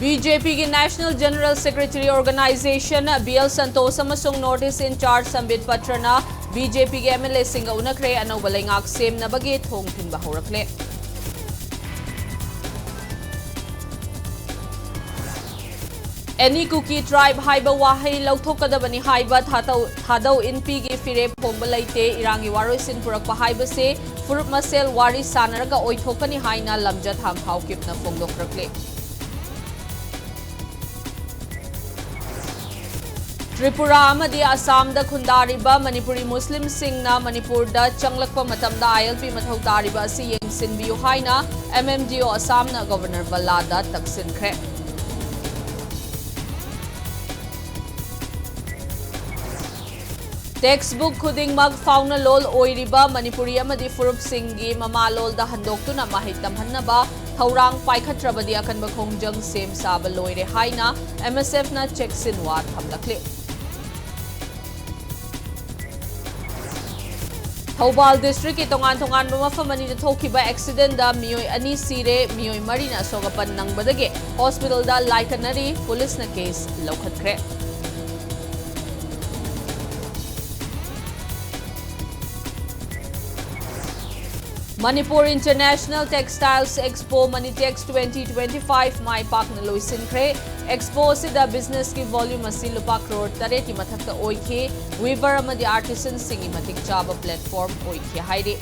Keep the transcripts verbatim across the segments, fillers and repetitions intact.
BJPꯒꯤ National General Secretary Organization, B L Santosh ꯑꯃꯁꯨꯡ North East in charge Sambit Patraꯅ BJPꯒꯤ MLAꯁꯤꯡꯒ ꯎꯅꯈ꯭ꯔꯦ꯫ ꯑꯅꯧꯕ ꯂꯩꯉꯥꯛ ꯁꯦꯝꯅꯕꯒꯤ ꯊꯣꯡ ꯊꯤꯟꯕ ꯍꯧꯔꯛꯂꯦ꯫ Any Kuki tribe ꯍꯥꯏꯕ ꯋꯥꯍꯩ ꯂꯧꯊꯣꯛꯀꯗꯕꯅꯤ ꯍꯥꯏꯕ ꯊꯥꯗꯧ, ꯊꯥꯗꯧ ꯏꯟꯄꯤꯒꯤ ꯐꯤꯔꯦꯞ ꯍꯣꯡꯕ ꯂꯩꯇꯦ꯫ ꯏꯔꯥꯡꯒꯤ ꯋꯥꯔꯣꯏꯁꯤꯟ ꯄꯨꯔꯛꯄ ꯍꯥꯏꯕꯁꯦ ꯐꯨꯔꯨꯞ ꯃꯁꯦꯜ ꯋꯥꯔꯤ ꯁꯥꯟꯅꯔꯒ ꯑꯣꯏꯊꯣꯛꯀꯅꯤ ꯍꯥꯏꯅ ꯂꯝꯖꯠ ꯍꯥꯡꯈꯥꯎ ꯀꯤꯞꯅ ꯐꯣꯡꯗꯣꯛꯈ꯭ꯔꯛꯂꯦ꯫ ꯇ꯭ꯔꯤꯄꯨꯔꯥ ꯑꯃꯗꯤ ꯑꯁꯥꯝꯗ ꯈꯨꯟꯗꯥꯔꯤꯕ ꯃꯅꯤꯄꯨꯔꯤ ꯃꯨꯁꯂꯤꯝꯁꯤꯡꯅ ꯃꯅꯤꯄꯨꯔꯗ ꯆꯪꯂꯛꯄ ꯃꯇꯝꯗ ILP ꯃꯊꯧ ꯇꯥꯔꯤꯕ ꯑꯁꯤ ꯌꯦꯡꯁꯤꯟꯕꯤꯌꯨ ꯍꯥꯏꯅ MMDO ꯑꯁꯥꯝꯅ ꯒꯕꯔꯅꯔ ꯚꯜꯂꯥꯗ ꯇꯛꯁꯤꯟꯈ꯭ꯔꯦ꯫ Textbook ꯈꯨꯗꯤꯡꯃꯛ ꯐꯥꯎꯅꯂꯣꯜ ꯑꯣꯏꯔꯤꯕ ꯃꯅꯤꯄꯨꯔꯤ ꯑꯃꯗꯤ ꯐꯨꯔꯨꯞꯁꯤꯡꯒꯤ ꯃꯃꯥꯂꯣꯜꯗ ꯍꯟꯗꯣꯛꯇꯨꯅ ꯃꯍꯩ ꯇꯝꯍꯟꯅꯕ ꯊꯧꯔꯥꯡ ꯄꯥꯏꯈꯠꯇ꯭ꯔꯕꯗꯤ ꯑꯀꯟꯕ ꯈꯣꯡꯖꯪ ꯁꯦꯝ ꯁꯥꯕ ꯂꯣꯏꯔꯦ ꯍꯥꯏꯅ MSFꯅ ꯆꯦꯛꯁꯤꯟꯋꯥ ꯊꯝꯂꯛꯂꯤ꯫ ꯊꯧꯕꯥꯜ districtꯀꯤ ꯇꯣꯉꯥꯟ ꯇꯣꯉꯥꯟꯕ ꯃꯐꯝ ꯑꯅꯤꯗ ꯊꯣꯛꯈꯤꯕ accidentꯗ ꯃꯤꯑꯣꯏ ꯑꯅꯤ ꯁꯤꯔꯦ, ꯃꯤꯑꯣꯏ ꯃꯔꯤꯅ ꯑꯁꯣꯛ ꯑꯄꯟ ꯅꯪꯕꯗꯒꯤ hospitalꯗ ꯂꯥꯏꯀꯠꯅꯔꯤ, policeꯅ case ꯂꯧꯈꯠꯈ꯭ꯔꯦ꯫ Manipur International Textiles Expo, Manitex twenty twenty-five ꯃꯥꯏ ꯄꯥꯛꯅ ꯂꯣꯏꯁꯤꯟꯈ꯭ꯔꯦ꯫ Expo ꯑꯁꯤꯗ businessꯀꯤ volume ꯑꯁꯤ ꯂꯨꯄꯥ ꯀ꯭ꯔꯣꯔ ꯇꯔꯦꯠꯀꯤ ꯃꯊꯛꯇ ꯑꯣꯏꯈꯤ꯫ Weaver ꯑꯃꯗꯤ artisanꯁꯤꯡꯒꯤ ꯃꯇꯤꯛ ꯆꯥꯕ platform ꯑꯣꯏꯈꯤ ꯍꯥꯏꯔꯤ꯫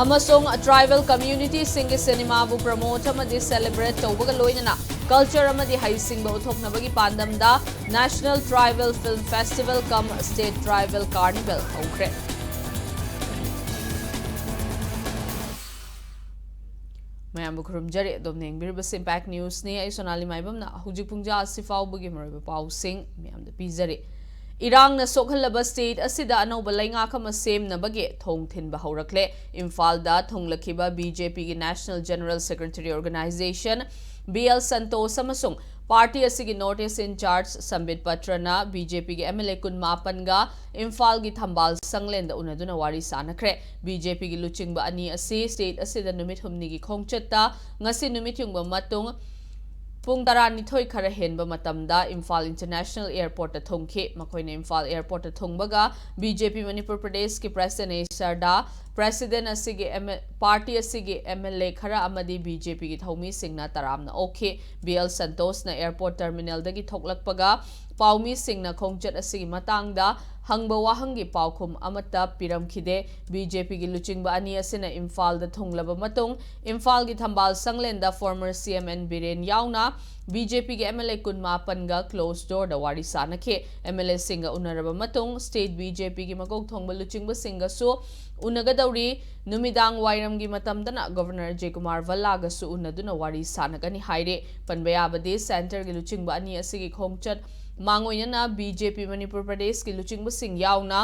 ꯑꯃꯁꯨꯡ tribal communityꯁꯤꯡꯒꯤ ꯁꯤꯅꯦꯃꯥꯕꯨ promote ꯑꯃꯗꯤ celebrate ꯇꯧꯕꯒ ꯂꯣꯏꯅꯅ culture ꯑꯃꯗꯤ ꯍꯩꯁꯤꯡꯕ ꯎꯠꯊꯣꯛꯅꯕꯒꯤ ꯄꯥꯟꯗꯝꯗ National Tribal Film Festival cum State Tribal Carnival ꯍꯧꯈ꯭ꯔꯦ꯫ ꯃꯌꯥꯝꯕꯨ ꯈꯨꯔꯨꯝꯖꯔꯤ꯫ ꯑꯗꯣꯝꯅ ꯌꯦꯡꯕꯤꯔꯤꯕꯁꯤ Impact Newsꯅꯤ꯫ ꯑꯩ ꯁꯣꯅꯥꯂꯤ ꯃꯥꯏꯕꯝꯅ ꯍꯧꯖꯤꯛ ꯄꯨꯡꯖꯥ ꯑꯁꯤ ꯐꯥꯎꯕꯒꯤ ꯃꯔꯨꯑꯣꯏꯕ ꯄꯥꯎꯁꯤꯡ ꯃꯌꯥꯝꯗ ꯄꯤꯖꯔꯤ꯫ ꯏꯔꯥꯡꯅ ꯁꯣꯛꯍꯜꯂꯕ state ꯑꯁꯤꯗ ꯑꯅꯧꯕ ꯂꯩꯉꯥꯛ ꯑꯃ ꯁꯦꯝꯅꯕꯒꯤ ꯊꯣꯡ ꯊꯤꯟꯕ ꯍꯧꯔꯛꯂꯦ꯫ ꯏꯝꯐꯥꯜꯗ ꯊꯨꯡꯂꯈꯤꯕ BJPꯒꯤ National General Secretary Organization, B L Santosh ꯑꯃꯁꯨꯡ Party ꯑꯁꯤꯒꯤ North East in charge ꯁꯝꯕꯤꯠ ꯄꯇ꯭ꯔꯅ BJPꯒꯤ MLA ꯀꯨꯟꯃꯥꯄꯟꯒ ꯏꯝꯐꯥꯜꯒꯤ ꯊꯝꯕꯥꯜ ꯁꯪꯂꯦꯟꯗ ꯎꯅꯗꯨꯅ ꯋꯥꯔꯤ ꯁꯥꯅꯈ꯭ꯔꯦ꯫ BJPꯒꯤ ꯂꯨꯆꯤꯡꯕ ꯑꯅꯤ ꯑꯁꯤ state ꯑꯁꯤꯗ ꯅꯨꯃꯤꯠ ꯍꯨꯝꯅꯤꯒꯤ ꯈꯣꯡꯆꯠꯇ ꯉꯁꯤ ꯅꯨꯃꯤꯠ ꯌꯨꯡꯕ ꯃꯇꯨꯡ ꯄꯨꯡ ꯇꯔꯥꯅꯤꯊꯣꯏ ꯈꯔ ꯍꯦꯟꯕ ꯃꯇꯝꯗ ꯏꯝꯐꯥꯜ International Airportꯇ ꯊꯨꯡꯈꯤ꯫ ꯃꯈꯣꯏꯅ ꯏꯝꯐꯥꯜ Airportꯇ ꯊꯨꯡꯕꯒ BJP ꯃꯅꯤꯄꯨꯔ ꯄ꯭ꯔꯗꯦꯁꯀꯤ President A ꯁꯔꯗꯥ, President ꯑꯁꯤꯒꯤ M-, party ꯑꯁꯤꯒꯤ MLA ꯈꯔ ꯑꯃꯗꯤ BJPꯒꯤ ꯊꯧꯃꯤꯁꯤꯡꯅ ꯇꯔꯥꯝꯅ ꯑꯣꯛꯈꯤ꯫ BL ꯁꯟꯇꯣꯁꯅ airport terminalꯗꯒꯤ ꯊꯣꯛꯂꯛꯄꯒ ꯄꯥꯎꯃꯤꯁꯤꯡꯅ ꯈꯣꯡꯆꯠ ꯑꯁꯤꯒꯤ ꯃꯇꯥꯡꯗ ꯍꯪꯕ ꯋꯥꯍꯪꯒꯤ ꯄꯥꯎꯈꯨꯝ ꯑꯃꯠꯇ ꯄꯤꯔꯝꯈꯤꯗꯦ꯫ BJPꯒꯤ ꯂꯨꯆꯤꯡꯕ ꯑꯅꯤ ꯑꯁꯤꯅ ꯏꯝꯐꯥꯜꯗ ꯊꯨꯡꯂꯕ ꯃꯇꯨꯡ ꯏꯝꯐꯥꯜꯒꯤ ꯊꯝꯕꯥꯜ ꯁꯪꯂꯦꯟꯗ former CM N ꯕꯤꯔꯦꯟ ꯌꯥꯎꯅ BJPꯒꯤ MLA ꯀꯨꯟꯃꯥꯄꯟꯒ closed doorꯗ ꯋꯥꯔꯤ ꯁꯥꯅꯈꯤ꯫ MLAꯁꯤꯡꯒ ꯎꯅꯔꯕ ꯃꯇꯨꯡ state BJPꯒꯤ ꯃꯀꯣꯛ ꯊꯣꯡꯕ ꯂꯨꯆꯤꯡꯕꯁꯤꯡꯒꯁꯨ ꯎꯅꯒꯗꯧꯔꯤ꯫ ꯅꯨꯃꯤꯗꯥꯡ ꯋꯥꯏꯔꯝꯒꯤ ꯃꯇꯝꯗꯅ Governor ꯑꯖꯌ ꯀꯨꯃꯥꯔ ꯚꯜꯂꯥꯒꯁꯨ ꯎꯅꯗꯨꯅ ꯋꯥꯔꯤ ꯁꯥꯅꯒꯅꯤ ꯍꯥꯏꯔꯤ꯫ ꯄꯟꯕ ꯌꯥꯕꯗꯤ, centreꯒꯤ ꯂꯨꯆꯤꯡꯕ ꯑꯅꯤ ꯑꯁꯤꯒꯤ ꯈꯣꯡꯆꯠ ꯃꯥꯡꯑꯣꯏꯅꯅ BJP ꯃꯅꯤꯄꯨꯔ ꯄ꯭ꯔꯗꯦꯁꯀꯤ ꯂꯨꯆꯤꯡꯕꯁꯤꯡ ꯌꯥꯎꯅ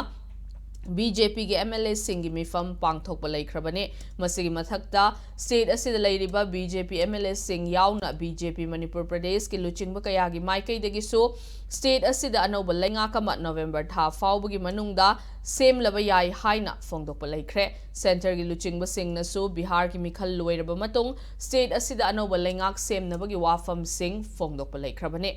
BJPꯒꯤ MLAꯁꯤꯡꯒꯤ ꯃꯤꯐꯝ ꯄꯥꯡꯊꯣꯛꯄ ꯂꯩꯈ꯭ꯔꯕꯅꯤ꯫ ꯃꯁꯤꯒꯤ ꯃꯊꯛꯇ, state ꯑꯁꯤꯗ ꯂꯩꯔꯤꯕ BJP MLAꯁꯤꯡ ꯌꯥꯎꯅ BJP ꯃꯅꯤꯄꯨꯔ ꯄ꯭ꯔꯗꯦꯁꯀꯤ ꯂꯨꯆꯤꯡꯕ ꯀꯌꯥꯒꯤ ꯃꯥꯏꯀꯩꯗꯒꯤꯁꯨ state ꯑꯁꯤꯗ ꯑꯅꯧꯕ ꯂꯩꯉꯥꯛ ꯑꯃ November ꯊꯥ ꯐꯥꯎꯕꯒꯤ ꯃꯅꯨꯡꯗ ꯁꯦꯝꯂꯕ ꯌꯥꯏ ꯍꯥꯏꯅ ꯐꯣꯡꯗꯣꯛꯄ ꯂꯩꯈ꯭ꯔꯦ꯫ Centreꯒꯤ ꯂꯨꯆꯤꯡꯕꯁꯤꯡꯅꯁꯨ ꯕꯤꯍꯥꯔꯒꯤ ꯃꯤꯈꯜ ꯂꯣꯏꯔꯕ ꯃꯇꯨꯡ state ꯑꯁꯤꯗ ꯑꯅꯧꯕ ꯂꯩꯉꯥꯛ ꯁꯦꯝꯅꯕꯒꯤ ꯋꯥꯐꯝꯁꯤꯡ ꯐꯣꯡꯗꯣꯛꯄ ꯂꯩꯈ꯭ꯔꯕꯅꯤ꯫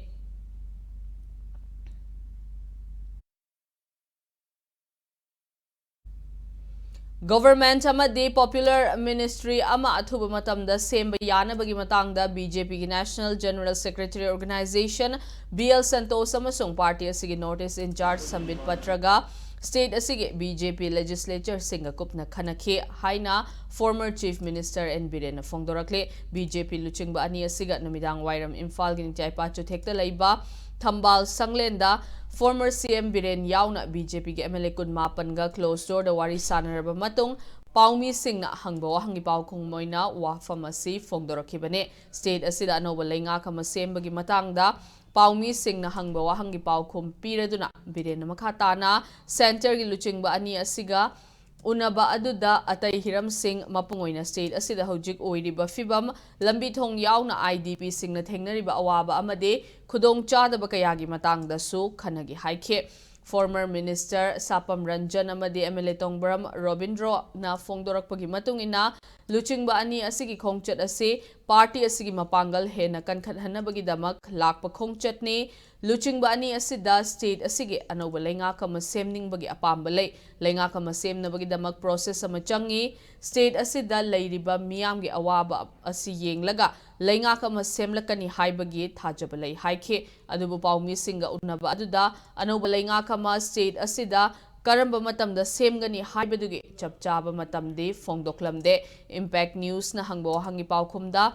Government ꯑꯃꯗꯤ popular ministry ꯑꯃ ꯑꯊꯨꯕ ꯃꯇꯝꯗ ꯁꯦꯝꯕ ꯌꯥꯅꯕꯒꯤ ꯃꯇꯥꯡꯗ BJPꯒꯤ National General Secretary Organization BL Santosh ꯑꯃꯁꯨꯡ party ꯑꯁꯤꯒꯤ North East in charge ꯁꯝꯕꯤꯠ ꯄꯇ꯭ꯔꯒ state ꯑꯁꯤꯒꯤ BJP legislatureꯁꯤꯡꯒ ꯀꯨꯞꯅ ꯈꯟꯅꯈꯤ ꯍꯥꯏꯅ former Chief Minister N ꯕꯤꯔꯦꯟꯅ ꯐꯣꯡꯗꯣꯔꯛꯂꯤ꯫ BJP ꯂꯨꯆꯤꯡꯕ ꯑꯅꯤ ꯑꯁꯤꯒ ꯅꯨꯃꯤꯗꯥꯡ ꯋꯥꯏꯔꯝ ꯏꯝꯐꯥꯜꯒꯤ ꯅꯤꯡꯇ꯭ꯌꯥꯏꯄꯥ ꯆꯨꯊꯦꯛꯇ ꯂꯩꯕ ꯊꯝꯕꯥꯜ ꯁꯪꯂꯦꯟꯗ former CM ꯕꯤꯔꯦꯟ ꯌꯥꯎꯅ BJPꯒꯤ MLA ꯀꯨꯟꯃꯥꯄꯟꯒ closed doorꯗ ꯋꯥꯔꯤ ꯁꯥꯅꯔꯕ ꯃꯇꯨꯡ ꯄꯥꯎꯃꯤꯁꯤꯡꯅ ꯍꯪꯕ ꯋꯥꯍꯪꯒꯤ ꯄꯥꯎꯈꯨꯝ ꯑꯣꯏꯅ ꯋꯥꯐꯝ ꯑꯁꯤ ꯐꯣꯡꯗꯣꯔꯛꯈꯤꯕꯅꯤ꯫ State ꯑꯁꯤꯗ ꯑꯅꯧꯕ ꯂꯩꯉꯥꯛ ꯑꯃ ꯁꯦꯝꯕꯒꯤ ꯃꯇꯥꯡꯗ ꯄꯥꯎꯃꯤꯁꯤꯡꯅ ꯍꯪꯕ ꯋꯥꯍꯪꯒꯤ ꯄꯥꯎꯈꯨꯝ ꯄꯤꯔꯗꯨꯅ ꯕꯤꯔꯦꯟꯅ ꯃꯈꯥ ꯇꯥꯅ centreꯒꯤ ꯂꯨꯆꯤꯡꯕ ꯑꯅꯤ ꯑꯁꯤꯒ ꯎꯅꯕ ꯑꯗꯨꯗ ꯑꯇꯩ ꯍꯤꯔꯝꯁꯤꯡ, ꯃꯄꯨꯡ ꯑꯣꯏꯅ state ꯑꯁꯤꯗ ꯍꯧꯖꯤꯛ ꯑꯣꯏꯔꯤꯕ ꯐꯤꯕꯝ, ꯂꯝꯕꯤ ꯊꯣꯡ ꯌꯥꯎꯅ IDPꯁꯤꯡꯅ ꯊꯦꯡꯅꯔꯤꯕ ꯑꯋꯥꯕ ꯑꯃꯗꯤ ꯈꯨꯗꯣꯡꯆꯥꯗꯕ ꯀꯌꯥꯒꯤ ꯃꯇꯥꯡꯗꯁꯨ ꯈꯟꯅꯈꯤ ꯍꯥꯏꯈꯤ꯫ Former Minister ꯁꯥꯄꯝ ꯔꯟꯖꯟ ꯑꯃꯗꯤ MLA ꯇꯣꯡꯕ꯭ꯔꯝ ꯔꯣꯕꯤꯟꯗ꯭ꯔꯣꯅ ꯐꯣꯡꯗꯣꯔꯛꯄꯒꯤ ꯃꯇꯨꯡ ꯏꯟꯅ, ꯂꯨꯆꯤꯡꯕ ꯑꯅꯤ ꯑꯁꯤꯒꯤ ꯈꯣꯡꯆꯠ ꯑꯁꯤ party ꯑꯁꯤꯒꯤ ꯃꯄꯥꯡꯒꯜ ꯍꯦꯟꯅ ꯀꯟꯈꯠꯍꯟꯅꯕꯒꯤꯗꯃꯛ ꯂꯥꯛꯄ ꯈꯣꯡꯆꯠꯅꯤ꯫ ꯂꯨꯆꯤꯡꯕ ꯑꯅꯤ ꯑꯁꯤꯗ state ꯑꯁꯤꯒꯤ ꯑꯅꯧꯕ ꯂꯩꯉꯥꯛ ꯑꯃ ꯁꯦꯝꯅꯤꯡꯕꯒꯤ ꯑꯄꯥꯝꯕ ꯂꯩ꯫ ꯂꯩꯉꯥꯛ ꯑꯃ ꯁꯦꯝꯅꯕꯒꯤꯗꯃꯛ process ꯑꯃ ꯆꯪꯏ꯫ State ꯑꯁꯤꯗ ꯂꯩꯔꯤꯕ ꯃꯤꯌꯥꯝꯒꯤ ꯑꯋꯥꯕ ꯑꯁꯤ ꯌꯦꯡꯂꯒ ꯂꯩꯉꯥꯛ ꯑꯃ ꯁꯦꯝꯂꯛꯀꯅꯤ ꯍꯥꯏꯕꯒꯤ ꯊꯥꯖꯕ ꯂꯩ ꯍꯥꯏꯈꯤ꯫ ꯑꯗꯨꯕꯨ ꯄꯥꯎꯃꯤꯁꯤꯡꯒ ꯎꯅꯕ ꯑꯗꯨꯗ ꯑꯅꯧꯕ ꯂꯩꯉꯥꯛ ꯑꯃ state ꯑꯁꯤꯗ ꯀꯔꯝꯕ ꯃꯇꯝꯗ ꯁꯦꯝꯒꯅꯤ ꯍꯥꯏꯕꯗꯨꯒꯤ ꯆꯞ ꯆꯥꯕ ꯃꯇꯝꯗꯤ ꯐꯣꯡꯗꯣꯛꯂꯝꯗꯦ꯫ Impact Newsꯅ ꯍꯪꯕ ꯋꯥꯍꯪꯒꯤ ꯄꯥꯎꯈꯨꯝꯗ,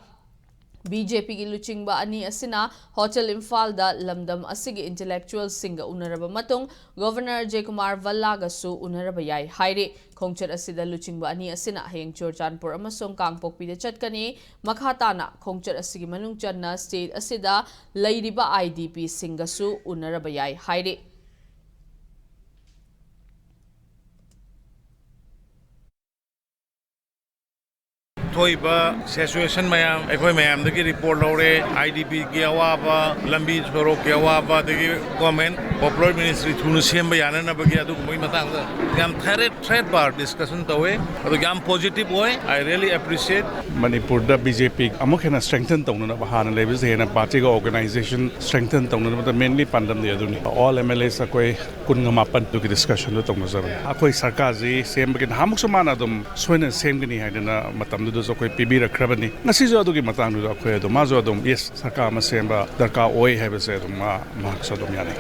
BJPꯒꯤ ꯂꯨꯆꯤꯡꯕ ꯑꯅꯤ ꯑꯁꯤꯅ Hotel ꯏꯝꯐꯥꯜꯗ ꯂꯝꯗꯝ ꯑꯁꯤꯒꯤ intellectualꯁꯤꯡꯒ ꯎꯅꯔꯕ ꯃꯇꯨꯡ, Governor ꯑꯖꯌ ꯀꯨꯃꯥꯔ ꯚꯜꯂꯥꯒꯁꯨ ꯎꯅꯔꯕ ꯌꯥꯏ ꯍꯥꯏꯔꯤ꯫ ꯈꯣꯡꯆꯠ ꯑꯁꯤꯗ ꯂꯨꯆꯤꯡꯕ ꯑꯅꯤ ꯑꯁꯤꯅ ꯍꯌꯦꯡ ꯆꯨꯔꯆꯥꯟꯄꯨꯔ ꯑꯃꯁꯨꯡ ꯀꯥꯡꯄꯣꯛꯄꯤꯗ ꯆꯠꯀꯅꯤ꯫ ꯃꯈꯥ ꯇꯥꯅ ꯈꯣꯡꯆꯠ ꯑꯁꯤꯒꯤ ꯃꯅꯨꯡ ꯆꯟꯅ state ꯑꯁꯤꯗ ꯂꯩꯔꯤꯕ IDPꯁꯤꯡꯒꯁꯨ ꯎꯅꯔꯕ ꯌꯥꯏ ꯍꯥꯏꯔꯤ꯫ ꯊꯣꯛꯏꯕ situation ꯃꯌꯥꯝ ꯑꯩꯈꯣꯏ ꯃꯌꯥꯝꯗꯒꯤ report ꯂꯧꯔꯦ꯫ IDPꯒꯤ ꯑꯋꯥꯕ, ꯂꯝꯕꯤ ꯁꯣꯔꯣꯛꯀꯤ ꯑꯋꯥꯕ, ꯑꯗꯒꯤ government, popular ministry ꯊꯨꯅ ꯁꯦꯝꯕ ꯌꯥꯅꯅꯕꯒꯤ ꯑꯗꯨꯒꯨꯝꯕꯒꯤ ꯃꯇꯥꯡꯗ ꯌꯥꯝ ꯊꯥꯔꯦꯠ ꯊꯥꯔꯦꯠ ꯕꯥꯔ discussion ꯇꯧꯋꯦ꯫ ꯑꯗꯨ ꯌꯥꯝ positive ꯑꯣꯏ꯫ I really appreciate꯫ ꯃꯅꯤꯄꯨꯔꯗ BJP ꯑꯃꯨꯛ ꯍꯦꯟꯅ strengthen ꯇꯧꯅꯅꯕ, ꯍꯥꯟꯅ ꯂꯩꯕꯁꯦ ꯍꯦꯟꯅ partyꯒ organization strengthen ꯇꯧꯅꯅꯕꯗ mainly ꯄꯥꯟꯗꯝꯗꯤ ꯑꯗꯨꯅꯤ꯫ All MLAs ꯑꯩꯈꯣꯏ ꯀꯨꯟꯒ ꯃꯥꯄꯟꯗꯨꯒꯤ discussionꯗꯨ ꯇꯧꯅꯖꯕꯅꯤ꯫ ꯑꯩꯈꯣꯏ ꯁꯔꯀꯥꯔꯁꯤ ꯁꯦꯝꯕꯒꯤ ꯅꯍꯥꯟꯃꯨꯛꯁꯨ ꯃꯥꯅ ꯑꯗꯨꯝ ꯁꯣꯏꯅ ꯁꯦꯝꯒꯅꯤ ꯍꯥꯏꯗꯅ ꯃꯇꯝꯗꯨꯗꯁꯨ ꯑꯩꯈꯣꯏ ꯄꯤꯕꯤꯔꯛꯈ꯭ꯔꯕꯅꯤ꯫ ꯉꯁꯤꯁꯨ ꯑꯗꯨꯒꯤ ꯃꯇꯥꯡꯗꯨꯗ ꯑꯩꯈꯣꯏ ꯑꯗꯨꯝ, ꯃꯥꯁꯨ ꯑꯗꯨꯝ, yes, ꯁꯔꯀꯥꯔ ꯑꯃ ꯁꯦꯝꯕ ꯗꯔꯀꯥꯔ ꯑꯣꯏ ꯍꯥꯏꯕꯁꯦ ꯑꯗꯨꯝ ꯃꯥ, ꯃꯍꯥꯛꯁꯨ ꯑꯗꯨꯝ ꯌꯥꯅꯩ꯫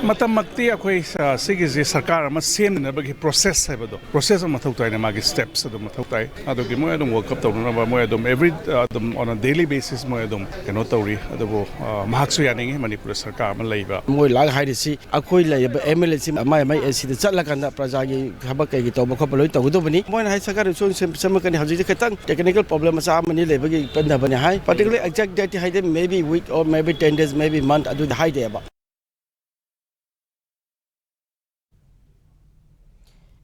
ꯃꯇꯝꯃꯛꯇꯤ ꯑꯩꯈꯣꯏ, ꯑ, ꯁꯤꯒꯤꯁꯤ ꯁꯔꯀꯥꯔ ꯑꯃ ꯁꯦꯝꯅꯅꯕꯒꯤ process ꯍꯥꯏꯕꯗꯣ, process ꯑꯃ ꯃꯊꯧ ꯇꯥꯏꯅ, ꯃꯥꯒꯤ steps ꯑꯗꯨꯝ ꯃꯊꯧ ꯇꯥꯏ꯫ ꯑꯗꯨꯒꯤ ꯃꯣꯏ ꯑꯗꯨꯝ welcome ꯇꯧꯅꯅꯕ ꯃꯣꯏ ꯑꯗꯨꯝ every, ꯑ, ꯑꯗꯨꯝ on a daily basis ꯃꯣꯏ ꯑꯗꯨꯝ ꯀꯩꯅꯣ ꯇꯧꯔꯤ꯫ ꯑꯗꯨꯕꯨ, ꯑ, ꯃꯍꯥꯛꯁꯨ ꯌꯥꯅꯤꯡꯉꯤ ꯃꯅꯤꯄꯨꯔꯗ ꯁꯔꯀꯥꯔ ꯑꯃ ꯂꯩꯕ꯫ ꯃꯣꯏ ꯂꯥꯛ ꯍꯥꯏꯔꯤꯁꯤ ꯑꯩꯈꯣꯏ ꯂꯩꯔꯤꯕ MLAꯁꯤ ꯃꯥꯏ ꯃꯥꯏ ꯑꯦꯁꯤꯗ ꯆꯠꯂꯀꯥꯟꯗ ꯄ꯭ꯔꯖꯥꯒꯤ ꯊꯕꯛ ꯀꯩꯒꯤ ꯇꯧꯕ ꯈꯣꯠꯄ ꯂꯣꯏ ꯇꯧꯒꯗꯧꯕꯅꯤ꯫ ꯃꯣꯏꯅ ꯍꯥꯏ ꯁꯔꯀꯥꯔ ꯁꯣꯏ ꯁꯦꯝ-, ꯁꯦꯝꯃꯛꯀꯅꯤ, ꯍꯧꯖꯤꯛꯇꯤ ꯈꯤꯇꯪ technical problem ꯃꯆꯥ ꯑꯃꯅꯤ ꯂꯩꯕꯒꯤ ꯄꯟꯗꯕꯅꯤ ꯍꯥꯏ꯫ Particularly exact date ꯍꯥꯏꯗꯤ maybe week or maybe ten days, maybe month ꯑꯗꯨꯗꯤ ꯍꯥꯏꯗꯦꯕ꯫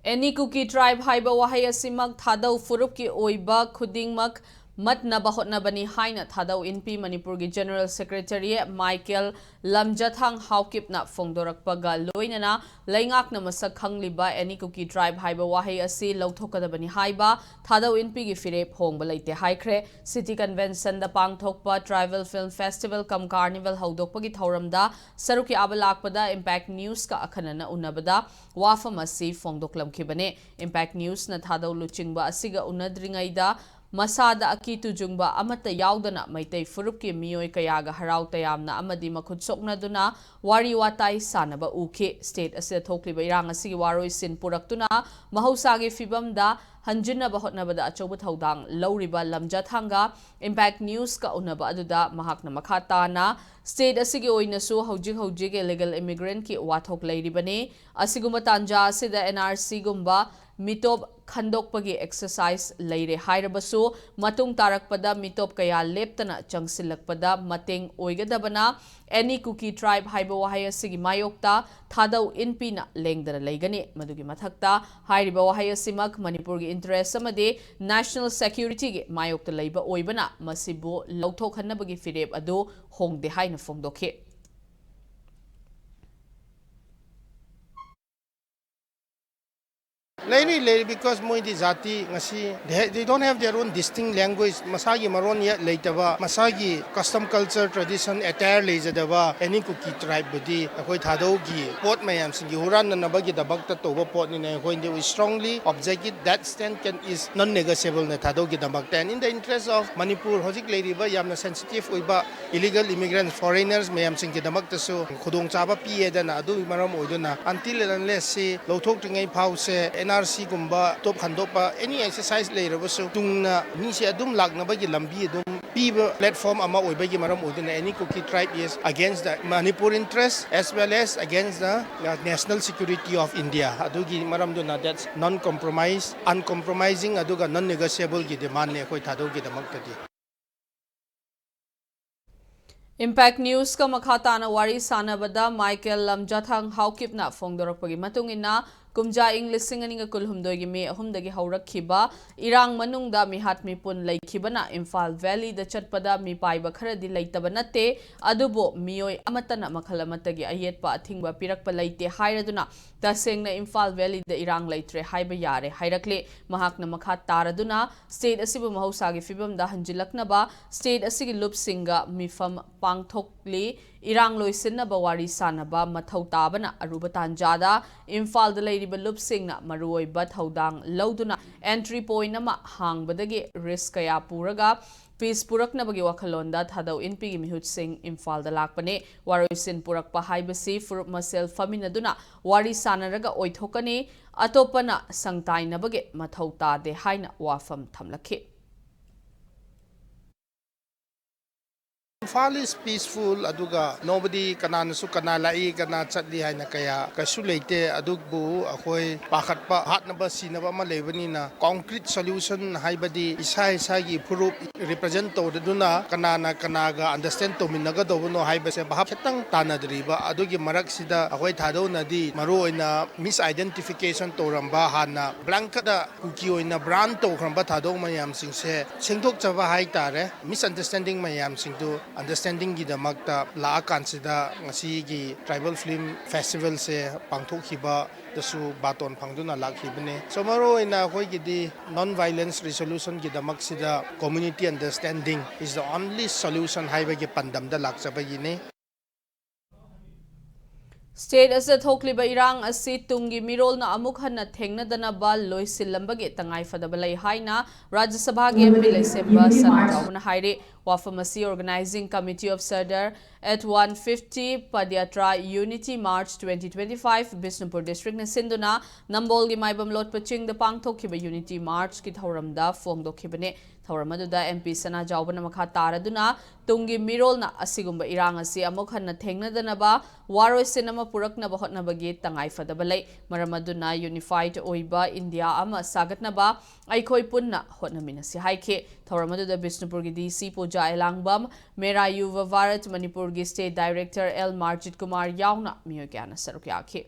Any Kuki tribe ꯍꯥꯏꯕ ꯋꯥꯍꯩ ꯑꯁꯤꯃꯛ ꯊꯥꯗꯧ ꯐꯨꯔꯨꯞꯀꯤ ꯑꯣꯏꯕ ꯈꯨꯗꯤꯡꯃꯛ ꯃꯠꯅꯕ ꯍꯣꯠꯅꯕꯅꯤ ꯍꯥꯏꯅ ꯊꯥꯗꯧ ꯏꯟꯄꯤ ꯃꯅꯤꯄꯨꯔꯒꯤ General Secretary Michael ꯂꯝꯖꯊꯥꯡ ꯍꯥꯎꯀꯤꯞꯅ ꯐꯣꯡꯗꯣꯔꯛꯄꯒ ꯂꯣꯏꯅꯅ ꯂꯩꯉꯥꯛꯅ ꯃꯁꯛ ꯈꯪꯂꯤꯕ Any Kuki tribe ꯍꯥꯏꯕ ꯋꯥꯍꯩ ꯑꯁꯤ ꯂꯧꯊꯣꯛꯀꯗꯕꯅꯤ ꯍꯥꯏꯕ ꯊꯥꯗꯧ ꯏꯟꯄꯤꯒꯤ ꯐꯤꯔꯦꯞ ꯍꯣꯡꯕ ꯂꯩꯇꯦ ꯍꯥꯏꯈ꯭ꯔꯦ꯫ City Conventionꯗ ꯄꯥꯡꯊꯣꯛꯄ Tribal Film Festival cum Carnival ꯍꯧꯗꯣꯛꯄꯒꯤ ꯊꯧꯔꯝꯗ ꯁꯔꯨꯛ ꯌꯥꯕ ꯂꯥꯛꯄꯗ Impact Newsꯀ ꯑꯈꯟꯅꯅ ꯎꯅꯕꯗ ꯋꯥꯐꯝ ꯑꯁꯤ ꯐꯣꯡꯗꯣꯛꯂꯝꯈꯤꯕꯅꯤ꯫ Impact Newsꯅ ꯊꯥꯗꯧ ꯂꯨꯆꯤꯡꯕ ꯑꯁꯤꯒ ꯎꯅꯗ꯭ꯔꯤꯉꯩꯗ ꯃꯁꯥꯗ ꯑꯀꯤ ꯇꯨꯖꯨꯡꯕ ꯑꯃꯠꯇ ꯌꯥꯎꯗꯅ ꯃꯩꯇꯩ ꯐꯨꯔꯨꯞꯀꯤ ꯃꯤꯑꯣꯏ ꯀꯌꯥꯒ ꯍꯔꯥꯎ ꯇꯌꯥꯝꯅ ꯑꯃꯗꯤ ꯃꯈꯨꯠ ꯁꯣꯛꯅꯗꯨꯅ ꯋꯥꯔꯤ ꯋꯥꯇꯥꯏ ꯁꯥꯟꯅꯕ ꯎꯈꯤ꯫ State ꯑꯁꯤꯗ ꯊꯣꯛꯂꯤꯕ ꯏꯔꯥꯡ ꯑꯁꯤꯒꯤ ꯋꯥꯔꯣꯏꯁꯤꯟ ꯄꯨꯔꯛꯇꯨꯅ ꯃꯍꯧꯁꯥꯒꯤ ꯐꯤꯕꯝꯗ ꯍꯟꯖꯤꯟꯅꯕ ꯍꯣꯠꯅꯕꯗ ꯑꯆꯧꯕ ꯊꯧꯗꯥꯡ ꯂꯧꯔꯤꯕ ꯂꯝꯖꯊꯥꯡꯒ Impact Newsꯀ ꯎꯅꯕ ꯑꯗꯨꯗ ꯃꯍꯥꯛꯅ ꯃꯈꯥ ꯇꯥꯅ state ꯑꯁꯤꯒꯤ ꯑꯣꯏꯅꯁꯨ ꯍꯧꯖꯤꯛ ꯍꯧꯖꯤꯛ illegal immigrantꯀꯤ ꯋꯥꯊꯣꯛ ꯂꯩꯔꯤꯕꯅꯤ꯫ ꯑꯁꯤꯒꯨꯝꯕ ꯇꯥꯟꯖꯥ ꯑꯁꯤꯗ NRCꯒꯨꯝꯕ ꯃꯤꯇꯣꯞ ꯈꯟꯗꯣꯛꯄꯒꯤ exercise ꯂꯩꯔꯦ ꯍꯥꯏꯔꯕꯁꯨ, ꯃꯇꯨꯡ ꯇꯥꯔꯛꯄꯗ ꯃꯤꯇꯣꯞ ꯀꯌꯥ ꯂꯦꯞꯇꯅ ꯆꯪꯁꯤꯜꯂꯛꯄꯗ ꯃꯇꯦꯡ ꯑꯣꯏꯒꯗꯕꯅ Any Kuki tribe ꯍꯥꯏꯕ ꯋꯥꯍꯩ ꯑꯁꯤꯒꯤ ꯃꯥꯌꯣꯛꯇ ꯊꯥꯗꯧ ꯏꯟꯄꯤꯅ ꯂꯦꯡꯗꯅ ꯂꯩꯒꯅꯤ꯫ ꯃꯗꯨꯒꯤ ꯃꯊꯛꯇ, ꯍꯥꯏꯔꯤꯕ ꯋꯥꯍꯩ ꯑꯁꯤꯃꯛ ꯃꯅꯤꯄꯨꯔꯒꯤ interest ꯑꯃꯗꯤ national securityꯒꯤ ꯃꯥꯌꯣꯛꯇ ꯂꯩꯕ ꯑꯣꯏꯕꯅ, ꯃꯁꯤꯕꯨ ꯂꯧꯊꯣꯛꯍꯟꯅꯕꯒꯤ ꯐꯤꯔꯦꯞ ꯑꯗꯨ ꯍꯣꯡꯗꯦ ꯍꯥꯏꯅ ꯐꯣꯡꯗꯣꯛꯈꯤ꯫ ꯂꯩꯔꯤ, ꯂꯩꯔꯤ, because ꯃꯣꯏꯗꯤ ꯖꯥꯇꯤ ꯉꯁꯤ they, they don't have their own distinct language, ꯃꯁꯥꯒꯤ ꯃꯔꯣꯟ ꯌꯦꯠ ꯂꯩꯇꯕ, ꯃꯁꯥꯒꯤ custom, culture, tradition, attire ꯂꯩꯖꯗꯕ Any Kuki tribeꯕꯨꯗꯤ ꯑꯩꯈꯣꯏ ꯊꯥꯗꯧꯒꯤ ꯄꯣꯠ ꯃꯌꯥꯝꯁꯤꯡꯒꯤ ꯍꯨꯔꯥꯟꯅꯅꯕꯒꯤꯗꯃꯛꯇ ꯇꯧꯕ ꯄꯣꯠꯅꯤꯅ ꯑꯩꯈꯣꯏꯗꯤ we strongly object it, that stand can is non-negotiableꯅꯦ ꯊꯥꯗꯧꯒꯤꯗꯃꯛꯇ꯫ And in the interest of Manipur, ꯍꯧꯖꯤꯛ ꯂꯩꯔꯤꯕ ꯌꯥꯝꯅ sensitive ꯑꯣꯏꯕ illegal immigrants, foreigners ꯃꯌꯥꯝꯁꯤꯡꯒꯤꯗꯃꯛꯇꯁꯨ ꯈꯨꯗꯣꯡꯆꯥꯕ ꯄꯤꯌꯦꯗꯅ, ꯑꯗꯨꯒꯤ ꯃꯔꯝ ꯑꯣꯏꯗꯨꯅ until and unless ꯁꯤ ꯂꯧꯊꯣꯛꯇ꯭ꯔꯤꯉꯩ ꯐꯥꯎꯁꯦ NRCꯒꯨꯝꯕ ꯇꯣꯞ ꯈꯟꯗꯣꯛꯄ any exercise ꯂꯩꯔꯕꯁꯨ ꯇꯨꯡꯅ ꯃꯤꯁꯦ ꯑꯗꯨꯝ ꯂꯥꯛꯅꯕꯒꯤ ꯂꯝꯕꯤ ꯑꯗꯨꯝ ꯄꯤꯕ platform ꯑꯃ ꯑꯣꯏꯕꯒꯤ ꯃꯔꯝ ꯑꯣꯏꯗꯨꯅ Any Kuki tribe is against the Manipur interest as well as against the national security of India꯫ ꯑꯗꯨꯒꯤ ꯃꯔꯝꯗꯨꯅ that's non-compromise, uncompromising ꯑꯗꯨꯒ non-negotiableꯒꯤ demandꯅꯦ ꯑꯩꯈꯣꯏ ꯊꯥꯗꯧꯒꯤꯗꯃꯛꯇꯗꯤ꯫ Impact Newsꯀ ꯃꯈꯥ ꯇꯥꯅ ꯋꯥꯔꯤ ꯁꯥꯟꯅꯕꯗ Michael ꯂꯝꯖꯊꯥꯡ ꯍꯥꯎꯀꯤꯞꯅ ꯐꯣꯡꯗꯣꯔꯛꯄꯒꯤ ꯃꯇꯨꯡ ꯏꯟꯅ, ꯀꯨꯝꯖꯥ ꯏꯪ ꯂꯤꯁꯤꯡ ꯑꯅꯤꯒ ꯀꯨꯟꯍꯨꯝꯗꯣꯏꯒꯤ ꯃꯦ ꯑꯍꯨꯝꯗꯒꯤ ꯍꯧꯔꯛꯈꯤꯕ ꯏꯔꯥꯡ ꯃꯅꯨꯡꯗ ꯃꯤꯍꯥꯠ ꯃꯤꯄꯨꯟ ꯂꯩꯈꯤꯕꯅ ꯏꯝꯐꯥꯜ ꯚꯦꯂꯤꯗ ꯆꯠꯄꯗ ꯃꯤꯄꯥꯏꯕ ꯈꯔꯗꯤ ꯂꯩꯇꯕ ꯅꯠꯇꯦ, ꯑꯗꯨꯕꯨ ꯃꯤꯑꯣꯏ ꯑꯃꯠꯇꯅ ꯃꯈꯜ ꯑꯃꯠꯇꯒꯤ ꯑꯌꯦꯠꯄ ꯑꯊꯤꯡꯕ ꯄꯤꯔꯛꯄ ꯂꯩꯇꯦ ꯍꯥꯏꯔꯗꯨꯅ ꯇꯁꯦꯡꯅ ꯏꯝꯐꯥꯜ ꯚꯦꯂꯤꯗ ꯏꯔꯥꯡ ꯂꯩꯇ꯭ꯔꯦ ꯍꯥꯏꯕ ꯌꯥꯔꯦ ꯍꯥꯏꯔꯛꯂꯦ꯫ ꯃꯍꯥꯛꯅ ꯃꯈꯥ ꯇꯥꯔꯗꯨꯅ ꯁ꯭ꯇꯦꯠ ꯑꯁꯤꯕꯨ ꯃꯍꯧꯁꯥꯒꯤ ꯐꯤꯕꯝꯗ ꯍꯟꯖꯤꯜꯂꯛꯅꯕ ꯁ꯭ꯇꯦꯠ ꯑꯁꯤꯒꯤ ꯂꯨꯞꯁꯤꯡꯒ ꯃꯤꯐꯝ ꯄꯥꯡꯊꯣꯛꯂꯤ꯫ ꯏꯔꯥꯡ ꯂꯣꯏꯁꯤꯟꯅꯕ ꯋꯥꯔꯤ ꯁꯥꯅꯕ ꯃꯊꯧ ꯇꯥꯕꯅ ꯑꯔꯨꯕ ꯇꯥꯟꯖꯥꯗ ꯏꯝꯐꯥꯜꯗ ꯂꯩꯔꯤꯕ ꯂꯨꯞꯁꯤꯡꯅ ꯃꯔꯨꯑꯣꯏꯕ ꯊꯧꯗꯥꯡ ꯂꯧꯗꯨꯅ ꯑꯦꯟꯇ꯭ꯔꯤ ꯄꯣꯏꯟꯠ ꯑꯃ ꯍꯥꯡꯕꯗꯒꯤ ꯔꯤꯁ꯭ꯛ ꯀꯌꯥ ꯄꯨꯔꯒ ꯄꯤꯁ ꯄꯨꯔꯛꯅꯕꯒꯤ ꯋꯥꯈꯜꯂꯣꯟꯗ ꯊꯥꯗꯧ ꯏꯟꯄꯤꯒꯤ ꯃꯤꯍꯨꯠꯁꯤꯡ ꯏꯝꯐꯥꯜꯗ ꯂꯥꯛꯄꯅꯤ꯫ ꯋꯥꯔꯣꯏꯁꯤꯟ ꯄꯨꯔꯛꯄ ꯍꯥꯏꯕꯁꯤ ꯐꯨꯔꯨꯞ ꯃꯁꯦꯜ ꯐꯝꯃꯤꯟꯅꯗꯨꯅ ꯋꯥꯔꯤ ꯁꯥꯅꯔꯒ ꯑꯣꯏꯊꯣꯛꯀꯅꯤ, ꯑꯇꯣꯞꯄꯅ ꯁꯪꯇꯥꯏꯅꯕꯒꯤ ꯃꯊꯧ ꯇꯥꯗꯦ ꯍꯥꯏꯅ ꯋꯥꯐꯝ ꯊꯝꯂꯛꯈꯤ꯫ ꯏꯝꯐꯥꯜ is peaceful, ꯑꯗꯨꯒ nobody, ꯀꯅꯥꯅꯁꯨ ꯀꯅꯥ ꯂꯥꯛꯏ ꯀꯅꯥ ꯆꯠꯂꯤ ꯍꯥꯏꯅ ꯀꯌꯥ ꯀꯩꯁꯨ ꯂꯩꯇꯦ꯫ ꯑꯗꯨꯕꯨ ꯑꯩꯈꯣꯏ ꯄꯥꯈꯠꯄ, ꯍꯥꯠꯅꯕ ꯁꯤꯅꯕ ꯑꯃ ꯂꯩꯕꯅꯤꯅ, concrete solution ꯍꯥꯏꯕꯗꯤ ꯏꯁꯥ ꯏꯁꯥꯒꯤ ꯐꯨꯔꯨꯞ ꯔꯤꯄ꯭ꯔꯖꯦꯟ ꯇꯧꯗꯨꯅ ꯀꯅꯥꯅ ꯀꯅꯥꯒ ꯑꯟꯗꯔꯁ꯭ꯇꯦꯟ ꯇꯧꯃꯤꯟꯅꯒꯗꯧꯕꯅꯣ ꯍꯥꯏꯕꯁꯦ ꯚꯥꯞ ꯈꯤꯇꯪ ꯇꯥꯅꯗ꯭ꯔꯤꯕ꯫ ꯑꯗꯨꯒꯤ ꯃꯔꯛꯁꯤꯗ ꯑꯩꯈꯣꯏ ꯊꯥꯗꯧꯅꯗꯤ ꯃꯔꯨꯑꯣꯏꯅ ꯃꯤꯁ ꯑꯥꯏꯗꯦꯟꯇꯤꯐꯤꯀꯦꯁꯟ ꯇꯧꯔꯝꯕ, ꯍꯥꯟꯅ ꯕ꯭ꯂꯥꯡꯀꯠꯇ ꯀꯨꯀꯤ ꯑꯣꯏꯅ ꯕ꯭ꯔꯥꯟ ꯇꯧꯈ꯭ꯔꯝꯕ ꯊꯥꯗꯧ ꯃꯌꯥꯝꯁꯤꯡꯁꯦ ꯁꯦꯡꯗꯣꯛꯆꯕ ꯍꯥꯏꯇꯥꯔꯦ꯫ ꯃꯤꯁ ꯑꯟꯗꯔꯁ꯭ꯇꯦꯟꯗꯤꯡ ꯃꯌꯥꯝꯁꯤꯡꯗꯨ ꯑꯟꯗꯔꯁ꯭ꯇꯦꯟꯗꯤꯡꯒꯤꯗꯃꯛꯇ ꯂꯥꯛꯑꯀꯥꯟꯁꯤꯗ ꯉꯁꯤꯒꯤ ꯇ꯭ꯔꯥꯏꯕꯦꯜ ꯐꯤꯂꯝ ꯐꯦꯁꯇꯤꯚꯦꯜꯁꯦ ꯄꯥꯡꯊꯣꯛꯈꯤꯕꯗꯁꯨ ꯕꯥꯇꯣꯟ ꯐꯪꯗꯨꯅ ꯂꯥꯛꯈꯤꯕꯅꯤ꯫ So ꯃꯔꯨꯑꯣꯏꯅ ꯑꯩꯈꯣꯏꯒꯤꯗꯤ non violence resolutionꯒꯤꯗꯃꯛꯁꯤꯗ community understanding is the only solution ꯍꯥꯏꯕꯒꯤ ꯄꯥꯟꯗꯝꯗ ꯂꯥꯛꯆꯕꯒꯤꯅꯤ꯫ ꯁ꯭ꯇꯦꯠ ꯑꯁꯤꯗ ꯊꯣꯛꯂꯤꯕ ꯏꯔꯥꯡ ꯑꯁꯤ ꯇꯨꯡꯒꯤ ꯃꯤꯔꯣꯜꯅ ꯑꯃꯨꯛ ꯍꯟꯅ ꯊꯦꯡꯅꯗꯅꯕ ꯂꯣꯏꯁꯤꯜꯂꯝꯕꯒꯤ ꯇꯉꯥꯏꯐꯗꯕ ꯂꯩ ꯍꯥꯏꯅ ꯔꯥꯖ꯭ꯌ ꯁꯚꯥꯒꯤ ꯑꯦꯝ ꯄꯤ ꯂꯩꯁꯦꯝꯕ ꯁꯅꯥꯖꯥꯎꯕꯅ ꯍꯥꯏꯔꯤ꯫ ꯋꯥꯐꯝ ꯑꯁꯤ Organising Committee of Sadar at one fifty Padyatra Unity March twenty twenty-five Bishnupur ꯗꯤꯁꯇ꯭ꯔꯤꯛꯅ ꯁꯤꯟꯗꯨꯅ ꯅꯝꯕꯣꯜꯒꯤ ꯃꯥꯏꯕꯝ ꯂꯣꯠꯄ ꯆꯤꯡꯗ ꯄꯥꯡꯊꯣꯛꯈꯤꯕ ꯌꯨꯅꯤꯇꯤ ꯃꯥꯔꯆꯀꯤ ꯊꯧꯔꯝꯗ ꯐꯣꯡꯗꯣꯛꯈꯤꯕꯅꯤ꯫ ꯊꯧꯔꯝ ꯑꯗꯨꯗ ꯑꯦꯝ ꯄꯤ ꯁꯅꯥꯖꯥꯎꯕꯅ ꯃꯈꯥ ꯇꯥꯔꯗꯨꯅ ꯇꯨꯡꯒꯤ ꯃꯤꯔꯣꯜꯅ ꯑꯁꯤꯒꯨꯝꯕ ꯏꯔꯥꯡ ꯑꯁꯤ ꯑꯃꯨꯛ ꯍꯟꯅ ꯊꯦꯡꯅꯗꯅꯕ ꯋꯥꯔꯣꯏꯁꯤꯟ ꯑꯃ ꯄꯨꯔꯛꯅꯕ ꯍꯣꯠꯅꯕꯒꯤ ꯇꯉꯥꯏꯐꯗꯕ ꯂꯩ꯫ ꯃꯔꯝ ꯑꯗꯨꯅ ꯌꯨꯅꯤꯐꯥꯏꯗ ꯑꯣꯏꯕ ꯏꯟꯗꯤꯌꯥ ꯑꯃ ꯁꯥꯒꯠꯅꯕ ꯑꯩꯈꯣꯏ ꯄꯨꯟꯅ ꯍꯣꯠꯅꯃꯤꯟꯅꯁꯤ ꯍꯥꯏꯈꯤ꯫ ꯊꯧꯔꯝ ꯑꯗꯨꯗ ꯕꯤꯁꯅꯨꯄꯨꯔꯒꯤ ꯗꯤ ꯁꯤ ꯄꯨꯖꯥ ꯑꯦꯂꯥꯡꯕꯝ, ꯃꯦꯔꯥ ꯌꯨꯚ ꯚꯥꯔꯠ ꯃꯅꯤꯄꯨꯔꯒꯤ state director L Marjit Kumar ꯌꯥꯎꯅ ꯃꯤꯑꯣꯏ ꯀꯌꯥꯅ ꯁꯔꯨꯛ ꯌꯥꯈꯤ꯫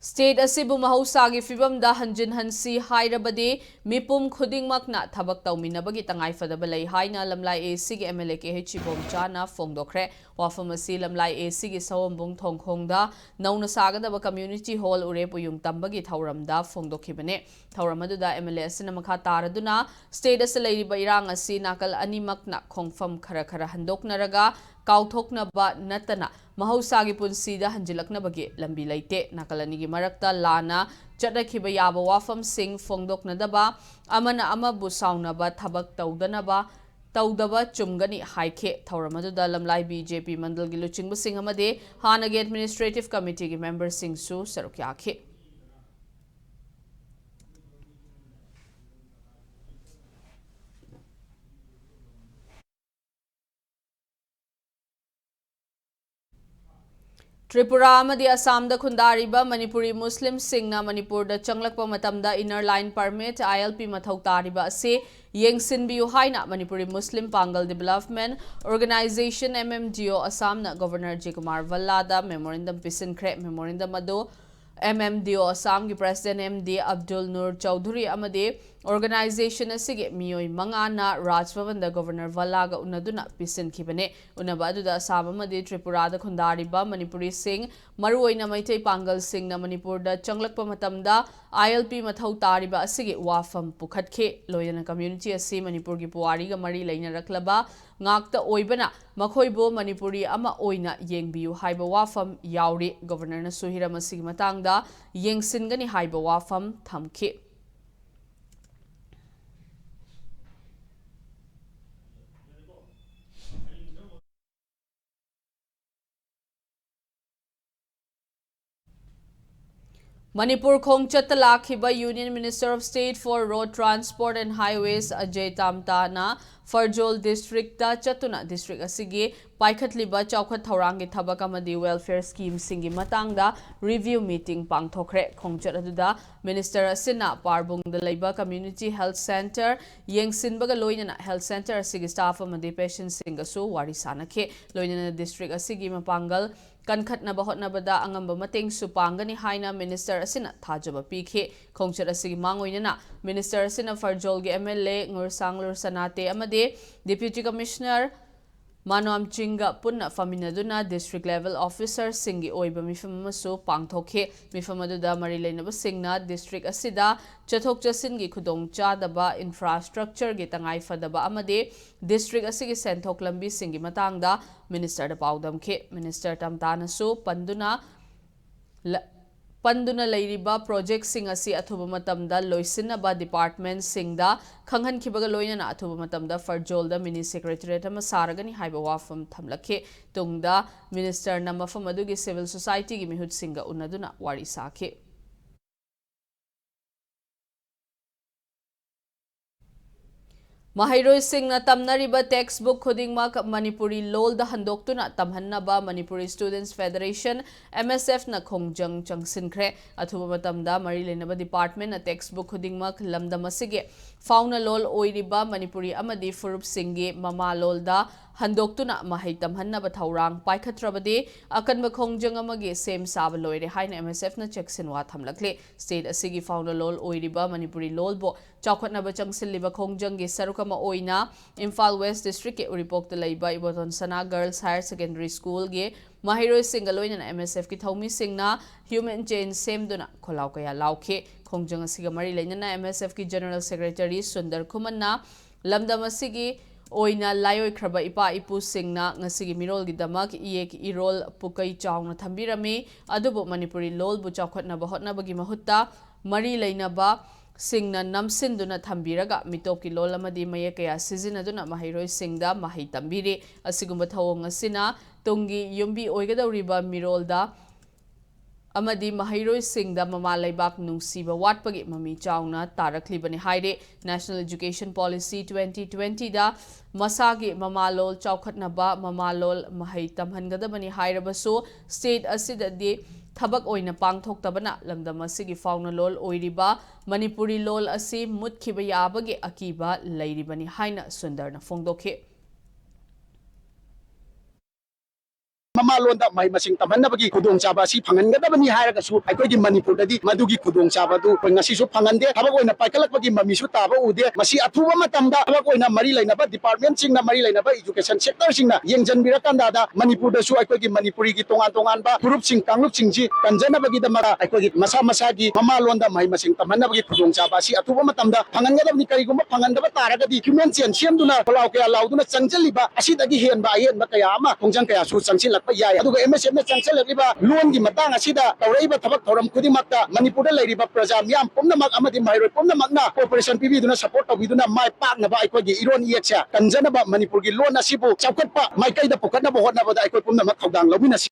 State ꯑꯁꯤꯕꯨ ꯃꯍꯧꯁꯥꯒꯤ ꯐꯤꯕꯝꯗ ꯍꯟꯖꯤꯟꯍꯟꯁꯤ ꯍꯥꯏꯔꯕꯗꯤ ꯃꯤꯄꯨꯝ ꯈꯨꯗꯤꯡꯃꯛꯅ ꯊꯕꯛ ꯇꯧꯃꯤꯟꯅꯕꯒꯤ ꯇꯉꯥꯏꯐꯗꯕ ꯂꯩ ꯍꯥꯏꯅ ꯂꯝꯂꯥꯏ A C ꯒꯤ M L A K H ꯏꯕꯣꯝꯆꯥꯅ ꯐꯣꯡꯗꯣꯛꯈ꯭ꯔꯦ꯫ ꯋꯥꯐꯝ ꯑꯁꯤ ꯂꯝꯂꯥꯏ A C ꯒꯤ ꯁꯑꯣꯝꯕꯨꯡ ꯊꯣꯡꯈꯣꯡꯗ ꯅꯧꯅ ꯁꯥꯒꯗꯕ community hall ꯎꯔꯦꯞ ꯎꯌꯨꯡ ꯇꯝꯕꯒꯤ ꯊꯧꯔꯝꯗ ꯐꯣꯡꯗꯣꯛꯈꯤꯕꯅꯦ꯫ ꯊꯧꯔꯝ ꯑꯗꯨꯗ M L A ꯑꯁꯤꯅ ꯃꯈꯥ ꯇꯥꯔꯗꯨꯅ state ꯑꯁꯤ ꯂꯩꯔꯤꯕ ꯏꯔꯥꯡ ꯑꯁꯤ ꯅꯥꯀꯜ ꯑꯅꯤꯃꯛꯅ ꯈꯣꯡꯐꯝ ꯈꯔ ꯈꯔ ꯍꯟꯗꯣꯛꯅꯔꯒ ꯀꯥꯎꯊꯣꯛꯅꯕ ꯅꯠꯇꯅ ꯃꯍꯧꯁꯥꯒꯤ ꯄꯨꯟꯁꯤꯗ ꯍꯟꯖꯤꯜꯂꯛꯅꯕꯒꯤ ꯂꯝꯕꯤ ꯂꯩꯇꯦ꯫ ꯅꯥꯀꯜ ꯑꯅꯤꯒꯤ ꯃꯔꯛꯇ ꯂꯥꯟꯅ ꯆꯠꯅꯈꯤꯕ ꯌꯥꯕ ꯋꯥꯐꯝꯁꯤꯡ ꯐꯣꯡꯗꯣꯛꯅꯗꯕ, ꯑꯃꯅ ꯑꯃꯕꯨ ꯁꯥꯎꯅꯕ ꯊꯕꯛ ꯇꯧꯗꯅꯕ ꯇꯧꯗꯕ ꯆꯨꯝꯒꯅꯤ ꯍꯥꯏꯈꯤ꯫ ꯊꯧꯔꯝ ꯑꯗꯨꯗ ꯂꯝꯂꯥꯏ B J P ꯃꯟꯗꯜꯒꯤ ꯂꯨꯆꯤꯡꯕꯁꯤꯡ ꯑꯃꯗꯤ ꯍꯥꯟꯅꯒꯤ administrative committeeꯒꯤ memberꯁꯤꯡꯁꯨ ꯁꯔꯨꯛ ꯌꯥꯈꯤ꯫ ꯇ꯭ꯔꯤꯄꯨꯔꯥ ꯑꯃꯗꯤ ꯑꯁꯥꯝꯗ ꯈꯨꯟꯗꯥꯔꯤꯕ ꯃꯅꯤꯄꯨꯔꯤ ꯃꯨꯁꯂꯤꯝꯁꯤꯡꯅ ꯃꯅꯤꯄꯨꯔꯗ ꯆꯪꯂꯛꯄ ꯃꯇꯝꯗ inner line permit, I L P, ꯃꯊꯧ ꯇꯥꯔꯤꯕ ꯑꯁꯤ ꯌꯦꯡꯁꯤꯟꯕꯤꯌꯨ ꯍꯥꯏꯅ ꯃꯅꯤꯄꯨꯔꯤ ꯃꯨꯁꯂꯤꯝ ꯄꯥꯡꯒꯜ development organisation, M M D O, ꯑꯁꯥꯝꯅ Governor Ajay Kumar Bhallaꯗ memorandum ꯄꯤꯁꯤꯟꯈ꯭ꯔꯦ꯫ Memorandum ꯑꯗꯨ M M D O ꯑꯁꯥꯝꯒꯤ president M D Abdul Noor Choudhury ꯑꯃꯗꯤ organisation ꯑꯁꯤꯒꯤ ꯃꯤꯑꯣꯏ ꯃꯉꯥꯅ ꯔꯥꯖ ꯚꯕꯟꯗ Governor Bhallaꯒ ꯎꯅꯗꯨꯅ ꯄꯤꯁꯤꯟꯈꯤꯕꯅꯤ꯫ ꯎꯅꯕ ꯑꯗꯨꯗ ꯑꯁꯥꯝ ꯑꯃꯗꯤ ꯇ꯭ꯔꯤꯄꯨꯔꯥꯗ ꯈꯨꯟꯗꯥꯔꯤꯕ ꯃꯅꯤꯄꯨꯔꯤꯁꯤꯡ, ꯃꯔꯨꯑꯣꯏꯅ ꯃꯩꯇꯩ ꯄꯥꯡꯒꯜꯁꯤꯡꯅ ꯃꯅꯤꯄꯨꯔꯗ ꯆꯪꯂꯛꯄ ꯃꯇꯝꯗ I L P ꯃꯊꯧ ꯇꯥꯔꯤꯕ ꯑꯁꯤꯒꯤ ꯋꯥꯐꯝ ꯄꯨꯈꯠꯈꯤ꯫ ꯂꯣꯏꯅꯅ community ꯑꯁꯤ ꯃꯅꯤꯄꯨꯔꯒꯤ ꯄꯨꯋꯥꯔꯤꯒ ꯃꯔꯤ ꯂꯩꯅꯔꯛꯂꯕ ꯉꯥꯛꯇ ꯑꯣꯏꯕꯅ ꯃꯈꯣꯏꯕꯨ ꯃꯅꯤꯄꯨꯔꯤ ꯑꯃ ꯑꯣꯏꯅ ꯌꯦꯡꯕꯤꯌꯨ ꯍꯥꯏꯕ ꯋꯥꯐꯝ ꯌꯥꯎꯔꯤ꯫ Governorꯅꯁꯨ ꯍꯤꯔꯝ ꯑꯁꯤꯒꯤ ꯃꯇꯥꯡꯗ ꯌꯦꯡꯁꯤꯟꯒꯅꯤ ꯍꯥꯏꯕ ꯋꯥꯐꯝ ꯊꯝꯈꯤ꯫ ꯃꯅꯤꯄꯨꯔ ꯈꯣꯡꯆꯠꯇ ꯂꯥꯛꯈꯤꯕ Union Minister of State for Road Transport and Highways Ajay ꯇꯥꯝꯇꯥꯅ ꯐꯔꯖꯣꯜ districtꯇ ꯆꯠꯇꯨꯅ district ꯑꯁꯤꯒꯤ ꯄꯥꯏꯈꯠꯂꯤꯕ ꯆꯥꯎꯈꯠ ꯊꯧꯔꯥꯡꯒꯤ ꯊꯕꯛ ꯑꯃꯗꯤ welfare schemeꯁꯤꯡꯒꯤ ꯃꯇꯥꯡꯗ review meeting ꯄꯥꯡꯊꯣꯛꯈ꯭ꯔꯦ꯫ ꯈꯣꯡꯆꯠ ꯑꯗꯨꯗ minister ꯑꯁꯤꯅ ꯄꯥꯔꯕꯨꯡꯗ ꯂꯩꯕ community health centre ꯌꯦꯡꯁꯤꯟꯕꯒ ꯂꯣꯏꯅꯅ health centre ꯑꯁꯤꯒꯤ staff ꯑꯃꯗꯤ patientꯁꯤꯡꯒꯁꯨ ꯋꯥꯔꯤ ꯁꯥꯅꯈꯤ꯫ ꯂꯣꯏꯅꯅ district ꯑꯁꯤꯒꯤ ꯃꯄꯥꯡꯒꯜ ꯀꯟꯈꯠꯅꯕ ꯍꯣꯠꯅꯕꯗ ꯑꯉꯝꯕ ꯃꯇꯦꯡꯁꯨ ꯄꯥꯡꯒꯅꯤ ꯍꯥꯏꯅ ꯃꯤꯅꯤꯁꯇꯔ ꯑꯁꯤꯅ ꯊꯥꯖꯕ ꯄꯤꯈꯤ꯫ ꯈꯣꯡꯆꯠ ꯑꯁꯤꯒꯤ ꯃꯥꯡꯑꯣꯏꯅꯅ ꯃꯤꯅꯤꯁꯇꯔ ꯑꯁꯤꯅ ꯐꯔꯖꯣꯜꯒꯤ ꯑꯦꯝ ꯑꯦꯜ ꯑꯦ ꯉꯨꯔꯁꯥꯡꯂꯨꯔ ꯁꯅꯥꯇꯦ ꯑꯃꯗꯤ ꯗꯤꯄ꯭ꯌꯨꯇꯤ ꯀꯃꯤꯁꯅꯔ ꯃꯥꯅꯣꯝ ꯆꯤꯡꯒ ꯄꯨꯟꯅ ꯐꯝꯃꯤꯟꯅꯗꯨꯅ ꯗꯤꯁꯇ꯭ꯔꯤꯛ ꯂꯦꯚꯦꯜ ꯑꯣꯐꯤꯁꯔꯁꯤꯡꯒꯤ ꯑꯣꯏꯕ ꯃꯤꯐꯝ ꯑꯃꯁꯨ ꯄꯥꯡꯊꯣꯛꯈꯤ꯫ ꯃꯤꯐꯝ ꯑꯗꯨꯗ ꯃꯔꯤ ꯂꯩꯅꯕꯁꯤꯡꯅ ꯗꯤꯁꯇ꯭ꯔꯤꯛ ꯑꯁꯤꯗ ꯆꯠꯊꯣꯛ ꯆꯠꯁꯤꯟꯒꯤ ꯈꯨꯗꯣꯡꯆꯥꯗꯕ, ꯏꯟꯐ꯭ꯔꯥꯁꯇ꯭ꯔꯛꯆꯔꯒꯤ ꯇꯉꯥꯏ ꯐꯗꯕ ꯑꯃꯗꯤ ꯗꯤꯁꯇ꯭ꯔꯤꯛ ꯑꯁꯤꯒꯤ ꯁꯦꯟꯊꯣꯛ ꯂꯝꯕꯤꯁꯤꯡꯒꯤ ꯃꯇꯥꯡꯗ ꯃꯤꯅꯤꯁꯇꯔꯗ ꯄꯥꯎꯗꯝꯈꯤ꯫ ꯃꯤꯅꯤꯁꯇꯔ ꯇꯝꯇꯥꯅꯁꯨ ꯄꯟꯗꯨꯅ ꯂ-, ꯄꯟꯗꯨꯅ ꯂꯩꯔꯤꯕ ꯄ꯭ꯔꯣꯖꯦꯛꯁꯤꯡ ꯑꯁꯤ ꯑꯊꯨꯕ ꯃꯇꯝꯗ ꯂꯣꯏꯁꯤꯟꯅꯕ ꯗꯤꯄꯥꯔꯠꯃꯦꯟꯁꯤꯡꯗ ꯈꯪꯍꯟꯈꯤꯕꯒ ꯂꯣꯏꯅꯅ ꯑꯊꯨꯕ ꯃꯇꯝꯗ ꯐꯔꯖꯣꯜꯗ ꯃꯤꯅꯤ ꯁꯦꯀ꯭ꯔꯦꯇꯔꯤꯌꯦꯠ ꯑꯃ ꯁꯥꯔꯒꯅꯤ ꯍꯥꯏꯕ ꯋꯥꯐꯝ ꯊꯝꯂꯛꯈꯤ꯫ ꯇꯨꯡꯗ ꯃꯤꯅꯤꯁꯇꯔꯅ ꯃꯐꯝ ꯑꯗꯨꯒꯤ ꯁꯤꯚꯤꯜ ꯁꯣꯁꯥꯏꯇꯤꯒꯤ ꯃꯤꯍꯨꯠꯁꯤꯡꯒ ꯎꯅꯗꯨꯅ ꯋꯥꯔꯤ ꯁꯥꯈꯤ꯫ ꯃꯍꯩꯔꯣꯏꯁꯤꯡꯅ ꯇꯝꯅꯔꯤꯕ ꯇꯦꯛꯁꯕꯨꯛ ꯈꯨꯗꯤꯡꯃꯛ ꯃꯅꯤꯄꯨꯔꯤ ꯂꯣꯜꯗ ꯍꯟꯗꯣꯛꯇꯨꯅ ꯇꯝꯍꯟꯅꯕ ꯃꯅꯤꯄꯨꯔꯤ ꯁ꯭ꯇꯨꯗꯦꯟꯠꯁ ꯐꯦꯗꯔꯦꯁꯟ, ꯑꯦꯝ ꯑꯦꯁ ꯑꯦꯐꯅ ꯈꯣꯡꯖꯪ ꯆꯪꯁꯤꯟꯈ꯭ꯔꯦ꯫ ꯑꯊꯨꯕ ꯃꯇꯝꯗ ꯃꯔꯤ ꯂꯩꯅꯕ ꯗꯤꯄꯥꯔꯠꯃꯦꯟꯅ ꯇꯦꯛꯁꯕꯨꯛ ꯈꯨꯗꯤꯡꯃꯛ ꯂꯝꯗꯝ ꯑꯁꯤꯒꯤ ꯐꯥꯎꯅ ꯂꯣꯜ ꯑꯣꯏꯔꯤꯕ ꯃꯅꯤꯄꯨꯔꯤ ꯑꯃꯗꯤ ꯐꯨꯔꯨꯞꯁꯤꯡꯒꯤ ꯃꯃꯥꯂꯣꯜꯗ ꯍꯟꯗꯣꯛꯇꯨꯅ ꯃꯍꯩ ꯇꯝꯍꯟꯅꯕ ꯊꯧꯔꯥꯡ ꯄꯥꯏꯈꯠꯇ꯭ꯔꯕꯗꯤ ꯑꯀꯟꯕ ꯈꯣꯡꯖꯪ ꯑꯃꯒꯤ ꯁꯦꯝ ꯁꯥꯕ ꯂꯣꯏꯔꯦ ꯍꯥꯏꯅ ꯑꯦꯝ ꯑꯦꯁ ꯑꯦꯐꯅ ꯆꯦꯛꯁꯤꯟꯋꯥ ꯊꯝꯂꯛꯂꯤ꯫ ꯁ꯭ꯇꯦꯠ ꯑꯁꯤꯒꯤ ꯐꯥꯎꯅ ꯂꯣꯜ ꯑꯣꯏꯔꯤꯕ ꯃꯅꯤꯄꯨꯔꯤ ꯂꯣꯜꯕꯨ ꯆꯥꯎꯈꯠꯅꯕ ꯆꯪꯁꯤꯜꯂꯤꯕ ꯈꯣꯡꯖꯪꯒꯤ ꯁꯔꯨꯛ ꯑꯃ ꯑꯣꯏꯅ ꯏꯝꯐꯥꯜ ꯋꯦꯁ ꯗꯤꯁꯇ꯭ꯔꯤꯛꯀꯤ ꯎꯔꯤꯄꯣꯛꯇ ꯂꯩꯕ ꯏꯕꯣꯇꯣꯟ ꯁꯅꯥ ꯒꯔꯜꯁ ꯍꯥꯌꯔ ꯁꯦꯀꯦꯟꯗꯔꯤ ꯁ꯭ꯀꯨꯜꯒꯤ ꯃꯍꯩꯔꯣꯏꯁꯤꯡꯒ ꯂꯣꯏꯅꯅ ꯑꯦꯝ ꯑꯦꯁ ꯑꯦꯐꯀꯤ ꯊꯧꯃꯤꯁꯤꯡꯅ ꯍ꯭ꯌꯨꯃꯦꯟ ꯆꯦꯟ ꯁꯦꯝꯗꯨꯅ ꯈꯣꯜꯂꯥꯎ ꯀꯌꯥ ꯂꯥꯎꯈꯤ꯫ ꯈꯣꯡꯖꯪ ꯑꯁꯤꯒ ꯃꯔꯤ ꯂꯩꯅꯅ ꯑꯦꯝ ꯑꯦꯁ ꯑꯦꯐꯀꯤ ꯖꯦꯅꯔꯦꯜ ꯁꯦꯀ꯭ꯔꯦꯇꯔꯤ ꯁꯨꯟꯗꯔ ꯈꯨꯃꯟꯅ ꯂꯝꯗꯝ ꯑꯁꯤꯒꯤ ꯑꯣꯏꯅ ꯂꯥꯏꯑꯣꯏꯈ꯭ꯔꯕ ꯏꯄꯥ ꯏꯄꯨꯁꯤꯡꯅ ꯉꯁꯤꯒꯤ ꯃꯤꯔꯣꯜꯒꯤꯗꯃꯛ ꯏꯌꯦꯛ ꯏꯔꯣꯜ ꯄꯨꯀꯩ ꯆꯥꯎꯅ ꯊꯝꯕꯤꯔꯝꯃꯤ꯫ ꯑꯗꯨꯕꯨ ꯃꯅꯤꯄꯨꯔꯤ ꯂꯣꯜꯕꯨ ꯆꯥꯎꯈꯠꯅꯕ ꯍꯣꯠꯅꯕꯒꯤ ꯃꯍꯨꯠꯇ ꯃꯔꯤ ꯂꯩꯅꯕ ꯁꯤꯡꯅ ꯅꯝꯁꯤꯟꯗꯨꯅ ꯊꯝꯕꯤꯔꯒ ꯃꯤꯇꯣꯞꯀꯤ ꯂꯣꯜ ꯑꯃꯗꯤ ꯃꯌꯦꯛ ꯀꯌꯥ ꯁꯤꯖꯤꯟꯅꯗꯨꯅ ꯃꯍꯩꯔꯣꯏꯁꯤꯡꯗ ꯃꯍꯩ ꯇꯝꯕꯤꯔꯤ꯫ ꯑꯁꯤꯒꯨꯝꯕ ꯊꯧꯑꯣꯡ ꯑꯁꯤꯅ ꯇꯨꯡꯒꯤ ꯌꯨꯝꯕꯤ ꯑꯣꯏꯒꯗꯧꯔꯤꯕ ꯃꯤꯔꯣꯜꯗ ꯑꯃꯗꯤ ꯃꯍꯩꯔꯣꯏꯁꯤꯡꯗ ꯃꯃꯥ ꯂꯩꯕꯥꯛ ꯅꯨꯡꯁꯤꯕ ꯋꯥꯠꯄꯒꯤ ꯃꯃꯤ ꯆꯥꯎꯅ ꯇꯥꯔꯛꯂꯤꯕꯅꯤ ꯍꯥꯏꯔꯤ꯫ National Education Policy twenty twentyꯗ ꯃꯁꯥꯒꯤ ꯃꯃꯥꯂꯣꯜ ꯆꯥꯎꯈꯠꯅꯕ ꯃꯃꯥꯂꯣꯜ ꯃꯍꯩ ꯇꯝꯍꯟꯒꯗꯕꯅꯤ ꯍꯥꯏꯔꯕꯁꯨ, ꯁ꯭ꯇꯦꯠ ꯑꯁꯤꯗꯗꯤ ꯊꯕꯛ ꯑꯣꯏꯅ ꯄꯥꯡꯊꯣꯛꯇꯕꯅ ꯂꯝꯗꯝ ꯑꯁꯤꯒꯤ ꯐꯥꯎꯅ ꯂꯣꯜ ꯑꯣꯏꯔꯤꯕ ꯃꯅꯤꯄꯨꯔꯤ ꯂꯣꯜ ꯑꯁꯤ ꯃꯨꯠꯈꯤꯕ ꯌꯥꯕꯒꯤ ꯑꯀꯤꯕ ꯂꯩꯔꯤꯕꯅꯤ ꯍꯥꯏꯅ ꯁꯨꯟꯗꯔꯅ ꯐꯣꯡꯗꯣꯛꯈꯤ꯫ ꯃꯃꯥꯂꯣꯟꯗ ꯃꯍꯩ ꯃꯁꯤꯡ ꯇꯝꯍꯟꯅꯕꯒꯤ ꯈꯨꯗꯣꯡꯆꯥꯕ ꯑꯁꯤ ꯐꯪꯍꯟꯒꯗꯕꯅꯤ ꯍꯥꯏꯔꯒꯁꯨ, ꯑꯩꯈꯣꯏꯒꯤ ꯃꯅꯤꯄꯨꯔꯗꯗꯤ ꯃꯗꯨꯒꯤ ꯈꯨꯗꯣꯡꯆꯥꯕ ꯑꯗꯨ ꯑꯩꯈꯣꯏ ꯉꯁꯤꯁꯨ ꯐꯪꯍꯟꯗꯦ꯫ ꯊꯕꯛ ꯑꯣꯏꯅ ꯄꯥꯏꯈꯠꯂꯛꯄꯒꯤ ꯃꯃꯤꯁꯨ ꯇꯥꯕ ꯎꯗꯦ꯫ ꯃꯁꯤ ꯑꯊꯨꯕ ꯃꯇꯝꯗ ꯊꯕꯛ ꯑꯣꯏꯅ ꯃꯔꯤ ꯂꯩꯅꯕ departmentꯁꯤꯡꯅ, ꯃꯔꯤ ꯂꯩꯅꯕ education sectorꯁꯤꯡꯅ ꯌꯦꯡꯁꯤꯟꯕꯤꯔꯀꯥꯟꯗ, ꯃꯅꯤꯄꯨꯔꯗꯁꯨ ꯑꯩꯈꯣꯏꯒꯤ ꯃꯅꯤꯄꯨꯔꯤꯒꯤ ꯇꯣꯉꯥꯟ ꯇꯣꯉꯥꯟꯕ ꯐꯨꯔꯨꯞꯁꯤꯡ, ꯀꯥꯡꯂꯨꯞꯁꯤꯡꯁꯤ ꯀꯟꯖꯅꯕꯒꯤꯗꯃꯛꯇ ꯑꯩꯈꯣꯏꯒꯤ ꯃꯁꯥ ꯃꯁꯥꯒꯤ ꯃꯃꯥꯂꯣꯟꯗ ꯃꯍꯩ ꯃꯁꯤꯡ ꯇꯝꯍꯟꯅꯕꯒꯤ ꯈꯨꯗꯣꯡꯆꯥꯕ ꯑꯁꯤ ꯑꯊꯨꯕ ꯃꯇꯝꯗ ꯐꯪꯍꯟꯒꯗꯕꯅꯤ꯫ ꯀꯔꯤꯒꯨꯝꯕ ꯐꯪꯍꯟꯗꯕ ꯇꯥꯔꯒꯗꯤ, ꯍ꯭ꯌꯨꯃꯦꯟ ꯆꯦꯟ ꯁꯦꯝꯗꯨꯅ, ꯈꯣꯜꯂꯥꯎ ꯀꯌꯥ ꯂꯥꯎꯗꯨꯅ ꯆꯪꯁꯤꯜꯂꯤꯕ ꯑꯁꯤꯗꯒꯤ ꯍꯦꯟꯕ ꯑꯍꯦꯟꯕ ꯀꯌꯥ ꯑꯃ, ꯈꯣꯡꯖꯪ ꯀꯌꯥꯁꯨ ꯆꯪꯁꯤꯜꯂꯛꯄ ꯌꯥꯏ꯫ ꯑꯗꯨꯒ MSFꯅ ꯆꯪꯁꯤꯜꯂꯛꯂꯤꯕ ꯂꯣꯟꯒꯤ ꯃꯇꯥꯡ ꯑꯁꯤꯗ ꯇꯧꯔꯛꯏꯕ ꯊꯕꯛ ꯊꯧꯔꯝ ꯈꯨꯗꯤꯡꯃꯛꯇ ꯃꯅꯤꯄꯨꯔꯗ ꯂꯩꯔꯤꯕ ꯄ꯭ꯔꯖꯥ ꯃꯤꯌꯥꯝ ꯄꯨꯝꯅꯃꯛ ꯑꯃꯗꯤ ꯃꯍꯩꯔꯣꯏ ꯄꯨꯝꯅꯃꯛꯅ cooperation ꯄꯤꯕꯤꯗꯨꯅ, support ꯇꯧꯕꯤꯗꯨꯅ, ꯃꯥꯏ ꯄꯥꯛꯅꯕ ꯑꯩꯈꯣꯏꯒꯤ ꯏꯔꯣꯟ ꯏꯌꯦꯛꯁꯦ ꯀꯟꯖꯅꯕ, ꯃꯅꯤꯄꯨꯔꯒꯤ ꯂꯣꯟ ꯑꯁꯤꯕꯨ ꯆꯥꯎꯈꯠꯄ ꯃꯥꯏꯀꯩꯗ ꯄꯨꯈꯠꯅꯕ ꯍꯣꯠꯅꯕꯗ ꯑꯩꯈꯣꯏ ꯄꯨꯝꯅꯃꯛ ꯊꯧꯗꯥꯡ ꯂꯧꯃꯤꯟꯅꯁꯤ꯫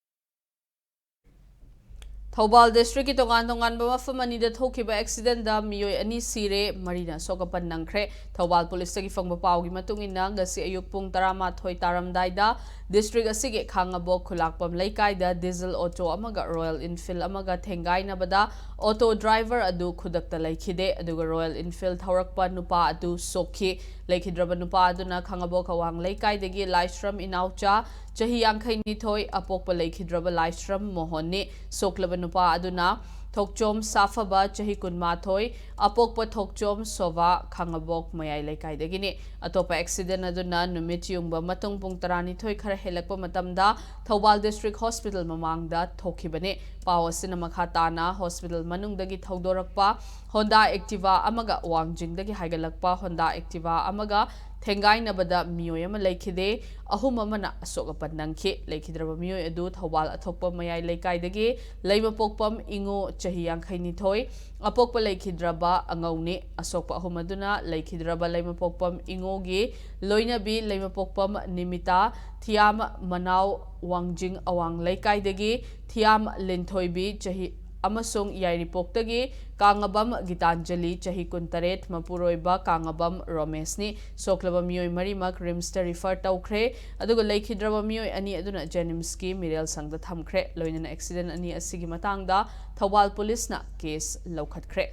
ꯊꯧꯕꯥꯜ districtꯀꯤ ꯇꯣꯉꯥꯟ ꯇꯣꯉꯥꯟꯕ ꯃꯐꯝ ꯑꯅꯤꯗ ꯊꯣꯛꯈꯤꯕ accidentꯇ ꯃꯤꯑꯣꯏ ꯑꯅꯤ ꯁꯤꯔꯦ, ꯃꯔꯤꯅ ꯑꯁꯣꯛ ꯑꯄꯟ ꯅꯪꯈ꯭ꯔꯦ꯫ ꯊꯧꯕꯥꯜ policeꯇꯒꯤ ꯐꯪꯕ ꯄꯥꯎꯒꯤ ꯃꯇꯨꯡ ꯏꯟꯅ, ꯉꯁꯤ ꯑꯌꯨꯛ ꯄꯨꯡ ꯇꯔꯥꯃꯥꯊꯣꯏ ꯇꯥꯔꯝꯗꯥꯏꯗ district ꯑꯁꯤꯒꯤ ꯈꯥꯉꯕꯣꯛ ꯈꯨꯂꯥꯛꯄꯝ ꯂꯩꯀꯥꯏꯗ diesel auto ꯑꯃꯒ Royal Enfield ꯑꯃꯒ ꯊꯦꯡꯒꯥꯏꯅꯕꯗ auto driver ꯑꯗꯨ ꯈꯨꯗꯛꯇ ꯂꯩꯈꯤꯗꯦ, ꯑꯗꯨꯒ Royal Enfield ꯊꯧꯔꯛꯄ ꯅꯨꯄꯥ ꯑꯗꯨ ꯁꯣꯛꯈꯤ꯫ ꯂꯩꯈꯤꯗ꯭ꯔꯕ ꯅꯨꯄꯥ ꯑꯗꯨꯅ ꯈꯥꯉꯕꯣꯛ ꯑꯋꯥꯡ ꯂꯩꯀꯥꯏꯗꯒꯤ ꯂꯥꯏꯁ꯭ꯔꯝ ꯏꯅꯥꯎꯆꯥ, ꯆꯍꯤ ꯌꯥꯡꯈꯩ ꯅꯤꯊꯣꯏ, ꯑꯄꯣꯛꯄ ꯂꯩꯈꯤꯗ꯭ꯔꯕ ꯂꯥꯏꯁ꯭ꯔꯝ ꯃꯣꯍꯟꯅꯤ꯫ ꯁꯣꯛꯂꯕ ꯅꯨꯄꯥ ꯑꯗꯨꯅ ꯊꯣꯛꯆꯣꯝ ꯁꯥꯐꯕ, ꯆꯍꯤ ꯀꯨꯟꯃꯥꯊꯣꯏ, ꯑꯄꯣꯛꯄ ꯊꯣꯛꯆꯣꯝ ꯁꯣꯚꯥ, ꯈꯥꯉꯕꯣꯛ ꯃꯌꯥꯏ ꯂꯩꯀꯥꯏꯗꯒꯤꯅꯤ꯫ ꯑꯇꯣꯞꯄ accident ꯑꯗꯨꯅ ꯅꯨꯃꯤꯠ ꯌꯨꯡꯕ ꯃꯇꯨꯡ ꯄꯨꯡ ꯇꯔꯥꯅꯤꯊꯣꯏ ꯈꯔ ꯍꯦꯜꯂꯛꯄ ꯃꯇꯝꯗ ꯊꯧꯕꯥꯜ district hospital ꯃꯃꯥꯡꯗ ꯊꯣꯛꯈꯤꯕꯅꯤ꯫ ꯄꯥꯎ ꯑꯁꯤꯅ ꯃꯈꯥ ꯇꯥꯅ hospital ꯃꯅꯨꯡꯗꯒꯤ ꯊꯧꯗꯣꯔꯛꯄ Honda Activa ꯑꯃꯒ ꯋꯥꯡꯖꯤꯡꯗꯒꯤ ꯍꯥꯏꯒꯠꯂꯛꯄ Honda Activa ꯑꯃꯒ ꯊꯦꯡꯒꯥꯏꯅꯕꯗ ꯃꯤꯑꯣꯏ ꯑꯃ ꯂꯩꯈꯤꯗꯦ, ꯑꯍꯨꯝ ꯑꯃꯅ ꯑꯁꯣꯛ ꯑꯄꯟ ꯅꯪꯈꯤ꯫ ꯂꯩꯈꯤꯗ꯭ꯔꯕ ꯃꯤꯑꯣꯏ ꯑꯗꯨ ꯊꯧꯕꯥꯜ ꯑꯊꯣꯛꯄ ꯃꯌꯥꯏ ꯂꯩꯀꯥꯏꯗꯒꯤ ꯂꯩꯃꯄꯣꯛꯄꯝ ꯏꯉꯣ, ꯆꯍꯤ ꯌꯥꯡꯈꯩ ꯅꯤꯊꯣꯏ, ꯑꯄꯣꯛꯄ ꯂꯩꯈꯤꯗ꯭ꯔꯕ ꯑꯉꯧꯅꯤ꯫ ꯑꯁꯣꯛꯄ ꯑꯍꯨꯝ ꯑꯗꯨꯅ ꯂꯩꯈꯤꯗ꯭ꯔꯕ ꯂꯩꯃꯄꯣꯛꯄꯝ ꯏꯉꯣꯒꯤ ꯂꯣꯏꯅꯕꯤ ꯂꯩꯃꯄꯣꯛꯄꯝ ꯅꯤꯃꯤꯇꯥ, ꯊꯤꯌꯥꯝ ꯃꯅꯥꯎ ꯋꯥꯡꯖꯤꯡ ꯑꯋꯥꯡ ꯂꯩꯀꯥꯏꯗꯒꯤ ꯊꯤꯌꯥꯝ ꯂꯤꯟꯊꯣꯏꯕꯤ, ꯆꯍꯤ, ꯑꯃꯁꯨꯡ ꯌꯥꯏꯔꯤꯄꯣꯛꯇꯒꯤ ꯀꯥꯉꯕꯝ ꯒꯤꯇꯥꯟꯖꯂꯤ, ꯆꯍꯤ ꯀꯨꯟꯇꯔꯦꯠ, ꯃꯄꯨꯔꯣꯏꯕ ꯀꯥꯉꯕꯝ ꯔꯣꯃꯦꯁꯅꯤ꯫ ꯁꯣꯛꯂꯕ ꯃꯤꯑꯣꯏ ꯃꯔꯤꯃꯛ RIMSꯇ refer ꯇꯧꯈ꯭ꯔꯦ, ꯑꯗꯨꯒ ꯂꯩꯈꯤꯗ꯭ꯔꯕ ꯃꯤꯑꯣꯏ ꯑꯅꯤ ꯑꯗꯨꯅ JNIMSꯀꯤ ꯃꯤꯔꯦꯜ ꯁꯪꯗ ꯊꯝꯈ꯭ꯔꯦ꯫ ꯂꯣꯏꯅꯅ accident ꯑꯅꯤ ꯑꯁꯤꯒꯤ ꯃꯇꯥꯡꯗ ꯊꯧꯕꯥꯜ policeꯅ case ꯂꯧꯈꯠꯈ꯭ꯔꯦ꯫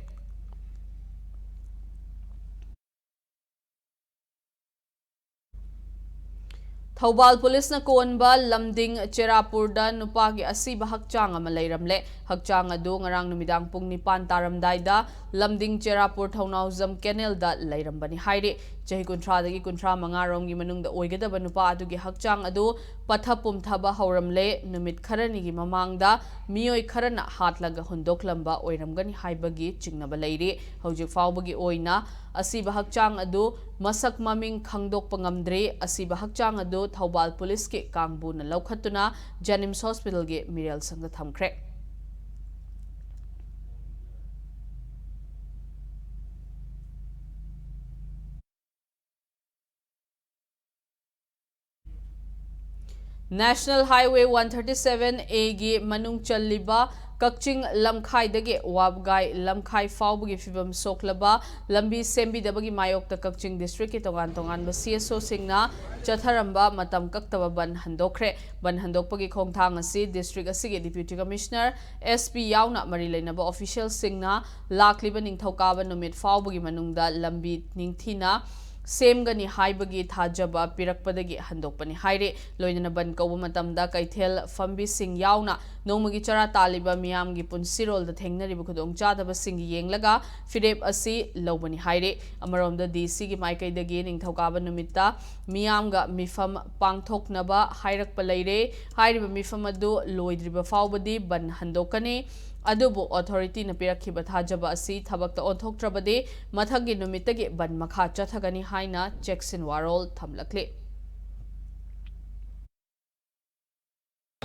ꯊꯧꯕꯥꯜ ꯄꯨꯂꯤꯁꯅ ꯀꯣꯟꯕ ꯂꯝꯗꯤꯡ ꯆꯦꯔꯥꯄꯨꯔꯗ ꯅꯨꯄꯥꯒꯤ ꯑꯁꯤꯕ ꯍꯛꯆꯥꯡ ꯑꯃ ꯂꯩꯔꯝꯂꯦ꯫ ꯍꯛꯆꯥꯡ ꯑꯗꯨ ꯉꯔꯥꯡ ꯅꯨꯃꯤꯗꯥꯡ ꯄꯨꯡ ꯅꯤꯄꯥꯟ ꯇꯥꯔꯝꯗꯥꯏꯗ ꯂꯝꯗꯤꯡ ꯆꯦꯔꯥꯄꯨꯔ ꯊꯧꯅꯥꯎꯖꯝ ꯀꯦꯅꯦꯜꯗ ꯂꯩꯔꯝꯕꯅꯤ ꯍꯥꯏꯔꯤ꯫ ꯆꯍꯤ ꯀꯨꯟꯊ꯭ꯔꯥꯗꯒꯤ ꯀꯨꯟꯊ꯭ꯔꯥ ꯃꯉꯥ ꯔꯣꯝꯒꯤ ꯃꯅꯨꯡꯗ ꯑꯣꯏꯒꯗꯕ ꯅꯨꯄꯥ ꯑꯗꯨꯒꯤ ꯍꯛꯆꯥꯡ ꯑꯗꯨ ꯄꯠꯊ ꯄꯨꯝꯊꯕ ꯍꯧꯔꯝꯂꯦ꯫ ꯅꯨꯃꯤꯠ ꯈꯔꯅꯤꯒꯤ ꯃꯃꯥꯡꯗ ꯃꯤꯑꯣꯏ ꯈꯔꯅ ꯍꯥꯠꯂꯒ ꯍꯨꯟꯗꯣꯛꯂꯝꯕ ꯑꯣꯏꯔꯝꯒꯅꯤ ꯍꯥꯏꯕꯒꯤ ꯆꯤꯡꯅꯕ ꯂꯩꯔꯤ꯫ ꯍꯧꯖꯤꯛ ꯐꯥꯎꯕꯒꯤ ꯑꯣꯏꯅ ꯑꯁꯤꯕ ꯍꯛꯆꯥꯡ ꯑꯗꯨ ꯃꯁꯛ ꯃꯃꯤꯡ ꯈꯪꯗꯣꯛꯄ ꯉꯝꯗ꯭ꯔꯤ꯫ ꯑꯁꯤꯕ ꯍꯛꯆꯥꯡ ꯑꯗꯨ ꯊꯧꯕꯥꯜ ꯄꯨꯂꯤꯁꯀꯤ ꯀꯥꯡꯕꯨꯅ ꯂꯧꯈꯠꯇꯨꯅ ꯖꯦꯅꯤꯝꯁ ꯍꯣꯁꯄꯤꯇꯥꯜꯒꯤ ꯃꯤꯔꯦꯜ ꯁꯪꯗ ꯊꯝꯈ꯭ꯔꯦ꯫ National Highway one thirty seven A ꯒꯤ ꯃꯅꯨꯡ ꯆꯜꯂꯤꯕ ꯀꯛꯆꯤꯡ ꯂꯝꯈꯥꯏꯗꯒꯤ ꯋꯥꯕꯒꯥꯏ ꯂꯝꯈꯥꯏ ꯐꯥꯎꯕꯒꯤ ꯐꯤꯕꯝ ꯁꯣꯛꯂꯕ ꯂꯝꯕꯤ ꯁꯦꯝꯕꯤꯗꯕꯒꯤ ꯃꯥꯌꯣꯛꯇ ꯀꯛꯆꯤꯡ ꯗꯤꯁꯇ꯭ꯔꯤꯛꯀꯤ ꯇꯣꯉꯥꯟ ꯇꯣꯉꯥꯟꯕ ꯁꯤ ꯑꯦꯁ ꯑꯣꯁꯤꯡꯅ ꯆꯠꯊꯔꯝꯕ ꯃꯇꯝ ꯀꯛꯇꯕ ꯕꯟ ꯍꯟꯗꯣꯛꯈ꯭ꯔꯦ꯫ ꯕꯟ ꯍꯟꯗꯣꯛꯄꯒꯤ ꯈꯣꯡꯊꯥꯡ ꯑꯁꯤ ꯗꯤꯁꯇ꯭ꯔꯤꯛ ꯑꯁꯤꯒꯤ ꯗꯤꯄ꯭ꯌꯨꯇꯤ ꯀꯃꯤꯁꯅꯔ, ꯑꯦꯁ ꯄꯤ ꯌꯥꯎꯅ ꯃꯔꯤ ꯂꯩꯅꯕ ꯑꯣꯐꯤꯁꯤꯌꯦꯜꯁꯤꯡꯅ ꯂꯥꯛꯂꯤꯕ ꯅꯤꯡꯊꯧꯀꯥꯕ ꯅꯨꯃꯤꯠ ꯐꯥꯎꯕꯒꯤ ꯃꯅꯨꯡꯗ ꯂꯝꯕꯤ ꯅꯤꯡꯊꯤꯅ ꯁꯦꯝꯒꯅꯤ ꯍꯥꯏꯕꯒꯤ ꯊꯥꯖꯕ ꯄꯤꯔꯛꯄꯗꯒꯤ ꯍꯟꯗꯣꯛꯄꯅꯤ ꯍꯥꯏꯔꯤ꯫ ꯂꯣꯏꯅꯅ ꯕꯟ ꯀꯧꯕ ꯃꯇꯝꯗ ꯀꯩꯊꯦꯜ ꯐꯝꯕꯤꯁꯤꯡ ꯌꯥꯎꯅ ꯅꯣꯡꯃꯒꯤ ꯆꯔꯥ ꯇꯥꯜꯂꯤꯕ ꯃꯤꯌꯥꯝꯒꯤ ꯄꯨꯟꯁꯤꯔꯣꯜꯗ ꯊꯦꯡꯅꯔꯤꯕ ꯈꯨꯗꯣꯡꯆꯥꯗꯕꯁꯤꯡ ꯌꯦꯡꯂꯒ ꯐꯤꯔꯦꯞ ꯑꯁꯤ ꯂꯧꯕꯅꯤ ꯍꯥꯏꯔꯤ꯫ ꯑꯃꯔꯣꯝꯗ ꯗꯤ ꯁꯤꯒꯤ ꯃꯥꯏꯀꯩꯗꯒꯤ ꯅꯤꯡꯊꯧꯀꯥꯕ ꯅꯨꯃꯤꯠꯇ ꯃꯤꯌꯥꯝꯒ ꯃꯤꯐꯝ ꯄꯥꯡꯊꯣꯛꯅꯕ ꯍꯥꯏꯔꯛꯄ ꯂꯩꯔꯦ꯫ ꯍꯥꯏꯔꯤꯕ ꯃꯤꯐꯝ ꯑꯗꯨ ꯂꯣꯏꯗ꯭ꯔꯤꯕ ꯐꯥꯎꯕꯗꯤ ꯕꯟ ꯍꯟꯗꯣꯛꯀꯅꯤ꯫ ꯑꯗꯨꯕꯨ ꯑꯣꯊꯣꯔꯤꯇꯤꯅ ꯄꯤꯔꯛꯈꯤꯕ ꯊꯥꯖꯕ ꯑꯁꯤ ꯊꯕꯛꯇ ꯑꯣꯟꯊꯣꯛꯇ꯭ꯔꯕꯗꯤ ꯃꯊꯪꯒꯤ ꯅꯨꯃꯤꯠꯇꯒꯤ ꯕꯟ ꯃꯈꯥ ꯆꯠꯊꯒꯅꯤ ꯍꯥꯏꯅ ꯆꯦꯛꯁꯤꯟ ꯋꯥꯔꯣꯜ ꯊꯝꯂꯛꯂꯤ꯫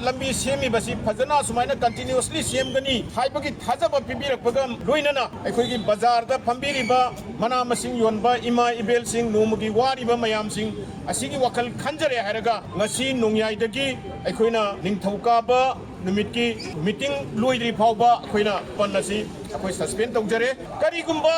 ꯂꯝꯕꯤ ꯁꯦꯝꯃꯤꯕꯁꯤ ꯐꯖꯅ ꯁꯨꯃꯥꯏꯅ continuously ꯁꯦꯝꯒꯅꯤ ꯍꯥꯏꯕꯒꯤ ꯊꯥꯖꯕ ꯄꯤꯕꯤꯔꯛꯄꯒ ꯂꯣꯏꯅꯅ ꯑꯩꯈꯣꯏꯒꯤ ꯕꯖꯥꯔꯗ ꯐꯝꯕꯤꯔꯤꯕ ꯃꯅꯥ ꯃꯁꯤꯡ ꯌꯣꯟꯕ ꯏꯃꯥ ꯏꯕꯦꯜꯁꯤꯡ, ꯅꯣꯡꯃꯒꯤ ꯋꯥꯔꯤꯕ ꯃꯌꯥꯝꯁꯤꯡ ꯑꯁꯤꯒꯤ ꯋꯥꯈꯜ ꯈꯟꯖꯔꯦ ꯍꯥꯏꯔꯒ ꯉꯁꯤ ꯅꯣꯡꯌꯥꯏꯗꯒꯤ ꯑꯩꯈꯣꯏꯅ ꯅꯤꯡꯊꯧꯀꯥꯕ ꯅꯨꯃꯤꯠꯀꯤ ꯃꯤꯇꯤꯡ ꯂꯣꯏꯗ꯭ꯔꯤ ꯐꯥꯎꯕ ꯑꯩꯈꯣꯏꯅ ꯕꯟ ꯑꯁꯤ ꯑꯩꯈꯣꯏ ꯁꯁꯄꯦꯟ ꯇꯧꯖꯔꯦ꯫ ꯀꯔꯤꯒꯨꯝꯕ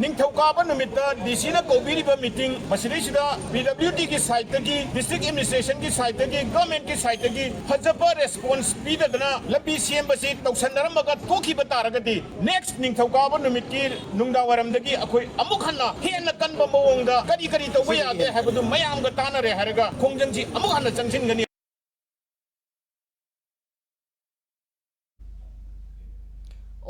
ꯅꯤꯡꯊꯧꯀꯥꯕ ꯅꯨꯃꯤꯠꯇ ꯗꯤ ꯁꯤꯅ ꯀꯧꯕꯤꯔꯤꯕ ꯃꯤꯇꯤꯡ ꯃꯁꯤꯗꯩꯁꯤꯗ ꯄꯤ ꯗꯕ꯭ꯂꯤꯎ ꯗꯤꯒꯤ ꯁꯥꯏꯠꯇꯒꯤ, ꯗꯤꯁꯇ꯭ꯔꯤꯛ ꯑꯦꯗꯃꯤꯅꯤꯁꯇ꯭ꯔꯦꯁꯟꯒꯤ ꯁꯥꯏꯠꯇꯒꯤ, ꯒꯚꯔꯟꯃꯦꯟꯠꯀꯤ ꯁꯥꯏꯠꯇꯒꯤ ꯐꯖꯕ ꯔꯦꯁꯄꯣꯟꯁ ꯄꯤꯗꯗꯅ ꯂꯝꯕꯤ ꯁꯦꯝꯕꯁꯤ ꯇꯧꯁꯟꯅꯔꯝꯃꯒ ꯊꯣꯛꯈꯤꯕ ꯇꯥꯔꯒꯗꯤ, ꯅꯦꯛꯁ ꯅꯤꯡꯊꯧꯀꯥꯕ ꯅꯨꯃꯤꯠꯀꯤ ꯅꯨꯡꯗꯥꯡꯋꯥꯏꯔꯝꯗꯒꯤ ꯑꯩꯈꯣꯏ ꯑꯃꯨꯛ ꯍꯟꯅ ꯍꯦꯟꯅ ꯀꯟꯕ ꯃꯑꯣꯡꯗ ꯀꯔꯤ ꯀꯔꯤ ꯇꯧꯕ ꯌꯥꯒꯦ ꯍꯥꯏꯕꯗꯨ ꯃꯌꯥꯝꯒ ꯇꯥꯟꯅꯔꯦ ꯍꯥꯏꯔꯒ ꯈꯣꯡꯖꯪꯁꯤ ꯑꯃꯨꯛ ꯍꯟꯅ ꯆꯪꯁꯤꯟꯒꯅꯤ꯫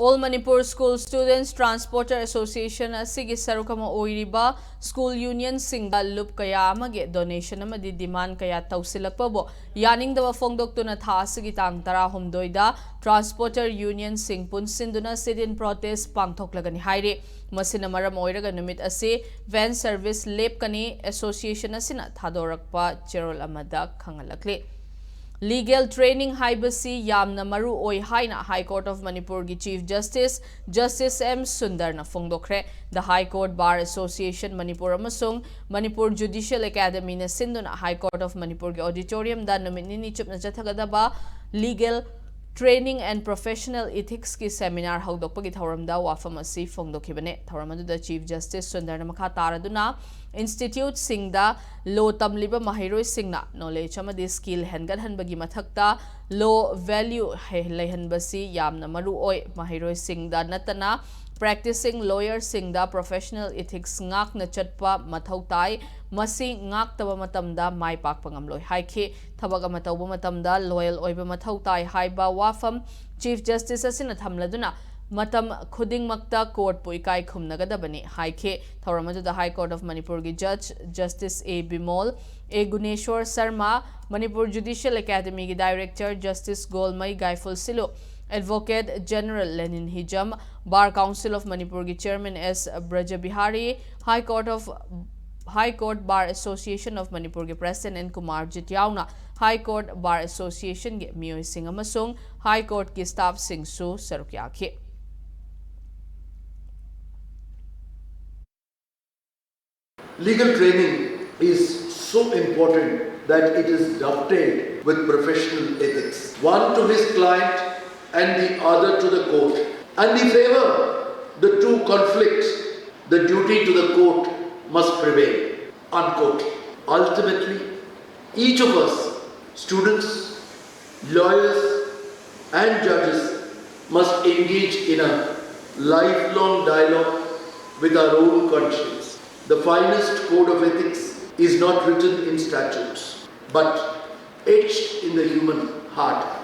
All Manipur School Students Transporter Association ꯑꯁꯤꯒꯤ ꯁꯔꯨꯛ ꯑꯃ ꯑꯣꯏꯔꯤꯕ ꯁ꯭ꯀꯨꯜ ꯌꯨꯅꯤꯌꯟꯁꯤꯡꯗ ꯂꯨꯞ ꯀꯌꯥ ꯑꯃꯒꯤ ꯗꯣꯅꯦꯁꯟ ꯑꯃꯗꯤ ꯗꯤꯃꯥꯟ ꯀꯌꯥ ꯇꯧꯁꯤꯜꯂꯛꯄꯕꯨ ꯌꯥꯅꯤꯡꯗꯕ ꯐꯣꯡꯗꯣꯛꯇꯨꯅ ꯊꯥ ꯑꯁꯤꯒꯤ ꯇꯥꯡ ꯇꯔꯥꯍꯨꯝꯗꯣꯏꯗ ꯇ꯭ꯔꯥꯟꯁꯄꯣꯔꯇꯔ ꯌꯨꯅꯤꯌꯟꯁꯤꯡ ꯄꯨꯟꯁꯤꯟꯗꯨꯅ sit-in protest ꯄꯥꯡꯊꯣꯛꯂꯒꯅꯤ ꯍꯥꯏꯔꯤ꯫ ꯃꯁꯤꯅ ꯃꯔꯝ ꯑꯣꯏꯔꯒ ꯅꯨꯃꯤꯠ ꯑꯁꯤ ꯚꯦꯟ ꯁꯔꯚꯤꯁ ꯂꯦꯞꯀꯅꯤ, ꯑꯦꯁꯣꯁꯤꯌꯦꯁꯟ ꯑꯁꯤꯅ ꯊꯥꯗꯣꯔꯛꯄ ꯆꯦꯔꯣꯜ ꯑꯃꯗ ꯈꯪꯍꯜꯂꯛꯂꯤ꯫ ꯂꯤꯒꯦꯜ ꯇ꯭ꯔꯦꯅꯤꯡ ꯍꯥꯏꯕꯁꯤ ꯌꯥꯝꯅ ꯃꯔꯨ ꯑꯣꯏ ꯍꯥꯏꯅ ꯍꯥꯏ ꯀꯣꯔꯠ ꯑꯣꯐ ꯃꯅꯤꯄꯨꯔꯒꯤ ꯆꯤꯐ ꯖꯁꯇꯤꯁ, ꯖꯁꯇꯤꯁ ꯑꯦꯝ ꯁꯨꯟꯗꯔꯅ ꯐꯣꯡꯗꯣꯛꯈ꯭ꯔꯦ꯫ The High Court Bar Association Manipur ꯑꯃꯁꯨꯡ ꯃꯅꯤꯄꯨꯔ ꯖꯨꯗꯤꯁꯤꯌꯦꯜ ꯑꯦꯀꯥꯗꯃꯤꯅ ꯁꯤꯟꯗꯨꯅ ꯍꯥꯏ ꯀꯣꯔꯠ ꯑꯣꯐ ꯃꯅꯤꯄꯨꯔꯒꯤ ꯑꯣꯗꯤꯇꯣꯔꯤꯌꯝꯗ ꯅꯨꯃꯤꯠ ꯅꯤꯅꯤ ꯆꯨꯞꯅ ꯆꯠꯊꯒꯗꯕ Legal Training and Professional Ethics ꯀꯤ ꯁꯦꯃꯤꯅꯥꯔ ꯍꯧꯗꯣꯛꯄꯒꯤ ꯊꯧꯔꯝꯗ ꯋꯥꯐꯝ ꯑꯁꯤ ꯐꯣꯡꯗꯣꯛꯈꯤꯕꯅꯤ꯫ ꯊꯧꯔꯝ ꯑꯗꯨꯗ ꯆꯤꯐ ꯖꯁꯇꯤꯁ ꯁꯨꯟꯗꯔꯅ ꯃꯈꯥ ꯇꯥꯔꯗꯨꯅ ꯏꯟꯁꯇꯤꯇ꯭ꯌꯨꯠꯁꯤꯡꯗ ꯂꯣ ꯇꯝꯂꯤꯕ ꯃꯍꯩꯔꯣꯏꯁꯤꯡꯅ ꯅꯣꯂꯦꯖ ꯑꯃꯗꯤ ꯁ꯭ꯀꯤꯜ ꯍꯦꯟꯒꯠꯍꯟꯕꯒꯤ ꯃꯊꯛꯇ ꯂꯣ ꯚꯦꯂ꯭ꯌꯨ ꯍꯦ-, ꯂꯩꯍꯟꯕꯁꯤ ꯌꯥꯝꯅ ꯃꯔꯨ ꯑꯣꯏ꯫ ꯃꯍꯩꯔꯣꯏꯁꯤꯡꯗ ꯅꯠꯇꯅ ꯄ꯭ꯔꯦꯛꯇꯤꯁꯤꯡ ꯂꯣꯌꯔꯁꯤꯡꯗ ꯄ꯭ꯔꯣꯐꯦꯁꯅꯦꯜ ꯏꯊꯤꯛꯁ ꯉꯥꯛꯅ ꯆꯠꯄ ꯃꯊꯧ ꯇꯥꯏ꯫ ꯃꯁꯤ ꯉꯥꯛꯇꯕ ꯃꯇꯝꯗ ꯃꯥꯏ ꯄꯥꯛꯄ ꯉꯝꯂꯣꯏ ꯍꯥꯏꯈꯤ꯫ ꯊꯕꯛ ꯑꯃ ꯇꯧꯕ ꯃꯇꯝꯗ ꯂꯣꯌꯦꯜ ꯑꯣꯏꯕ ꯃꯊꯧ ꯇꯥꯏ ꯍꯥꯏꯕ ꯋꯥꯐꯝ ꯆꯤꯐ ꯖꯁꯇꯤꯁ ꯑꯁꯤꯅ ꯊꯝꯂꯗꯨꯅ ꯃꯇꯝ ꯈꯨꯗꯤꯡꯃꯛꯇ ꯀꯣꯔꯠꯄꯨ ꯏꯀꯥꯏ ꯈꯨꯝꯅꯒꯗꯕꯅꯤ ꯍꯥꯏꯈꯤ꯫ ꯊꯧꯔꯝ ꯑꯗꯨꯗ ꯍꯥꯏ ꯀꯣꯔꯠ ꯑꯣꯐ ꯃꯅꯤꯄꯨꯔꯒꯤ ꯖꯖ justice A Bimol, A Guneshwar Sharma, Manipur judicial ꯑꯦꯀꯥꯗꯃꯤꯒꯤ director justice Golmei Gaiphul Shilu, advocate general Lenin Hijam, bar council of ꯃꯅꯤꯄꯨꯔꯒꯤ chairman S Brajabihari, high court of, high court bar association of ꯃꯅꯤꯄꯨꯔꯒꯤ ꯄ꯭ꯔꯦꯁꯤꯗꯦꯟꯠ ꯑꯦꯟ ꯀꯨꯃꯥꯔꯖꯤꯠ ꯌꯥꯎꯅ ꯍꯥꯏ ꯀꯣꯔꯠ ꯕꯥꯔ ꯑꯦꯁꯣꯁꯤꯌꯦꯁꯟꯒꯤ ꯃꯤꯑꯣꯏꯁꯤꯡ ꯑꯃꯁꯨꯡ ꯍꯥꯏ ꯀꯣꯔꯠꯀꯤ ꯁ꯭ꯇꯥꯐꯁꯤꯡꯁꯨ ꯁꯔꯨꯛ ꯌꯥꯈꯤ꯫ Legal training is so important that it is dovetailed with professional ethics. One to his client and the other to the court. And if ever the two conflict, the duty to the court must prevail. Unquote. Ultimately, each of us, students, lawyers, and judges, must engage in a lifelong dialogue with our own conscience. The finest code of ethics is not written in statutes, but etched in the human heart.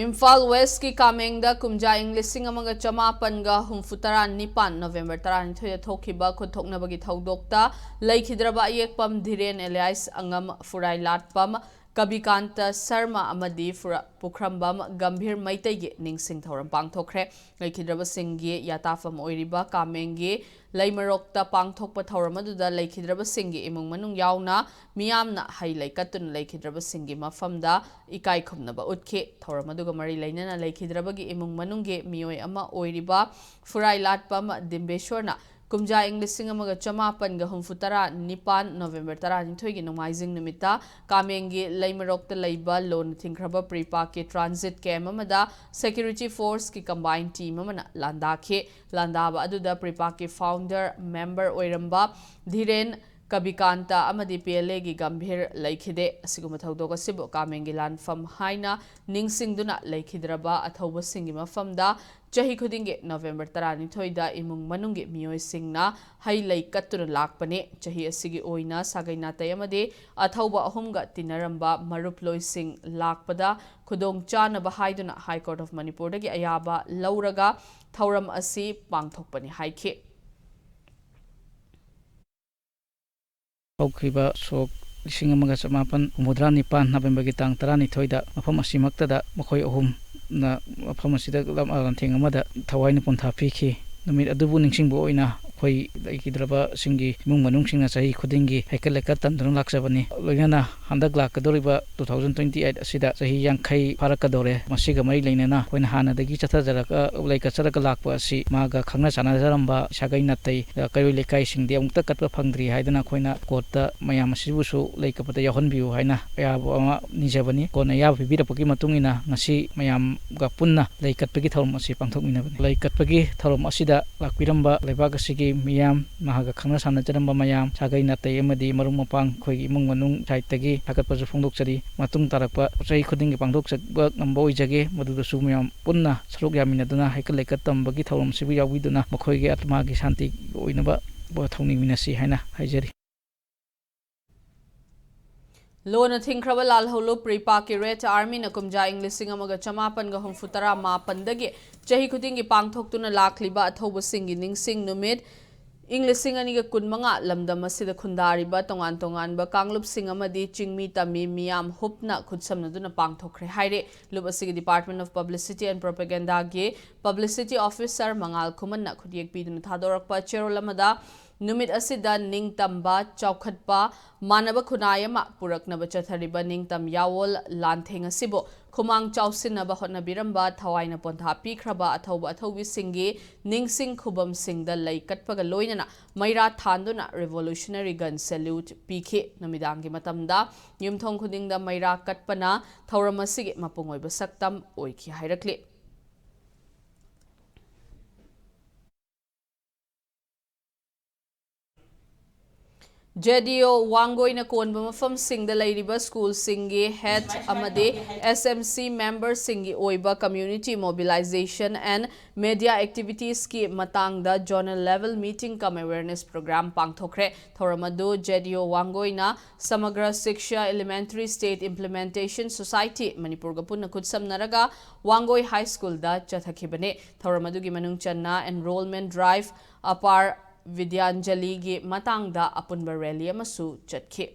Imphal ꯋꯦꯁꯀꯤ ꯀꯥꯃꯦꯡꯗ ꯀꯨꯝꯖꯥ ꯏꯪ ꯂꯤꯁꯤꯡ ꯑꯃꯒ ꯆꯃꯥꯄꯟꯒ ꯍꯨꯝꯐꯨ ꯇꯔꯥ ꯅꯤꯄꯥꯟ November ꯇꯔꯥꯅꯤꯊꯣꯏꯗ ꯊꯣꯛꯈꯤꯕ ꯈꯨꯠꯊꯣꯛꯅꯕꯒꯤ ꯊꯧꯗꯣꯛꯇ ꯂꯩꯈꯤꯗ꯭ꯔꯕ ꯑꯌꯦꯛꯄꯝ ꯙꯤꯔꯦꯟ ꯑꯦꯂꯤꯌꯥꯁ ꯑꯉꯝ ꯐꯨꯔꯥꯏ ꯂꯥꯠꯄꯝ ꯀꯕꯤꯀꯥꯟꯇ ꯁꯔꯃ ꯑꯃꯗꯤ ꯐꯨꯔ-, ꯄꯨꯈ꯭ꯔꯝꯕꯝ ꯒꯝꯚꯤꯔ ꯃꯩꯇꯩꯒꯤ ꯅꯤꯡꯁꯤꯡ ꯊꯧꯔꯝ ꯄꯥꯡꯊꯣꯛꯈ꯭ꯔꯦ꯫ ꯂꯩꯈꯤꯗ꯭ꯔꯕꯁꯤꯡꯒꯤ ꯌꯥꯇꯥꯐꯝ ꯑꯣꯏꯔꯤꯕ ꯀꯥꯃꯦꯡꯒꯤ ꯂꯩꯃꯔꯣꯛꯇ ꯄꯥꯡꯊꯣꯛꯄ ꯊꯧꯔꯝ ꯑꯗꯨꯗ ꯂꯩꯈꯤꯗ꯭ꯔꯕꯁꯤꯡꯒꯤ ꯏꯃꯨꯡ ꯃꯅꯨꯡ ꯌꯥꯎꯅ ꯃꯤꯌꯥꯝꯅ ꯍꯩ ꯂꯩ ꯀꯠꯇꯨꯅ ꯂꯩꯈꯤꯗ꯭ꯔꯕꯁꯤꯡꯒꯤ ꯃꯐꯝꯗ ꯏꯀꯥꯏ ꯈꯨꯝꯅꯕ ꯎꯠꯈꯤ꯫ ꯊꯧꯔꯝ ꯑꯗꯨꯒ ꯃꯔꯤ ꯂꯩꯅꯅ ꯂꯩꯈꯤꯗ꯭ꯔꯕꯒꯤ ꯏꯃꯨꯡ ꯃꯅꯨꯡꯒꯤ ꯃꯤꯑꯣꯏ ꯑꯃ ꯑꯣꯏꯔꯤꯕ ꯐꯨꯔꯥꯏ ꯂꯥꯠꯄꯝ ꯗꯤꯝꯕꯦꯁꯣꯔꯅ ꯀꯨꯝꯖꯥ ꯏꯪ ꯂꯤꯁꯤꯡ ꯑꯃꯒ ꯆꯃꯥꯄꯟꯒ ꯍꯨꯝꯐꯨ ꯇꯔꯥ ꯅꯤꯄꯥꯟ ꯅꯣꯕꯦꯝꯕꯔ ꯇꯔꯥꯅꯤꯊꯣꯏꯒꯤ ꯅꯣꯡꯃꯥꯏꯖꯤꯡ ꯅꯨꯃꯤꯠꯇ ꯀꯥꯃꯦꯡꯒꯤ ꯂꯩꯃꯔꯣꯛꯇ ꯂꯩꯕ ꯂꯣꯟꯅ ꯊꯤꯡꯈ꯭ꯔꯕ ꯄ꯭ꯔꯤꯄꯥꯛꯀꯤ ꯇ꯭ꯔꯥꯟꯖꯤꯠ ꯀꯦꯝꯞ ꯑꯃꯗ ꯁꯦꯀ꯭ꯌꯨꯔꯤꯇꯤ ꯐꯣꯔꯁꯀꯤ ꯀꯝꯕꯥꯏꯟ ꯇꯤꯝ ꯑꯃꯅ ꯂꯥꯟꯗꯥꯈꯤ꯫ ꯂꯥꯟꯗꯥꯕ ꯑꯗꯨꯗ ꯄ꯭ꯔꯤꯄꯥꯛꯀꯤ ꯐꯥꯎꯟꯗꯔ ꯃꯦꯝꯕꯔ ꯑꯣꯏꯔꯝꯕ ꯙꯤꯔꯦꯟ ꯀꯕꯤꯀꯥꯟꯇ ꯑꯃꯗꯤ ꯄꯤ ꯑꯦꯜ ꯑꯦꯒꯤ ꯒꯝꯚꯤꯔ ꯂꯩꯈꯤꯗꯦ꯫ ꯑꯁꯤꯒꯨꯝꯕ ꯊꯧꯗꯣꯛ ꯑꯁꯤꯕꯨ ꯀꯥꯃꯦꯡꯒꯤ ꯂꯥꯟꯐꯝ ꯍꯥꯏꯅ ꯅꯤꯡꯁꯤꯡꯗꯨꯅ ꯂꯩꯈꯤꯗ꯭ꯔꯕ ꯑꯊꯧꯕꯁꯤꯡꯒꯤ ꯃꯐꯝꯗ ꯆꯍꯤ ꯈꯨꯗꯤꯡꯒꯤ ꯅꯣꯕꯦꯝꯕꯔ ꯇꯔꯥꯅꯤꯊꯣꯏꯗ ꯏꯃꯨꯡ ꯃꯅꯨꯡꯒꯤ ꯃꯤꯑꯣꯏꯁꯤꯡꯅ ꯍꯩ ꯂꯩ ꯀꯠꯇꯨꯅ ꯂꯥꯛꯄꯅꯤ꯫ ꯆꯍꯤ ꯑꯁꯤꯒꯤ ꯑꯣꯏꯅ ꯁꯥꯒꯩ ꯅꯥꯇꯩ ꯑꯃꯗꯤ ꯑꯊꯧꯕ ꯑꯍꯨꯝꯒ ꯇꯤꯟꯅꯔꯝꯕ ꯃꯔꯨꯞꯂꯣꯏꯁꯤꯡ ꯂꯥꯛꯄꯗ ꯈꯨꯗꯣꯡ ꯆꯥꯅꯕ ꯍꯥꯏꯗꯨꯅ ꯍꯥꯏ ꯀꯣꯔꯠ ꯑꯣꯐ ꯃꯅꯤꯄꯨꯔꯗꯒꯤ ꯑꯌꯥꯕ ꯂꯧꯔꯒ ꯊꯧꯔꯝ ꯑꯁꯤ ꯄꯥꯡꯊꯣꯛꯄꯅꯤ ꯍꯥꯏꯈꯤ꯫ ꯍꯧꯈꯤꯕ ꯁꯣꯛ ꯂꯤꯁꯤꯡ ꯑꯃꯒ ꯆꯃꯥꯄꯟ ꯍꯨꯝꯐꯨꯇꯔꯥ ꯅꯤꯄꯥꯟ ꯅꯕꯦꯝꯕꯔꯒꯤ ꯇꯥꯡ ꯇꯔꯥꯅꯤꯊꯣꯏꯗ ꯃꯐꯝ ꯑꯁꯤꯃꯛꯇꯗ ꯃꯈꯣꯏ ꯑꯍꯨꯝꯅ ꯃꯐꯝ ꯑꯁꯤꯗ ꯂꯝ-, ꯂꯥꯟꯊꯦꯡ ꯑꯃꯗ ꯊꯋꯥꯏꯅ ꯄꯣꯟꯊꯥ ꯄꯤꯈꯤ꯫ ꯅꯨꯃꯤꯠ ꯑꯗꯨꯕꯨ ꯅꯤꯡꯁꯤꯡꯕ ꯑꯣꯏꯅ ꯑꯩꯈꯣꯏ ꯂꯩꯈꯤꯗ꯭ꯔꯕꯁꯤꯡꯒꯤ ꯏꯃꯨꯡ ꯃꯅꯨꯡꯁꯤꯡꯅ ꯆꯍꯤ ꯈꯨꯗꯤꯡꯒꯤ ꯍꯩꯀꯠ ꯂꯩꯀꯠ ꯇꯝꯗꯨꯅ ꯂꯥꯛꯆꯕꯅꯤ꯫ ꯂꯣꯏꯅꯅ ꯍꯟꯗꯛ ꯂꯥꯛꯀꯗꯧꯔꯤꯕ two thousand twenty eight ꯑꯁꯤꯗ ꯆꯍꯤ ꯌꯥꯡꯈꯩ ꯐꯥꯔꯛꯀꯗꯧꯔꯦ꯫ ꯃꯁꯤꯒ ꯃꯔꯤ ꯂꯩꯅꯅ ꯑꯩꯈꯣꯏꯅ ꯍꯥꯟꯅꯗꯒꯤ ꯆꯠꯊꯖꯔꯒ ꯂꯩꯀꯠꯆꯔꯒ ꯂꯥꯛꯄ ꯑꯁꯤ ꯃꯥꯒ ꯈꯪꯅ ꯆꯥꯟꯅꯖꯔꯝꯕ ꯁꯥꯒꯩ ꯅꯥꯇꯩ, ꯀꯩꯔꯣꯏ ꯂꯩꯀꯥꯏꯁꯤꯡꯗꯤ ꯑꯃꯨꯛꯇ ꯀꯠꯄ ꯐꯪꯗ꯭ꯔꯤ ꯍꯥꯏꯗꯅ ꯑꯩꯈꯣꯏꯅ ꯀꯣꯔꯠꯇ ꯃꯌꯥꯝ ꯑꯁꯤꯕꯨꯁꯨ ꯂꯩ ꯀꯠꯄꯗ ꯌꯥꯎꯍꯟꯕꯤꯌꯨ ꯍꯥꯏꯅ ꯑꯌꯥꯕ ꯑꯃ ꯅꯤꯖꯕꯅꯤ꯫ ꯀꯣꯟꯅ ꯑꯌꯥꯕ ꯄꯤꯕꯤꯔꯛꯄꯒꯤ ꯃꯇꯨꯡ ꯏꯟꯅ ꯉꯁꯤ ꯃꯌꯥꯝꯒ ꯄꯨꯟꯅ ꯂꯩ ꯀꯠꯄꯒꯤ ꯊꯧꯔꯝ ꯑꯁꯤ ꯄꯥꯡꯊꯣꯛꯃꯤꯟꯅꯕꯅꯤ꯫ ꯂꯩ ꯀꯠꯄꯒꯤ ꯊꯧꯔꯝ ꯑꯁꯤꯗ ꯂꯥꯛꯄꯤꯔꯝꯕ ꯂꯩꯕꯥꯛ ꯑꯁꯤꯒꯤ ꯃꯤꯌꯥꯝ, ꯃꯍꯥꯛꯀ ꯈꯪꯅ ꯆꯥꯟꯅꯖꯔꯝꯕ ꯃꯌꯥꯝ, ꯁꯥꯒꯩ ꯅꯥꯇꯩ ꯑꯃꯗꯤ ꯃꯔꯨꯞ ꯃꯄꯥꯡ, ꯑꯩꯈꯣꯏꯒꯤ ꯏꯃꯨꯡ ꯃꯅꯨꯡ ꯁꯥꯏꯠꯇꯒꯤ ꯊꯥꯒꯠꯄꯁꯨ ꯐꯣꯡꯗꯣꯛꯆꯔꯤ꯫ ꯃꯇꯨꯡ ꯇꯥꯔꯛꯄ ꯆꯍꯤ ꯈꯨꯗꯤꯡꯒꯤ ꯄꯥꯡꯊꯣꯛꯆꯕ ꯉꯝꯕ ꯑꯣꯏꯖꯒꯦ꯫ ꯃꯗꯨꯗꯁꯨ ꯃꯌꯥꯝ ꯄꯨꯟꯅ ꯁꯔꯨꯛ ꯌꯥꯃꯤꯟꯅꯗꯨꯅ ꯍꯩꯀꯠ ꯂꯩꯀꯠ ꯇꯝꯕꯒꯤ ꯊꯧꯔꯝꯁꯤꯕꯨ ꯌꯥꯎꯕꯤꯗꯨꯅ ꯃꯈꯣꯏꯒꯤ ꯑꯥꯇꯃꯥꯒꯤ ꯁꯥꯟꯇꯤ ꯑꯣꯏꯅꯕ ꯊꯧꯅꯤꯃꯤꯟꯅꯁꯤ ꯍꯥꯏꯅ ꯍꯥꯏꯖꯔꯤ꯫ ꯂꯣꯟꯅ ꯊꯤꯡꯈ꯭ꯔꯕ ꯂꯥꯜꯍꯧꯂꯨꯞ ꯔꯤꯄꯥꯛꯀꯤ ꯔꯦꯠ ꯑꯥꯔꯃꯤꯅ ꯀꯨꯝꯖꯥ ꯏꯪ ꯂꯤꯁꯤꯡ ꯑꯃꯒ ꯆꯃꯥꯄꯟꯒ ꯍꯨꯝꯐꯨ ꯇꯔꯥ ꯃꯥꯄꯟꯗꯒꯤ ꯆꯍꯤ ꯈꯨꯗꯤꯡꯒꯤ ꯄꯥꯡꯊꯣꯛꯇꯨꯅ ꯂꯥꯛꯂꯤꯕ ꯑꯊꯧꯕꯁꯤꯡꯒꯤ ꯅꯤꯡꯁꯤꯡ ꯅꯨꯃꯤꯠ ꯏꯪ ꯂꯤꯁꯤꯡ ꯑꯅꯤꯒ ꯀꯨꯟꯃꯉꯥ ꯂꯝꯗꯝ ꯑꯁꯤꯗ ꯈꯨꯟꯗꯥꯔꯤꯕ ꯇꯣꯉꯥꯟ ꯇꯣꯉꯥꯟꯕ ꯀꯥꯡꯂꯨꯞꯁꯤꯡ ꯑꯃꯗꯤ ꯆꯤꯡꯃꯤ ꯇꯝꯃꯤ ꯃꯤꯌꯥꯝ ꯍꯨꯞꯅ ꯈꯨꯠꯁꯝꯅꯗꯨꯅ ꯄꯥꯡꯊꯣꯛꯈ꯭ꯔꯦ ꯍꯥꯏꯔꯦ꯫ ꯂꯨꯞ ꯑꯁꯤꯒꯤ Department of Publicity and Propagandaꯒꯤ Publicity Officer ꯃꯉꯥꯜ ꯈꯨꯃꯟꯅ ꯈꯨꯠꯌꯦꯛ ꯄꯤꯗꯨꯅ ꯊꯥꯗꯣꯔꯛꯄ ꯆꯦꯔꯣꯜ ꯑꯃꯗ, ꯅꯨꯃꯤꯠ ꯑꯁꯤꯗ ꯅꯤꯡꯇꯝꯕ, ꯆꯥꯎꯈꯠꯄ, ꯃꯥꯟꯅꯕ ꯈꯨꯟꯅꯥꯏ ꯑꯃ ꯄꯨꯔꯛꯅꯕ ꯆꯠꯊꯔꯤꯕ ꯅꯤꯡꯇꯝ ꯌꯥꯑꯣꯜ ꯂꯥꯟꯊꯦꯡ ꯑꯁꯤꯕꯨ ꯈꯨꯃꯥꯡ ꯆꯥꯎꯁꯤꯟꯅꯕ ꯍꯣꯠꯅꯕꯤꯔꯝꯕ, ꯊꯋꯥꯏꯅ ꯄꯣꯟꯊꯥ ꯄꯤꯈ꯭ꯔꯕ ꯑꯊꯧꯕ ꯑꯊꯧꯕꯤꯁꯤꯡꯒꯤ ꯅꯤꯡꯁꯤꯡ ꯈꯨꯕꯝꯁꯤꯡꯗ ꯂꯩ ꯀꯠꯄꯒ ꯂꯣꯏꯅꯅ ꯃꯩꯔꯥ ꯊꯥꯟꯗꯨꯅ Revolutionary Gun Salute ꯄꯤꯈꯤ꯫ ꯅꯨꯃꯤꯗꯥꯡꯒꯤ ꯃꯇꯝꯗ ꯌꯨꯝꯊꯣꯡ ꯈꯨꯗꯤꯡꯗ ꯃꯩꯔꯥ ꯀꯠꯄꯅ ꯊꯧꯔꯝ ꯑꯁꯤꯒꯤ ꯃꯄꯨꯡ ꯑꯣꯏꯕ ꯁꯛꯇꯝ ꯑꯣꯏꯈꯤ ꯍꯥꯏꯔꯛꯂꯤ꯫ ꯖꯦꯗꯤꯌꯨ ꯋꯥꯡꯒꯣꯏꯅ ꯀꯣꯟꯕ ꯃꯐꯝꯁꯤꯡꯗ ꯂꯩꯔꯤꯕ ꯁ꯭ꯀꯨꯜꯁꯤꯡꯒꯤ ꯍꯦꯗ ꯑꯃꯗꯤ ꯑꯦꯁ ꯑꯦꯝ ꯁꯤ ꯃꯦꯝꯕꯔꯁꯤꯡꯒꯤ ꯑꯣꯏꯕ Community Mobilization and Media Activitiesꯀꯤ ꯃꯇꯥꯡꯗ Zonal Level Meeting cum Awareness Program ꯄꯥꯡꯊꯣꯛꯈ꯭ꯔꯦ꯫ ꯊꯧꯔꯝ ꯑꯗꯨ ꯖꯦꯗꯤꯌꯨ ꯋꯥꯡꯒꯣꯏꯅ Samagra Shiksha Elementary State Implementation Society ꯃꯅꯤꯄꯨꯔꯒ ꯄꯨꯟꯅ ꯈꯨꯠꯁꯝꯅꯔꯒ ꯋꯥꯡꯒꯣꯏ ꯍꯥꯏ ꯁ꯭ꯀꯨꯜꯗ ꯆꯠꯊꯈꯤꯕꯅꯤ꯫ ꯊꯧꯔꯝ ꯑꯗꯨꯒꯤ ꯃꯅꯨꯡ ꯆꯟꯅ Enrollment Drive, Apar Vidyanjaliꯒꯤ ꯃꯇꯥꯡꯗ ꯑꯄꯨꯟꯕ ꯔꯦꯂꯤ ꯑꯃꯁꯨ ꯆꯠꯈꯤ꯫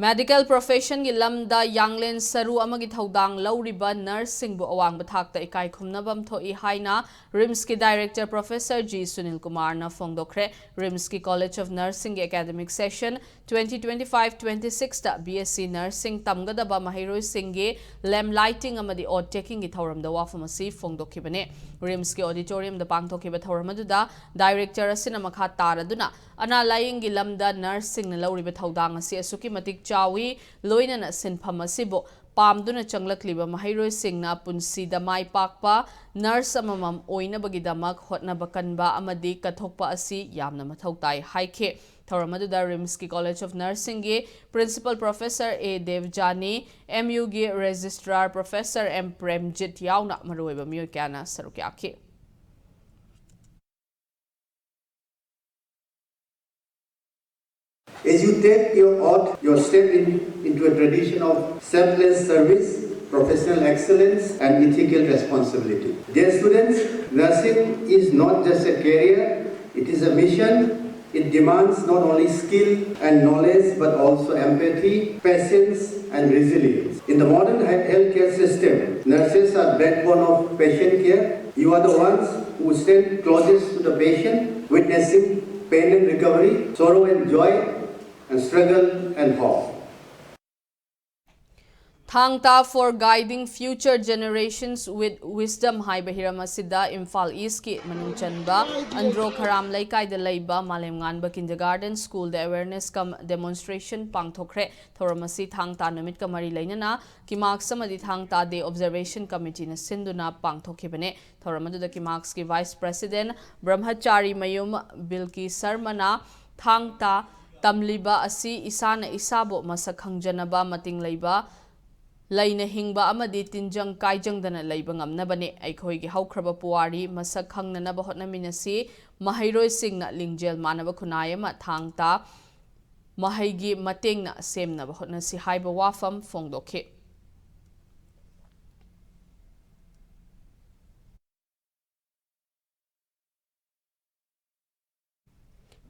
Medical professionꯒꯤ ꯂꯝꯗ ꯌꯥꯡꯂꯦꯟ ꯁꯔꯨ ꯑꯃꯒꯤ ꯊꯧꯗꯥꯡ ꯂꯧꯔꯤꯕ ꯅꯔꯁꯁꯤꯡꯕꯨ ꯑꯋꯥꯡꯕ ꯊꯥꯛꯇ ꯏꯀꯥꯏ ꯈꯨꯝꯅꯐꯝ ꯊꯣꯛꯏ ꯍꯥꯏꯅ RIMSꯀꯤ director Professor G ꯁꯨꯅꯤꯜ ꯀꯨꯃꯥꯔꯅ ꯐꯣꯡꯗꯣꯛꯈ꯭ꯔꯦ꯫ RIMSꯀꯤ College of Nursingꯒꯤ academic session twenty twenty-five twenty-sixꯇ BSc Nursing ꯇꯝꯒꯗꯕ ꯃꯍꯩꯔꯣꯏꯁꯤꯡꯒꯤ lamp lighting ꯑꯃꯗꯤ oath takingꯒꯤ ꯊꯧꯔꯝꯗ ꯋꯥꯐꯝ ꯑꯁꯤ ꯐꯣꯡꯗꯣꯛꯈꯤꯕꯅꯤ꯫ RIMSꯀꯤ auditoriumꯗ ꯄꯥꯡꯊꯣꯛꯈꯤꯕ ꯊꯧꯔꯝ ꯑꯗꯨꯗ director ꯑꯁꯤꯅ ꯃꯈꯥ ꯇꯥꯔꯗꯨꯅ ꯑꯅꯥ ꯂꯥꯌꯦꯡꯒꯤ ꯂꯝꯗ ꯅꯔꯁꯁꯤꯡꯅ ꯂꯧꯔꯤꯕ ꯊꯧꯗꯥꯡ ꯑꯁꯤ ꯑꯁꯨꯛꯀꯤ ꯃꯇꯤꯛ ꯆꯥꯎꯏ, ꯂꯣꯏꯅꯅ ꯁꯤꯟꯐꯝ ꯑꯁꯤꯕꯨ ꯄꯥꯝꯗꯨꯅ ꯆꯪꯂꯛꯂꯤꯕ ꯃꯍꯩꯔꯣꯏꯁꯤꯡꯅ ꯄꯨꯟꯁꯤꯗ ꯃꯥꯏ ꯄꯥꯛꯄ ꯅꯔꯁ ꯑꯃꯃꯝ ꯑꯣꯏꯅꯕꯒꯤꯗꯃꯛ ꯍꯣꯠꯅꯕ ꯀꯟꯕ ꯑꯃꯗꯤ ꯀꯠꯊꯣꯛꯄ ꯑꯁꯤ ꯌꯥꯝꯅ ꯃꯊꯧ ꯇꯥꯏ ꯍꯥꯏꯈꯤ꯫ ꯊꯧꯔꯝ ꯑꯗꯨꯗ RIMSꯀꯤ College of Nursingꯒꯤ Principal Professor A ꯗꯦꯕꯖꯥꯅꯤ, MUꯒꯤ Registrar Professor M Premjit ꯌꯥꯎꯅ ꯃꯔꯨꯑꯣꯏꯕ ꯃꯤꯑꯣꯏ ꯀꯌꯥꯅ ꯁꯔꯨꯛ ꯌꯥꯈꯤ꯫ As you take your oath, you step in, into a tradition of selfless service, professional excellence, and ethical responsibility. Dear students, nursing is not just a career, it is a mission. It demands not only skill and knowledge but also empathy, patience, and resilience. In the modern he- healthcare system, nurses are backbone of patient care. You are the ones who stand closest to the patient, witnessing pain and recovery, sorrow and joy, and struggle and hope. ꯊꯥꯡ ꯇꯥ for guiding future generations with wisdom ꯍꯥꯏꯕ ꯍꯤꯔꯝ ꯑꯁꯤꯗ ꯏꯝꯐꯥꯜ ꯏꯁꯀꯤ ꯃꯅꯨꯡ ꯆꯟꯕ ꯑꯟꯗ꯭ꯔꯣ ꯈꯔꯥꯝ ꯂꯩꯀꯥꯏꯗ ꯂꯩꯕ ꯃꯥꯂꯦꯝꯉꯥꯟꯕ Kindergarten Schoolꯗ awareness cum demonstration ꯄꯥꯡꯊꯣꯛꯈ꯭ꯔꯦ꯫ ꯊꯧꯔꯝ ꯑꯁꯤ ꯊꯥꯡ ꯇꯥ ꯅꯨꯃꯤꯠꯀ ꯃꯔꯤ ꯂꯩꯅꯅ ꯀꯤꯃꯥꯛꯁ ꯑꯃꯗꯤ ꯊꯥꯡ ꯇꯥ Day Observation Committeeꯅ ꯁꯤꯟꯗꯨꯅ ꯄꯥꯡꯊꯣꯛꯈꯤꯕꯅꯤ꯫ ꯊꯧꯔꯝ ꯑꯗꯨꯗ ꯀꯤꯃꯥꯛꯁꯀꯤ Vice President ꯕ꯭ꯔꯍꯃꯆꯥꯔꯤ ꯃꯌꯨꯝ ꯕꯤꯜꯀꯤ ꯁꯔꯃꯅ ꯊꯥꯡ ꯇꯥ ꯇꯝꯂꯤꯕ ꯑꯁꯤ ꯏꯁꯥꯅ ꯏꯁꯥꯕꯨ ꯃꯁꯛ ꯈꯪꯖꯅꯕ, ꯃꯇꯤꯡ ꯂꯩꯕ, ꯂꯩꯅ ꯍꯤꯡꯕ ꯑꯃꯗꯤ ꯇꯤꯟꯖꯪ ꯀꯥꯏꯖꯪꯗꯅ ꯂꯩꯕ ꯉꯝꯅꯕꯅꯤ꯫ ꯑꯩꯈꯣꯏꯒꯤ ꯍꯧꯈ꯭ꯔꯕ ꯄꯨꯋꯥꯔꯤ ꯃꯁꯛ ꯈꯪꯅꯅꯕ ꯍꯣꯠꯅꯃꯤꯟꯅꯁꯤ꯫ ꯃꯍꯩꯔꯣꯏꯁꯤꯡꯅ ꯂꯤꯡꯖꯦꯜ ꯃꯥꯟꯅꯕ ꯈꯨꯟꯅꯥꯏ ꯑꯃ ꯊꯥꯡ ꯇꯥ ꯃꯍꯩꯒꯤ ꯃꯇꯦꯡꯅ ꯁꯦꯝꯅꯕ ꯍꯣꯠꯅꯁꯤ ꯍꯥꯏꯕ ꯋꯥꯐꯝ ꯐꯣꯡꯗꯣꯛꯈꯤ꯫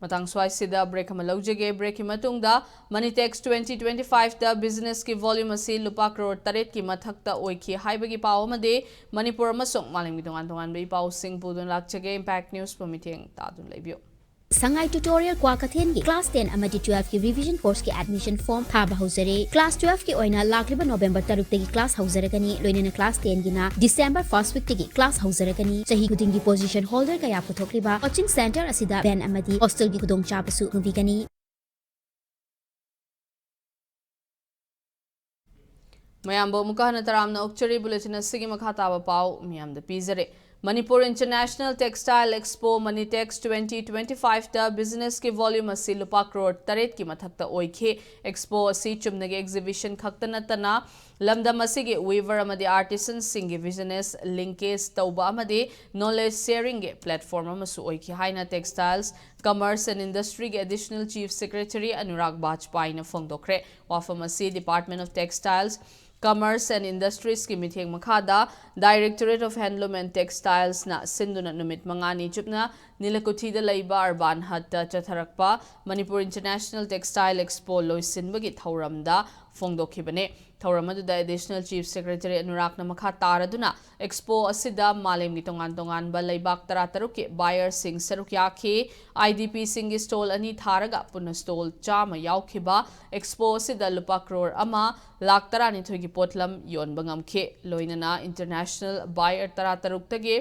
ꯃꯇꯥꯡ ꯁ꯭ꯋꯥꯏꯁꯤꯗ ꯕ꯭ꯔꯦꯛ ꯑꯃ ꯂꯧꯖꯒꯦ꯫ ꯕ꯭ꯔꯦꯛꯀꯤ ꯃꯇꯨꯡꯗ ꯃꯅꯤꯇꯦꯛꯁ ꯇ꯭ꯋꯦꯟꯇꯤ ꯇ꯭ꯋꯦꯟꯇꯤ ꯐꯥꯏꯚꯇ ꯕꯤꯖꯤꯅꯦꯁꯀꯤ ꯚꯣꯂ꯭ꯌꯨꯝ ꯑꯁꯤ ꯂꯨꯄꯥ ꯀ꯭ꯔꯣꯔ ꯇꯔꯦꯠꯀꯤ ꯃꯊꯛꯇ ꯑꯣꯏꯈꯤ ꯍꯥꯏꯕꯒꯤ ꯄꯥꯎ ꯑꯃꯗꯤ ꯃꯅꯤꯄꯨꯔ ꯑꯃꯁꯨꯡ ꯃꯥꯂꯦꯝꯒꯤ ꯇꯣꯉꯥꯟ ꯇꯣꯉꯥꯟꯕ ꯏ ꯄꯥꯎꯁꯤꯡ ꯄꯨꯗꯨꯅ ꯂꯥꯛꯆꯒꯦ꯫ ꯏꯝꯄꯦꯛ ꯅ꯭ꯌꯨꯁꯄꯨ ꯃꯤꯠꯌꯦꯡ ꯇꯥꯗꯨꯅ ꯂꯩꯕꯤꯌꯨ꯫ ꯁꯉꯥꯏ ꯇ꯭ꯌꯨꯇꯣꯔꯤꯌꯦꯜ ꯀ꯭ꯋꯥꯀꯩꯊꯦꯜꯒꯤ ꯀ꯭ꯂꯥꯁ ꯇꯦꯟ ꯑꯃꯗꯤ ꯇꯨꯋꯦꯜꯐꯀꯤ ꯔꯤꯚꯤꯖꯟ ꯀꯣꯔꯁꯀꯤ ꯑꯦꯗꯃꯤꯁꯟ ꯐꯣꯔꯝ ꯊꯥꯕ ꯍꯧꯖꯔꯦ꯫ ꯀ꯭ꯂꯥꯁ ꯇꯨꯋꯦꯜꯐꯀꯤ ꯑꯣꯏꯅ ꯂꯥꯛꯂꯤꯕ ꯅꯣꯕꯦꯝꯕꯔ ꯇꯔꯨꯛꯇꯒꯤ ꯀ꯭ꯂꯥꯁ ꯍꯧꯖꯔꯒꯅꯤ, ꯂꯣꯏꯅꯅ ꯀ꯭ꯂꯥꯁ ꯇꯦꯟꯒꯤꯅ ꯗꯤꯁꯦꯝꯕꯔ ꯐꯥꯔꯁꯠ ꯋꯤꯛꯇꯒꯤ ꯀ꯭ꯂꯥꯁ ꯍꯧꯖꯔꯒꯅꯤ꯫ ꯆꯍꯤ ꯈꯨꯗꯤꯡꯒꯤ ꯄꯣꯖꯤꯁꯟ ꯍꯣꯜꯗꯔ ꯀꯌꯥ ꯄꯨꯊꯣꯛꯂꯤꯕ ꯀꯣꯆꯤꯡ ꯁꯦꯟꯇꯔ ꯑꯁꯤꯗ ꯚꯦꯟ ꯑꯃꯗꯤ ꯍꯣꯁꯇꯦꯜꯒꯤ ꯈꯨꯗꯣꯡꯆꯥꯕꯁꯨ ꯐꯪꯕꯤꯒꯅꯤ꯫ ꯃꯌꯥꯝꯕꯨ ꯑꯃꯨꯛꯀ ꯍꯟꯅ ꯇꯔꯥꯝꯅ ꯑꯣꯛꯆꯔꯤ꯫ ꯕꯨꯂꯦꯇꯤꯟ ꯑꯁꯤꯒꯤ ꯃꯈꯥ ꯇꯥꯕ ꯄꯥꯎ ꯃꯤꯌꯥꯝꯗ ꯄꯤꯖꯔꯦ꯫ Manipur international textile expo Manitex twenty twenty ꯐꯥꯏꯚꯇ ꯕꯤꯖꯤꯅꯦꯁꯀꯤ ꯚꯣꯂ꯭ꯌꯨꯝ ꯑꯁꯤ ꯂꯨꯄꯥ ꯀ꯭ꯔꯣꯔ ꯇꯔꯦꯠꯀꯤ ꯃꯊꯛꯇ ꯑꯣꯏꯈꯤ꯫ ꯑꯦꯛꯁꯄꯣ ꯑꯁꯤ ꯆꯨꯝꯅꯒꯤ ꯑꯦꯛꯖꯤꯕꯤꯁꯟ ꯈꯛꯇ ꯅꯠꯇꯅ ꯂꯝꯗꯝ ꯑꯁꯤꯒꯤ ꯋꯤꯚꯔ ꯑꯃꯗꯤ ꯑꯥꯔꯇꯤꯁꯟꯁꯤꯡꯒꯤ ꯕꯤꯖꯤꯅꯦꯁ ꯂꯤꯡꯀꯦꯖ ꯇꯧꯕ ꯑꯃꯗꯤ ꯅꯣꯂꯦꯖ ꯁꯦꯌꯔꯤꯡꯒꯤ ꯄ꯭ꯂꯦꯠꯐꯣꯔꯝ ꯑꯃꯁꯨ ꯑꯣꯏꯈꯤ ꯍꯥꯏꯅ ꯇꯦꯛꯁꯇꯥꯏꯜꯁ, ꯀꯃꯔꯁ ꯑꯦꯟ ꯏꯟꯗꯁꯇ꯭ꯔꯤꯒꯤ ꯑꯦꯗꯤꯁꯅꯦꯜ ꯆꯤꯐ ꯁꯦꯀ꯭ꯔꯦꯇꯔꯤ ꯑꯅꯨꯔꯥꯒ ꯕꯥꯖꯄꯥꯏꯅ ꯐꯣꯡꯗꯣꯛꯈ꯭ꯔꯦ꯫ ꯋꯥꯐꯝ ꯑꯁꯤ department of textiles, commerce and ꯏꯟꯗꯁꯇ꯭ꯔꯤꯁꯀꯤ ꯃꯤꯠꯌꯦꯡ ꯃꯈꯥꯗ ꯗꯥꯏꯔꯦꯛꯇꯣꯔꯦꯠ ꯑꯣꯐ ꯍꯦꯟꯗꯂꯨꯝ ꯑꯦꯟ ꯇꯦꯛꯁꯇꯥꯏꯜꯁꯅ ꯁꯤꯟꯗꯨꯅ ꯅꯨꯃꯤꯠ ꯃꯉꯥꯅꯤ ꯆꯨꯞꯅ ꯅꯤꯂꯀꯨꯊꯤꯗ ꯂꯩꯕ ꯑꯔꯕꯥꯟ ꯍꯠꯇ ꯆꯠꯊꯔꯛꯄ ꯃꯅꯤꯄꯨꯔ ꯏꯟꯇꯔꯅꯦꯁꯅꯦꯜ ꯇꯦꯛꯁꯇꯥꯏꯜ ꯑꯦꯛꯁꯄꯣ ꯂꯣꯏꯁꯤꯟꯕꯒꯤ ꯊꯧꯔꯝꯗ ꯐꯣꯡꯗꯣꯛꯈꯤꯕꯅꯤ꯫ ꯊꯧꯔꯝ ꯑꯗꯨꯗ ꯑꯦꯗꯤꯁꯅꯦꯜ ꯆꯤꯐ ꯁꯦꯀ꯭ꯔꯦꯇꯔꯤ ꯑꯅꯨꯔꯥꯒꯅ ꯃꯈꯥ ꯇꯥꯔꯗꯨꯅ ꯑꯦꯛꯁꯄꯣ ꯑꯁꯤꯗ ꯃꯥꯂꯦꯝꯒꯤ ꯇꯣꯉꯥꯟ ꯇꯣꯉꯥꯟꯕ ꯂꯩꯕꯥꯛ ꯇꯔꯥꯇꯔꯨꯛꯀꯤ ꯕꯥꯌꯔꯁꯤꯡ ꯁꯔꯨꯛ ꯌꯥꯈꯤ꯫ ꯑꯥꯏꯗꯤꯄꯤꯁꯤꯡꯒꯤ ꯁ꯭ꯇꯣꯜ ꯑꯅꯤ ꯊꯥꯔꯒ ꯄꯨꯟꯅ ꯁ꯭ꯇꯣꯜ ꯆꯥꯝꯃ ꯌꯥꯎꯈꯤꯕ ꯑꯦꯛꯁꯄꯣ ꯑꯁꯤꯗ ꯂꯨꯄꯥ ꯀ꯭ꯔꯣꯔ ꯑꯃ ꯂꯥꯈ ꯇꯔꯥꯅꯤꯊꯣꯏꯒꯤ ꯄꯣꯠꯂꯝ ꯌꯣꯟꯕ ꯉꯝꯈꯤ꯫ ꯂꯣꯏꯅꯅ ꯏꯟꯇꯔꯅꯦꯁꯅꯦꯜ ꯕꯥꯌꯔ ꯇꯔꯥꯇꯔꯨꯛꯇꯒꯤ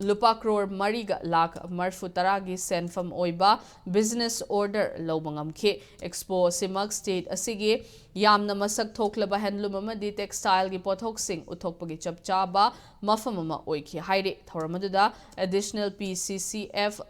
ꯂꯨꯄꯥ ꯀ꯭ꯔꯣꯔ ꯃꯔꯤꯒ ꯂꯥꯈ ꯃꯔꯤꯐꯨ ꯇꯔꯥꯒꯤ ꯁꯦꯟꯐꯝ ꯑꯣꯏꯕ ꯕꯤꯖꯤꯅꯦꯁ ꯑꯣꯔꯗꯔ ꯂꯧꯕ ꯉꯝꯈꯤ꯫ ꯑꯦꯛꯁꯄꯣ ꯑꯁꯤꯃꯛ ꯁ꯭ꯇꯦꯠ ꯑꯁꯤꯒꯤ ꯌꯥꯝꯅ ꯃꯁꯛ ꯊꯣꯛꯂꯕ ꯍꯦꯟꯗꯂꯨꯝ ꯑꯃꯗꯤ ꯇꯦꯛꯁꯇꯥꯏꯜꯒꯤ ꯄꯣꯠꯊꯣꯛꯁꯤꯡ ꯎꯠꯊꯣꯛꯄꯒꯤ ꯆꯞ ꯆꯥꯕ ꯃꯐꯝ ꯑꯃ ꯑꯣꯏꯈꯤ ꯍꯥꯏꯔꯤ꯫ ꯊꯧꯔꯝ ꯑꯗꯨꯗ additional P C C F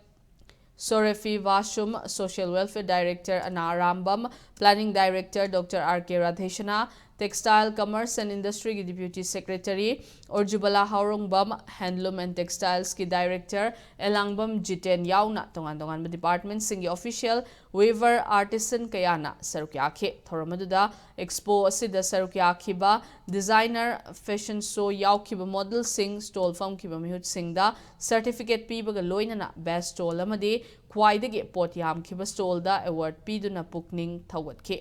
Shorephy Vashum, social welfare director Ana Arambam, planning director doctor R K ꯔꯥꯙꯦꯁꯅꯥ, Textile, Commerce and Industryꯒꯤ Deputy Secretary Orjubala Haorongbam, Handloom and Textilesꯀꯤ Director ꯑꯦꯂꯥꯡꯕꯝ ꯖꯤꯇꯦꯟ ꯌꯥꯎꯅ ꯇꯣꯉꯥꯟ ꯇꯣꯉꯥꯟꯕ departmentꯁꯤꯡꯒꯤ official, weaver, artisan ꯀꯌꯥꯅ ꯁꯔꯨꯛ ꯌꯥꯈꯤ꯫ ꯊꯧꯔꯝ ꯑꯗꯨꯗ expo ꯑꯁꯤꯗ ꯁꯔꯨꯛ ꯌꯥꯈꯤꯕ designer, fashion show ꯌꯥꯎꯈꯤꯕ modelꯁꯤꯡ, stall ꯐꯝꯈꯤꯕ ꯃꯤꯍꯨꯠꯁꯤꯡꯗ certificate ꯄꯤꯕꯒ ꯂꯣꯏꯅꯅ best stall ꯑꯃꯗꯤ ꯈ꯭ꯋꯥꯏꯗꯒꯤ ꯄꯣꯠ ꯌꯥꯝꯈꯤꯕ stallꯗ award ꯄꯤꯗꯨꯅ ꯄꯨꯛꯅꯤꯡ ꯊꯧꯒꯠꯈꯤ꯫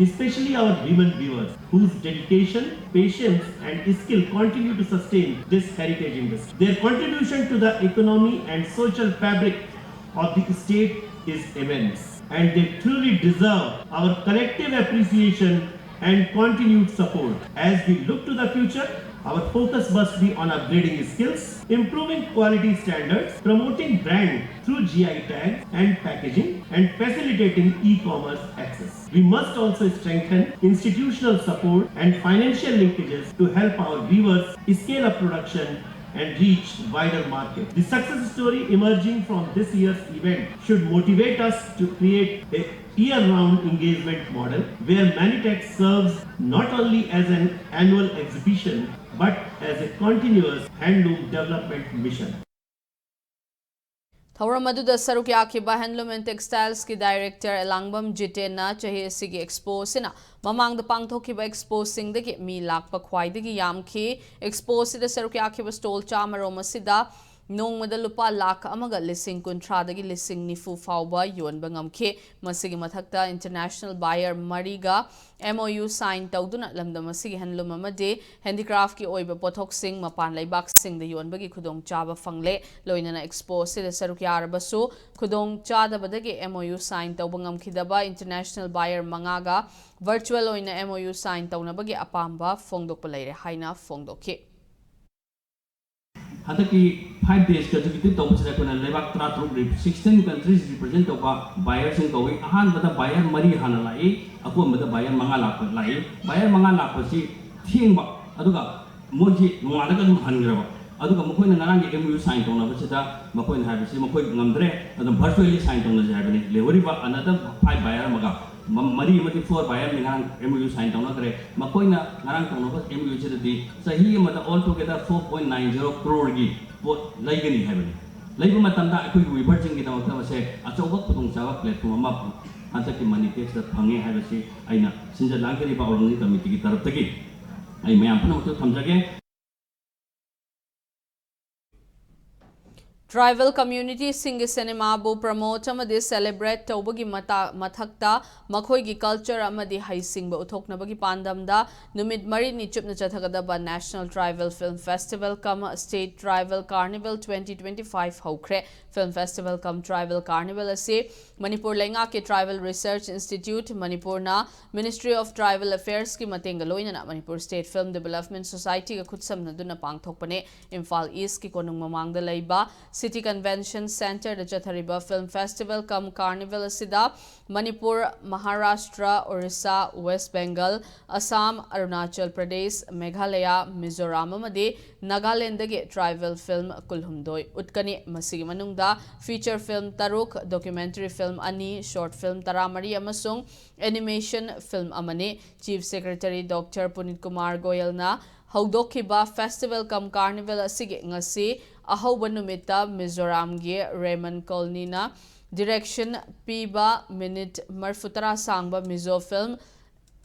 Especially our women weavers, whose dedication, patience, and skill continue to sustain this heritage industry. Their contribution to the economy and social fabric of the state is immense, and they truly deserve our collective appreciation and continued support. As we look to the future, our focus must be on upgrading skills, improving quality standards, promoting brand through G I tags and packaging, and facilitating e-commerce access. We must also strengthen institutional support and financial linkages to help our weavers scale up production and reach wider market. The success story emerging from this year's event should motivate us to create a year-round engagement model where Manitech serves not only as an annual exhibition but as a continuous handloom development mission. ꯊꯧꯔꯝ ꯑꯗꯨꯗ ꯁꯔꯨꯛ ꯌꯥꯈꯤꯕ Handloom and Textilesꯀꯤ Director ꯑꯦꯂꯥꯡꯕꯝ ꯖꯤꯇꯦꯟꯅ ꯆꯍꯤ ꯑꯁꯤꯒꯤ expo ꯑꯁꯤꯅ ꯃꯃꯥꯡꯗ ꯄꯥꯡꯊꯣꯛꯈꯤꯕ expoꯁꯤꯡꯗꯒꯤ ꯃꯤ ꯂꯥꯛꯄ ꯈ꯭ꯋꯥꯏꯗꯒꯤ ꯌꯥꯝꯈꯤ꯫ Expo ꯑꯁꯤꯗ ꯁꯔꯨꯛ ꯌꯥꯈꯤꯕ stall ꯆꯥꯝꯃ ꯔꯣꯝ ꯑꯁꯤꯗ ꯅꯣꯡꯃꯗ ꯂꯨꯄꯥ ꯂꯥꯈ ꯑꯃꯒ ꯂꯤꯁꯤꯡ ꯀꯨꯟꯊ꯭ꯔꯥꯗꯒꯤ ꯂꯤꯁꯤꯡ ꯅꯤꯐꯨ ꯐꯥꯎꯕ ꯌꯣꯟꯕ ꯉꯝꯈꯤ꯫ ꯃꯁꯤꯒꯤ ꯃꯊꯛꯇ international buyer ꯃꯔꯤꯒ M O U sign ꯇꯧꯗꯨꯅ ꯂꯝꯗꯝ ꯑꯁꯤꯒꯤ handloom ꯑꯃꯗꯤ handicraftꯀꯤ ꯑꯣꯏꯕ ꯄꯣꯠꯊꯣꯛꯁꯤꯡ ꯃꯄꯥꯟ ꯂꯩꯕꯥꯛꯁꯤꯡꯗ ꯌꯣꯟꯕꯒꯤ ꯈꯨꯗꯣꯡꯆꯥꯕ ꯐꯪꯂꯦ꯫ ꯂꯣꯏꯅꯅ expo ꯑꯁꯤꯗ ꯁꯔꯨꯛ ꯌꯥꯔꯕꯁꯨ ꯈꯨꯗꯣꯡ ꯆꯥꯗꯕꯗꯒꯤ M O U sign ꯇꯧꯕ ꯉꯝꯈꯤꯗꯕ international buyer ꯃꯉꯥꯒ virtual ꯑꯣꯏꯅ M O U sign ꯇꯧꯅꯕꯒꯤ ꯑꯄꯥꯝꯕ ꯐꯣꯡꯗꯣꯛꯄ ꯂꯩꯔꯦ ꯍꯥꯏꯅ ꯐꯣꯡꯗꯣꯛꯈꯤ꯫ ꯍꯟꯗꯛꯀꯤ five days consecutive ꯇꯧꯕꯁꯤꯗ ꯑꯩꯈꯣꯏꯅ ꯂꯩꯕꯥꯛ ꯇꯔꯥꯇꯔꯨꯛ, sixteen countries represent ꯇꯧꯕ buyerꯁꯤꯡ ꯀꯧꯏ꯫ ꯑꯍꯥꯟꯕꯗ buyer ꯃꯔꯤ ꯍꯥꯟꯅ ꯂꯥꯛꯏ, ꯑꯀꯣꯟꯕꯗ buyer ꯃꯉꯥ ꯂꯥꯛꯄ ꯂꯥꯛꯏ꯫ Buyer ꯃꯉꯥ ꯂꯥꯛꯄꯁꯤ ꯊꯦꯡꯕ, ꯑꯗꯨꯒ ꯃꯣꯏꯁꯤ ꯅꯣꯡꯉꯥꯜꯂꯒ ꯑꯗꯨꯝ ꯍꯟꯈ꯭ꯔꯕ꯫ ꯑꯗꯨꯒ ꯃꯈꯣꯏꯅ ꯉꯔꯥꯡꯒꯤ M O U sign ꯇꯧꯅꯕꯁꯤꯗ ꯃꯈꯣꯏꯅ ꯍꯥꯏꯕꯁꯤ ꯃꯈꯣꯏ ꯉꯝꯗ꯭ꯔꯦ, ꯑꯗꯨꯝ virtually sign ꯇꯧꯅꯁꯦ ꯍꯥꯏꯕꯅꯤ꯫ ꯂꯩꯍꯧꯔꯤꯕ another five buyer ꯑꯃꯒ, ꯃ-, ꯃꯔꯤ ꯑꯃꯗꯤ four buyer ꯑꯃꯅꯤ ꯉꯔꯥꯡ M O U sign ꯇꯧꯅꯈ꯭ꯔꯦ꯫ ꯃꯈꯣꯏꯅ ꯉꯔꯥꯡ ꯇꯧꯅꯕ M O U ꯁꯤꯗꯗꯤ ꯆꯍꯤ ꯑꯃꯗ all together four point nine zero crore ꯒꯤ ꯄꯣꯠ ꯂꯩꯒꯅꯤ ꯍꯥꯏꯕꯅꯤ꯫ ꯂꯩꯕ ꯃꯇꯝꯗ ꯑꯩꯈꯣꯏꯒꯤ weaver ꯁꯤꯡꯒꯤꯗꯃꯛꯇ ꯃꯁꯦ ꯑꯆꯧꯕ ꯈꯨꯗꯣꯡꯆꯥꯕ platform ꯑꯃ ꯍꯟꯗꯛꯀꯤ Money Tax ꯇ ꯐꯪꯉꯦ ꯍꯥꯏꯕꯁꯤ ꯑꯩꯅ ꯁꯤꯟꯖ ꯂꯥꯡꯖꯔꯤꯕ Organizing Committee ꯒꯤ ꯇꯔꯞꯇꯒꯤ ꯑꯩ ꯃꯌꯥꯝ ꯄꯨꯝꯅꯃꯛꯇ ꯊꯝꯖꯒꯦ꯫ Tribal community ꯁꯤꯡꯒꯤ ꯁꯤꯅꯦꯃꯥꯕꯨ promote ꯑꯃꯗꯤ celebrate ꯇꯧꯕꯒꯤ ꯃꯇꯥ-, ꯃꯊꯛꯇ ꯃꯈꯣꯏꯒꯤ culture ꯑꯃꯗꯤ ꯍꯩꯁꯤꯡꯕ ꯎꯠꯊꯣꯛꯅꯕꯒꯤ ꯄꯥꯟꯗꯝꯗ ꯅꯨꯃꯤꯠ ꯃꯔꯤꯅꯤ ꯆꯨꯞꯅ ꯆꯠꯊꯒꯗꯕ National Tribal Film Festival cum State Tribal Carnival twenty twenty-five ꯍꯧꯈ꯭ꯔꯦ꯫ Film Festival cum Tribal Carnival ꯑꯁꯤ ꯃꯅꯤꯄꯨꯔ ꯂꯩꯉꯥꯛꯀꯤ Tribal Research Institute, ꯃꯅꯤꯄꯨꯔꯅ Ministry of Tribal Affairs ꯀꯤ ꯃꯇꯦꯡꯒ ꯂꯣꯏꯅꯅ Manipur State Film Development Society ꯒ ꯈꯨꯠꯁꯝꯅꯗꯨꯅ ꯄꯥꯡꯊꯣꯛꯄꯅꯦ꯫ ꯏꯝꯐꯥꯜ East ꯀꯤ ꯀꯣꯅꯨꯡ ꯃꯃꯥꯡꯗ ꯂꯩꯕ City Convention Center ꯗ ꯆꯠꯊꯔꯤꯕ Film Festival cum Carnival ꯑꯁꯤꯗ ꯃꯅꯤꯄꯨꯔ, ꯃꯍꯥꯔꯥꯁꯇ꯭ꯔ, ꯑꯣꯔꯤꯁꯥ, West Bengal, ꯑꯁꯥꯝ, ꯑꯔꯨꯅꯥꯆꯜ ꯄ꯭ꯔꯗꯦꯁ, ꯃꯦꯘꯥꯂꯌꯥ, ꯃꯤꯖꯣꯔꯥꯝ ꯑꯃꯗꯤ ꯅꯥꯒꯥꯂꯦꯟꯗꯒꯤ tribal film ꯀꯨꯟꯍꯨꯝꯗꯣꯏ ꯎꯠꯀꯅꯤ꯫ ꯃꯁꯤꯒꯤ ꯃꯅꯨꯡꯗ feature film ꯇꯔꯨꯛ, documentary film ꯑꯅꯤ, short film ꯇꯔꯥꯃꯔꯤ ꯑꯃꯁꯨꯡ animation film ꯑꯃꯅꯤ꯫ Chief Secretary Doctor ꯄꯨꯅꯤꯠ Kumar ꯒꯣꯌꯜꯅ ꯍꯧꯗꯣꯛꯈꯤꯕ Festival cum Carnival ꯑꯁꯤꯒꯤ ꯉꯁꯤ ꯑꯍꯧꯕ ꯅꯨꯃꯤꯠꯇ ꯃꯤꯖꯣꯔꯥꯝꯒꯤ ꯔꯦꯃꯟ ꯀꯣꯂꯅꯤꯅ direction ꯄꯤꯕ minute ꯃꯔꯤꯐꯨꯇꯔꯥ ꯁꯥꯡꯕ Mizo film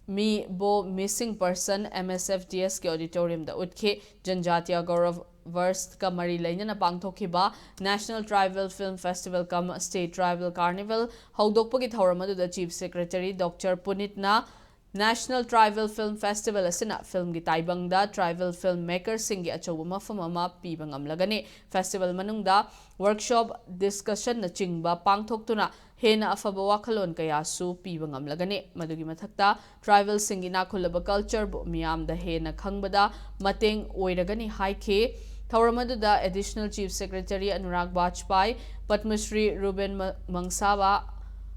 ꯃꯤ ꯕꯣ Missing Person M S F D S ꯀꯤ auditorium ꯗ ꯎꯠꯈꯤ꯫ ꯖꯟꯖꯥꯇꯤꯌꯥ ꯒꯧꯔꯕ ꯕꯔꯁꯀ ꯃꯔꯤ ꯂꯩꯅꯅ ꯄꯥꯡꯊꯣꯛꯈꯤꯕ National Tribal Film Festival cum State Tribal Carnival ꯍꯧꯗꯣꯛꯄꯒꯤ ꯊꯧꯔꯝ ꯑꯗꯨꯗ Chief Secretary Doctor ꯄꯨꯅꯤꯠꯅ National Tribal Film Festival ꯑꯁꯤꯅ film ꯒꯤ ꯇꯥꯏꯕꯪꯗ tribal film maker ꯁꯤꯡꯒꯤ ꯑꯆꯧꯕ ꯃꯐꯝ ꯑꯃ ꯄꯤꯕ ꯉꯝꯂꯒꯅꯤ꯫ Festival ꯃꯅꯨꯡꯗ workshop, discussion ꯅꯆꯤꯡꯕ ꯄꯥꯡꯊꯣꯛꯇꯨꯅ ꯍꯦꯟꯅ ꯑꯐꯕ ꯋꯥꯈꯜꯂꯣꯟ ꯀꯌꯥꯁꯨ ꯄꯤꯕ ꯉꯝꯂꯒꯅꯤ꯫ ꯃꯗꯨꯒꯤ ꯃꯊꯛꯇ tribal ꯁꯤꯡꯒꯤ ꯏꯅꯥꯛ ꯈꯨꯜꯂꯕ culture ꯕꯨ ꯃꯤꯌꯥꯝꯗ ꯍꯦꯟꯅ ꯈꯪꯕꯗ ꯃꯇꯦꯡ ꯑꯣꯏꯔꯒꯅꯤ ꯍꯥꯏꯈꯤ꯫ ꯊꯧꯔꯝ ꯑꯗꯨꯗ Additional Chief Secretary Anurag ꯕꯥꯖꯄꯥꯏ, Padma Shri ꯔꯨꯕꯦꯟ ꯃ-, ꯃꯪꯁꯥꯕꯥ,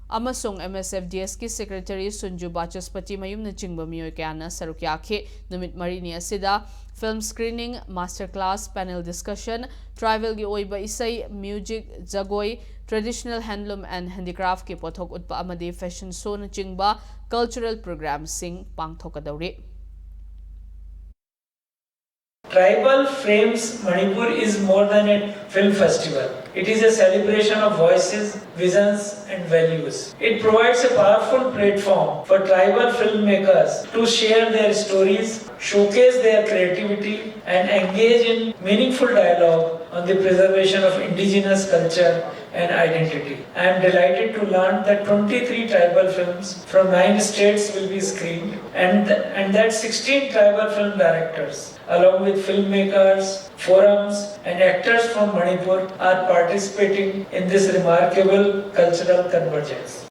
ꯑꯃꯁꯨꯡ M S F D S ꯀꯤ secretary ꯁꯨꯟꯖꯨ ꯕꯥꯆꯁꯄꯇꯤ ꯃꯌꯨꯝꯅꯆꯤꯡꯕ ꯃꯤꯑꯣꯏ ꯀꯌꯥꯅ ꯁꯔꯨꯛ ꯌꯥꯈꯤ꯫ ꯅꯨꯃꯤꯠ ꯃꯔꯤꯅꯤ ꯑꯁꯤꯗ film screening, master class, panel discussion, tribal ꯒꯤ ꯑꯣꯏꯕ ꯏꯁꯩ, music, ꯖꯒꯣꯏ, traditional handloom and handicraft ꯀꯤ ꯄꯣꯠꯊꯣꯛ ꯎꯠꯄ ꯑꯃꯗꯤ fashion show ꯅꯆꯤꯡꯕ cultural program ꯁꯤꯡ ꯄꯥꯡꯊꯣꯛꯀꯗꯧꯔꯤ꯫ Tribal Frames Manipur is more than a film festival. It is a celebration of voices, visions, and values. It provides a powerful platform for tribal filmmakers to share their stories, showcase their creativity, and engage in meaningful dialogue on the preservation of indigenous culture and identity. I am delighted to learn that twenty-three tribal films from nine states will be screened and, and that sixteen tribal film directors, along with filmmakers, forums, and actors from Manipur, are participating in this remarkable cultural convergence.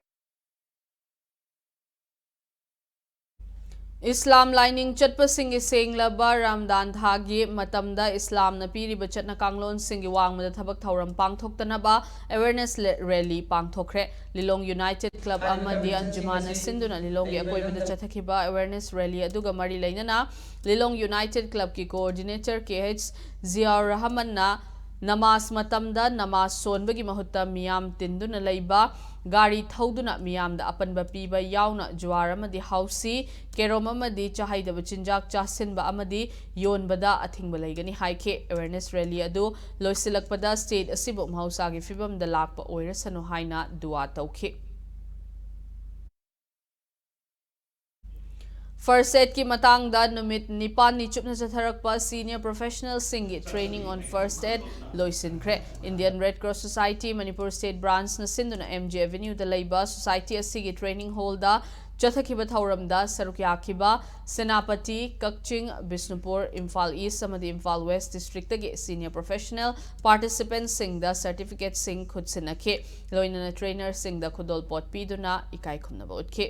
ꯏꯁꯂꯥꯝ ꯂꯥꯏꯅꯤꯡ ꯆꯠꯄꯁꯤꯡꯒꯤ ꯁꯦꯡꯂꯕ ꯔꯥꯝꯗꯥꯟ ꯊꯥꯒꯤ ꯃꯇꯝꯗ ꯏꯁꯂꯥꯝꯅ ꯄꯤꯔꯤꯕ ꯆꯠꯅ ꯀꯥꯡꯂꯣꯟꯁꯤꯡꯒꯤ ꯋꯥꯡꯃꯗ ꯊꯕꯛ ꯊꯧꯔꯝ ꯄꯥꯡꯊꯣꯛꯇꯅꯕ awareness rally ꯄꯥꯡꯊꯣꯛꯈ꯭ꯦ꯫ ꯂꯤꯂꯣꯡ United Club ꯑꯃꯗꯤ ꯑꯟꯖꯨꯃꯥꯟꯅ ꯁꯤꯟꯗꯨꯅ ꯂꯤꯂꯣꯡꯒꯤ ꯑꯀꯣꯏꯕꯗ ꯆꯠꯊꯈꯤꯕ awareness rally ꯑꯗꯨꯒ ꯃꯔꯤ ꯂꯩꯅꯅ ꯂꯤꯂꯣꯡ United Club ꯀꯤ coordinator K H ꯖꯤꯌꯥꯎꯔ ꯔꯍꯃꯟꯅ ꯅꯃꯥꯖ ꯃꯇꯝꯗ ꯅꯃꯥꯖ ꯁꯣꯟꯕꯒꯤ ꯃꯍꯨꯠꯇ ꯃꯤꯌꯥꯝ ꯇꯤꯟꯗꯨꯅ ꯂꯩꯕ, ꯒꯥꯔꯤ ꯊꯧꯗꯨꯅ ꯃꯤꯌꯥꯝꯗ ꯑꯄꯟꯕ ꯄꯤꯕ ꯌꯥꯎꯅ ꯖꯨꯋꯥꯔ ꯑꯃꯗꯤ ꯍꯥꯎꯁꯤ, ꯀꯦꯔꯣꯝ ꯑꯃꯗꯤ ꯆꯥꯍꯩꯗꯕ ꯆꯤꯟꯖꯥꯛ ꯆꯥꯁꯤꯟꯕ ꯑꯃꯗꯤ ꯌꯣꯟꯕꯗ ꯑꯊꯤꯡꯕ ꯂꯩꯒꯅꯤ ꯍꯥꯏꯈꯤ꯫ Awareness rally ꯑꯗꯨ ꯂꯣꯏꯁꯤꯜꯂꯛꯄꯗ state ꯑꯁꯤꯕꯨ ꯃꯍꯧꯁꯥꯒꯤ ꯐꯤꯕꯝꯗ ꯂꯥꯛꯄ ꯑꯣꯏꯔꯁꯅꯨ ꯍꯥꯏꯅ ꯗꯨꯋꯥ ꯇꯧꯈꯤ꯫ First aid ꯀꯤ ꯃꯇꯥꯡꯗ ꯅꯨꯃꯤꯠ ꯅꯤꯄꯥꯜꯅꯤ ꯆꯨꯞꯅ ꯆꯠꯊꯔꯛꯄ senior professional ꯁꯤꯡꯒꯤ training on first aid ꯂꯣꯏꯁꯤꯟꯈ꯭ꯔꯦ꯫ Indian Red Cross Society Manipur State Branch ꯅ ꯁꯤꯟꯗꯨꯅ M G Avenue ꯗ ꯂꯩꯕ society ꯑꯁꯤꯒꯤ training hall ꯗ ꯆꯠꯊꯈꯤꯕ ꯊꯧꯔꯝꯗ ꯁꯔꯨꯛ ꯌꯥꯈꯤꯕ ꯁꯦꯅꯥꯄꯇꯤ, ꯀꯛꯆꯤꯡ, ꯕꯤꯁꯅꯨꯄꯨꯔ, ꯏꯝꯐꯥꯜ East ꯑꯃꯗꯤ ꯏꯝꯐꯥꯜ West district ꯇꯒꯤ senior professional participant ꯁꯤꯡꯗ certificate ꯁꯤꯡ ꯈꯨꯠꯁꯤꯟꯅꯈꯤ꯫ ꯂꯣꯏꯅꯅ trainer ꯁꯤꯡꯗ ꯈꯨꯗꯣꯜꯄꯣꯠ ꯄꯤꯗꯨꯅ ꯏꯀꯥꯏ ꯈꯨꯝꯅꯕ ꯎꯠꯈꯤ꯫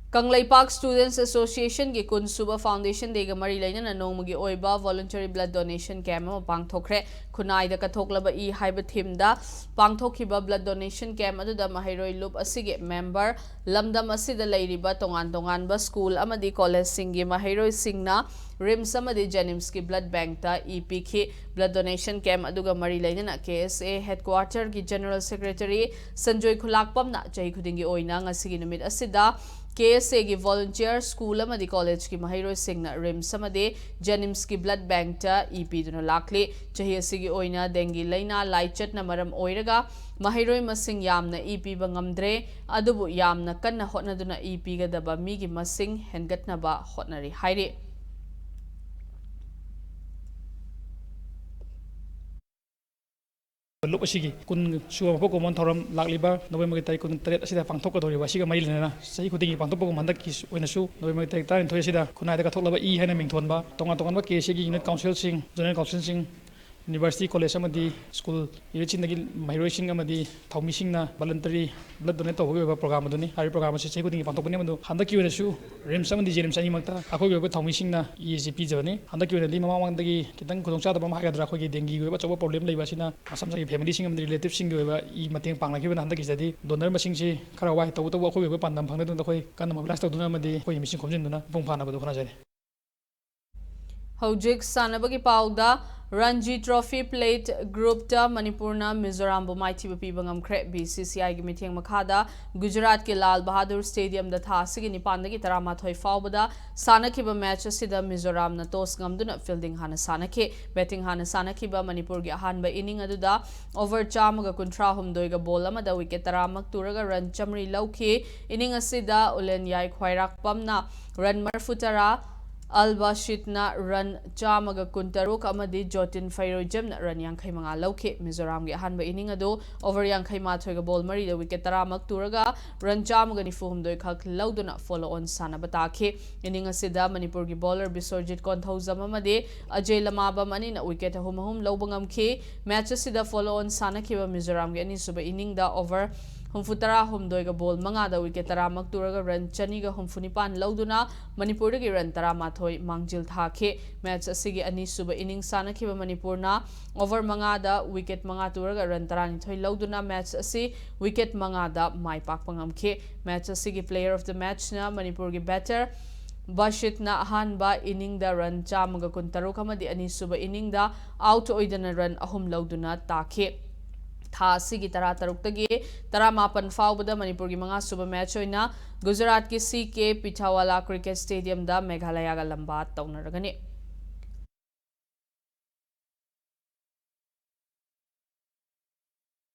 ꯀꯪꯂꯩꯄꯥꯛ Students Association ꯒꯤ ꯀꯨꯟ ꯁꯨꯕ Foundation Day ꯒ ꯃꯔꯤ ꯂꯩꯅꯅ ꯅꯣꯡꯃꯒꯤ ꯑꯣꯏꯕ Voluntary Blood Donation Camp ꯑꯃ ꯄꯥꯡꯊꯣꯛꯈ꯭ꯔꯦ꯫ ꯈꯨꯟꯅꯥꯏꯗ ꯀꯠꯊꯣꯛꯂꯕ ꯏ ꯍꯥꯏꯕ theme ꯗ ꯄꯥꯡꯊꯣꯛꯈꯤꯕ Blood Donation Camp ꯑꯗꯨꯗ ꯃꯍꯩꯔꯣꯏ ꯂꯨꯞ ꯑꯁꯤꯒꯤ member, ꯂꯝꯗꯝ ꯑꯁꯤꯗ ꯂꯩꯔꯤꯕ ꯇꯣꯉꯥꯟ ꯇꯣꯉꯥꯟꯕ school ꯑꯃꯗꯤ college ꯁꯤꯡꯒꯤ ꯃꯍꯩꯔꯣꯏꯁꯤꯡꯅ RIMS ꯑꯃꯗꯤ JNIMS ꯀꯤ blood bank ꯇ ꯏ ꯄꯤꯈꯤ꯫ Blood donation camp ꯑꯗꯨꯒ ꯃꯔꯤ ꯂꯩꯅꯅ KSA Headquarter ꯒꯤ General Secretary ꯁꯟꯖꯣꯏ ꯈꯨꯂꯥꯛꯄꯝꯅ ꯆꯍꯤ ꯈꯨꯗꯤꯡꯒꯤ ꯑꯣꯏꯅ ꯉꯁꯤꯒꯤ ꯅꯨꯃꯤꯠ ꯑꯁꯤꯗ KSA ꯒꯤ volunteer, school ꯑꯃꯗꯤ college ꯀꯤ ꯃꯍꯩꯔꯣꯏꯁꯤꯡꯅ RIMS ꯑꯃꯗꯤ JNIMS ꯀꯤ blood bank ꯇ ꯏ ꯄꯤꯗꯨꯅ ꯂꯥꯛꯂꯤ꯫ ꯆꯍꯤ ꯑꯁꯤꯒꯤ ꯑꯣꯏꯅ dengue ꯂꯩꯅꯥ ꯂꯥꯏꯆꯠꯅ ꯃꯔꯝ ꯑꯣꯏꯔꯒ ꯃꯍꯩꯔꯣꯏ ꯃꯁꯤꯡ ꯌꯥꯝꯅ ꯏ ꯄꯤꯕ ꯉꯝꯗ꯭ꯔꯦ, ꯑꯗꯨꯕꯨ ꯌꯥꯝꯅ ꯀꯟꯅ ꯍꯣꯠꯅꯗꯨꯅ ꯏ ꯄꯤꯒꯗꯕ ꯃꯤꯒꯤ ꯃꯁꯤꯡ ꯍꯦꯟꯒꯠꯅꯕ ꯍꯣꯠꯅꯔꯤ ꯍꯥꯏꯔꯤ꯫ ꯂꯨꯞ ꯑꯁꯤꯒꯤ ꯀꯨꯟ ꯁꯨꯕ ꯃꯄꯣꯛ ꯀꯨꯝꯑꯣꯟ ꯊꯧꯔꯝ ꯂꯥꯛꯂꯤꯕ November ꯒꯤ ꯇꯥꯔꯤꯛ ꯀꯨꯟꯇꯔꯦꯠ ꯑꯁꯤꯗ ꯄꯥꯡꯊꯣꯛꯀꯗꯧꯔꯤꯕ ꯑꯁꯤꯒ ꯃꯔꯤ ꯂꯩꯅꯅ ꯆꯍꯤ ꯈꯨꯗꯤꯡꯒꯤ ꯄꯥꯡꯊꯣꯛꯄꯒꯨꯝ ꯍꯟꯗꯛꯀꯤ ꯑꯣꯏꯅꯁꯨ November ꯒꯤ ꯇꯥꯔꯤꯛ ꯇꯔꯥꯅꯤꯊꯣꯏ ꯑꯁꯤꯗ ꯈꯨꯟꯅꯥꯏꯗ ꯀꯠꯊꯣꯛꯂꯕ ꯏ ꯍꯥꯏꯅ ꯃꯤꯡꯊꯣꯟꯕ ꯇꯣꯉꯥꯟ ꯇꯣꯉꯥꯟꯕ KSA ꯒꯤ unit council ꯁꯤꯡ, zonal council ꯁꯤꯡ, university, college ꯑꯃꯗꯤ school unit ꯁꯤꯡꯗꯒꯤ ꯃꯍꯩꯔꯣꯏꯁꯤꯡ ꯑꯃꯗꯤ ꯊꯧꯃꯤꯁꯤꯡꯅ voluntary blood donate ꯇꯧꯕꯒꯤ ꯑꯣꯏꯕ program ꯑꯗꯨꯅꯤ꯫ ꯍꯥꯏꯔꯤꯕ program ꯑꯁꯤ ꯆꯍꯤ ꯈꯨꯗꯤꯡꯒꯤ ꯄꯥꯡꯊꯣꯛꯄꯅꯤ, ꯑꯗꯨ ꯍꯟꯗꯛꯀꯤ ꯑꯣꯏꯅꯁꯨ RIMS ꯑꯃꯗꯤ JNIMS ꯑꯅꯤꯃꯛꯇ ꯑꯩꯈꯣꯏꯒꯤ ꯑꯣꯏꯕ ꯊꯧꯃꯤꯁꯤꯡꯅ ꯏ ꯑꯁꯤ ꯄꯤꯖꯕꯅꯤ꯫ ꯍꯟꯗꯛꯀꯤ ꯑꯣꯏꯅꯗꯤ ꯃꯃꯥꯡ ꯃꯃꯥꯡꯗꯒꯤ ꯈꯤꯇꯪ ꯈꯨꯗꯣꯡꯆꯥꯗꯕ ꯑꯃ ꯍꯥꯏꯒꯗ꯭ꯔꯥ, ꯑꯩꯈꯣꯏꯒꯤ dengue ꯒꯤ ꯑꯣꯏꯕ ꯑꯆꯧꯕ problem ꯂꯩꯕ ꯑꯁꯤꯅ ꯃꯁꯥ ꯃꯁꯥꯒꯤ family ꯁꯤꯡ ꯑꯃꯗꯤ relative ꯁꯤꯡꯒꯤ ꯑꯣꯏꯕ ꯏ ꯃꯇꯦꯡ ꯄꯥꯡꯅꯈꯤꯕꯅ ꯍꯟꯗꯛꯀꯤꯁꯤꯗꯗꯤ donor ꯃꯁꯤꯡꯁꯤ ꯈꯔ ꯋꯥꯏ꯫ ꯇꯧꯕꯇꯕꯨ ꯑꯩꯈꯣꯏꯒꯤ ꯑꯣꯏꯕ ꯄꯥꯟꯗꯝ ꯐꯪꯅꯗꯨꯅ ꯑꯩꯈꯣꯏ ꯀꯟꯅ mobilize ꯇꯧꯗꯨꯅ ꯑꯃꯗꯤ ꯑꯩꯈꯣꯏꯒꯤ ꯃꯤꯁꯤꯡ ꯈꯣꯝꯖꯤꯟꯗꯨꯅ ꯃꯄꯨꯡ ꯐꯥꯅꯕꯗꯨ ꯍꯣꯠꯅꯖꯔꯤ꯫ ꯍꯧꯖꯤꯛ ꯁꯥꯟꯅꯕꯒꯤ ꯄꯥꯎꯗ, Ranji Trophy Plate group ꯇ ꯃꯅꯤꯄꯨꯔꯅ ꯃꯤꯖꯣꯔꯥꯝꯕꯨ ꯃꯥꯏꯊꯤꯕ ꯄꯤꯕ ꯉꯝꯈ꯭ꯔꯦ꯫ BCCI ꯒꯤ ꯃꯤꯠꯌꯦꯡ ꯃꯈꯥꯗ ꯒꯨꯖꯔꯥꯠꯀꯤ ꯂꯥꯜ ꯕꯍꯥꯗꯨꯔ Stadium ꯗ ꯊꯥ ꯑꯁꯤꯒꯤ ꯅꯤꯄꯥꯟꯗꯒꯤ ꯇꯔꯥꯃꯥꯊꯣꯏ ꯐꯥꯎꯕꯗ ꯁꯥꯟꯅꯈꯤꯕ match ꯑꯁꯤꯗ ꯃꯤꯖꯣꯔꯥꯝꯅ toss ꯉꯝꯗꯨꯅ fielding ꯍꯥꯟꯅ ꯁꯥꯟꯅꯈꯤ꯫ Batting ꯍꯥꯟꯅ ꯁꯥꯟꯅꯈꯤꯕ ꯃꯅꯤꯄꯨꯔꯒꯤ ꯑꯍꯥꯟꯕ inning ꯑꯗꯨꯗ over ꯆꯥꯝꯃꯒ ꯀꯨꯟꯊ꯭ꯔꯥ ꯍꯨꯝꯗꯣꯏꯒ ball ꯑꯃꯗ wicket ꯇꯔꯥꯃꯛ ꯇꯨꯔꯒ run ꯆꯥꯃꯔꯤ ꯂꯧꯈꯤ꯫ Inning ꯑꯁꯤꯗ ꯎꯂꯦꯟꯌꯥꯏ ꯈ꯭ꯋꯥꯏꯔꯥꯛꯄꯝꯅ run ꯃꯔꯤꯐꯨ ꯇꯔꯥ, ꯑꯜ ꯕꯥꯁꯤꯠꯅ ꯔꯟ ꯆꯥꯝꯃꯒ ꯀꯨꯟꯇꯔꯨꯛ ꯑꯃꯗꯤ ꯖꯣꯇꯤꯟ ꯐꯩꯔꯣꯏꯖꯝꯅ ꯔꯟ ꯌꯥꯡꯈꯩ ꯃꯉꯥ ꯂꯧꯈꯤ꯫ ꯃꯤꯖꯣꯔꯥꯝꯒꯤ ꯑꯍꯥꯟꯕ ꯏꯅꯤꯡ ꯑꯗꯨ ꯑꯣꯚꯔ ꯌꯥꯡꯈꯩ ꯃꯥꯊꯣꯏꯒ ꯕꯣꯜ ꯃꯔꯤꯗ ꯋꯤꯀꯦꯠ ꯇꯔꯥꯃꯛ ꯇꯨꯔꯒ ꯔꯟ ꯆꯥꯝꯃꯒ ꯅꯤꯐꯨ ꯍꯨꯝꯗꯣꯏ ꯈꯛ ꯂꯧꯗꯨꯅ ꯐꯣꯂꯣ ꯑꯣꯟ ꯁꯥꯟꯅꯕ ꯇꯥꯈꯤ꯫ ꯏꯅꯤꯡ ꯑꯁꯤꯗ ꯃꯅꯤꯄꯨꯔꯒꯤ ꯕꯣꯂꯔ ꯕꯤꯁꯣꯔꯖꯤꯠ ꯀꯣꯟꯊꯧꯖꯝ ꯑꯃꯗꯤ ꯑꯖꯦ ꯂꯃꯥꯕꯝ ꯑꯅꯤꯅ ꯋꯤꯀꯦꯠ ꯑꯍꯨꯝ ꯑꯍꯨꯝ ꯂꯧꯕ ꯉꯝꯈꯤ꯫ ꯃꯦꯆ ꯑꯁꯤꯗ ꯐꯣꯂꯣ ꯑꯣꯟ ꯁꯥꯟꯅꯈꯤꯕ ꯃꯤꯖꯣꯔꯥꯝꯒꯤ ꯑꯅꯤꯁꯨꯕ ꯏꯅꯤꯡꯗ ꯑꯣꯚꯔ ꯍꯨꯝꯐꯨꯇꯔꯥ ꯍꯨꯝꯗꯣꯏꯒ ꯕꯣꯜ ꯃꯉꯥꯗ ꯋꯤꯀꯦꯠ ꯇꯔꯥꯃꯛ ꯇꯨꯔꯒ ꯔꯟ ꯆꯅꯤꯒ ꯍꯨꯝꯐꯨ ꯅꯤꯄꯥꯟ ꯂꯧꯗꯨꯅ ꯃꯅꯤꯄꯨꯔꯗꯒꯤ ꯔꯟ ꯇꯔꯥꯃꯥꯊꯣꯏ ꯃꯥꯡꯖꯤꯜ ꯊꯥꯈꯤ꯫ ꯃꯦꯆ ꯑꯁꯤꯒꯤ ꯑꯅꯤꯁꯨꯕ ꯏꯅꯤꯡ ꯁꯥꯟꯅꯈꯤꯕ ꯃꯅꯤꯄꯨꯔꯅ ꯑꯣꯚꯔ ꯃꯉꯥꯗ ꯋꯤꯀꯦꯠ ꯃꯉꯥ ꯇꯨꯔꯒ ꯔꯟ ꯇꯔꯥꯅꯤꯊꯣꯏ ꯂꯧꯗꯨꯅ ꯃꯦꯆ ꯑꯁꯤ ꯋꯤꯀꯦꯠ ꯃꯉꯥꯗ ꯃꯥꯏ ꯄꯥꯛꯄ ꯉꯝꯈꯤ꯫ ꯃꯦꯆ ꯑꯁꯤꯒꯤ Player of the Matchꯅ ꯃꯅꯤꯄꯨꯔꯒꯤ ꯕꯦꯇꯔ ꯕꯥꯁꯤꯠꯅ ꯑꯍꯥꯟꯕ ꯏꯅꯤꯡꯗ ꯔꯟ ꯆꯥꯝꯃꯒ ꯀꯨꯟꯇꯔꯨꯛ ꯑꯃꯗꯤ ꯑꯅꯤꯁꯨꯕ ꯏꯅꯤꯡꯗ ꯑꯥꯎꯠ ꯑꯣꯏꯗꯅ ꯔꯟ ꯑꯍꯨꯝ ꯂꯧꯗꯨꯅ ꯇꯥꯈꯤ꯫ ꯊꯥ ꯑꯁꯤꯒꯤ ꯇꯔꯥꯇꯔꯨꯛꯇꯒꯤ ꯇꯔꯥꯃꯥꯄꯟ ꯐꯥꯎꯕꯗ ꯃꯅꯤꯄꯨꯔꯒꯤ ꯃꯉꯥꯁꯨꯕ ꯃꯦꯆ ꯑꯣꯏꯅ ꯒꯨꯖꯔꯥꯠꯀꯤ ꯁꯤ ꯀꯦ ꯄꯤꯊꯥꯋꯥꯂꯥ ꯀ꯭ꯔꯤꯀꯦꯠ ꯁ꯭ꯇꯦꯗꯤꯌꯝꯗ ꯃꯦꯘꯥꯂꯌꯥꯒ ꯂꯝꯕꯥ ꯇꯧꯅꯔꯒꯅꯤ꯫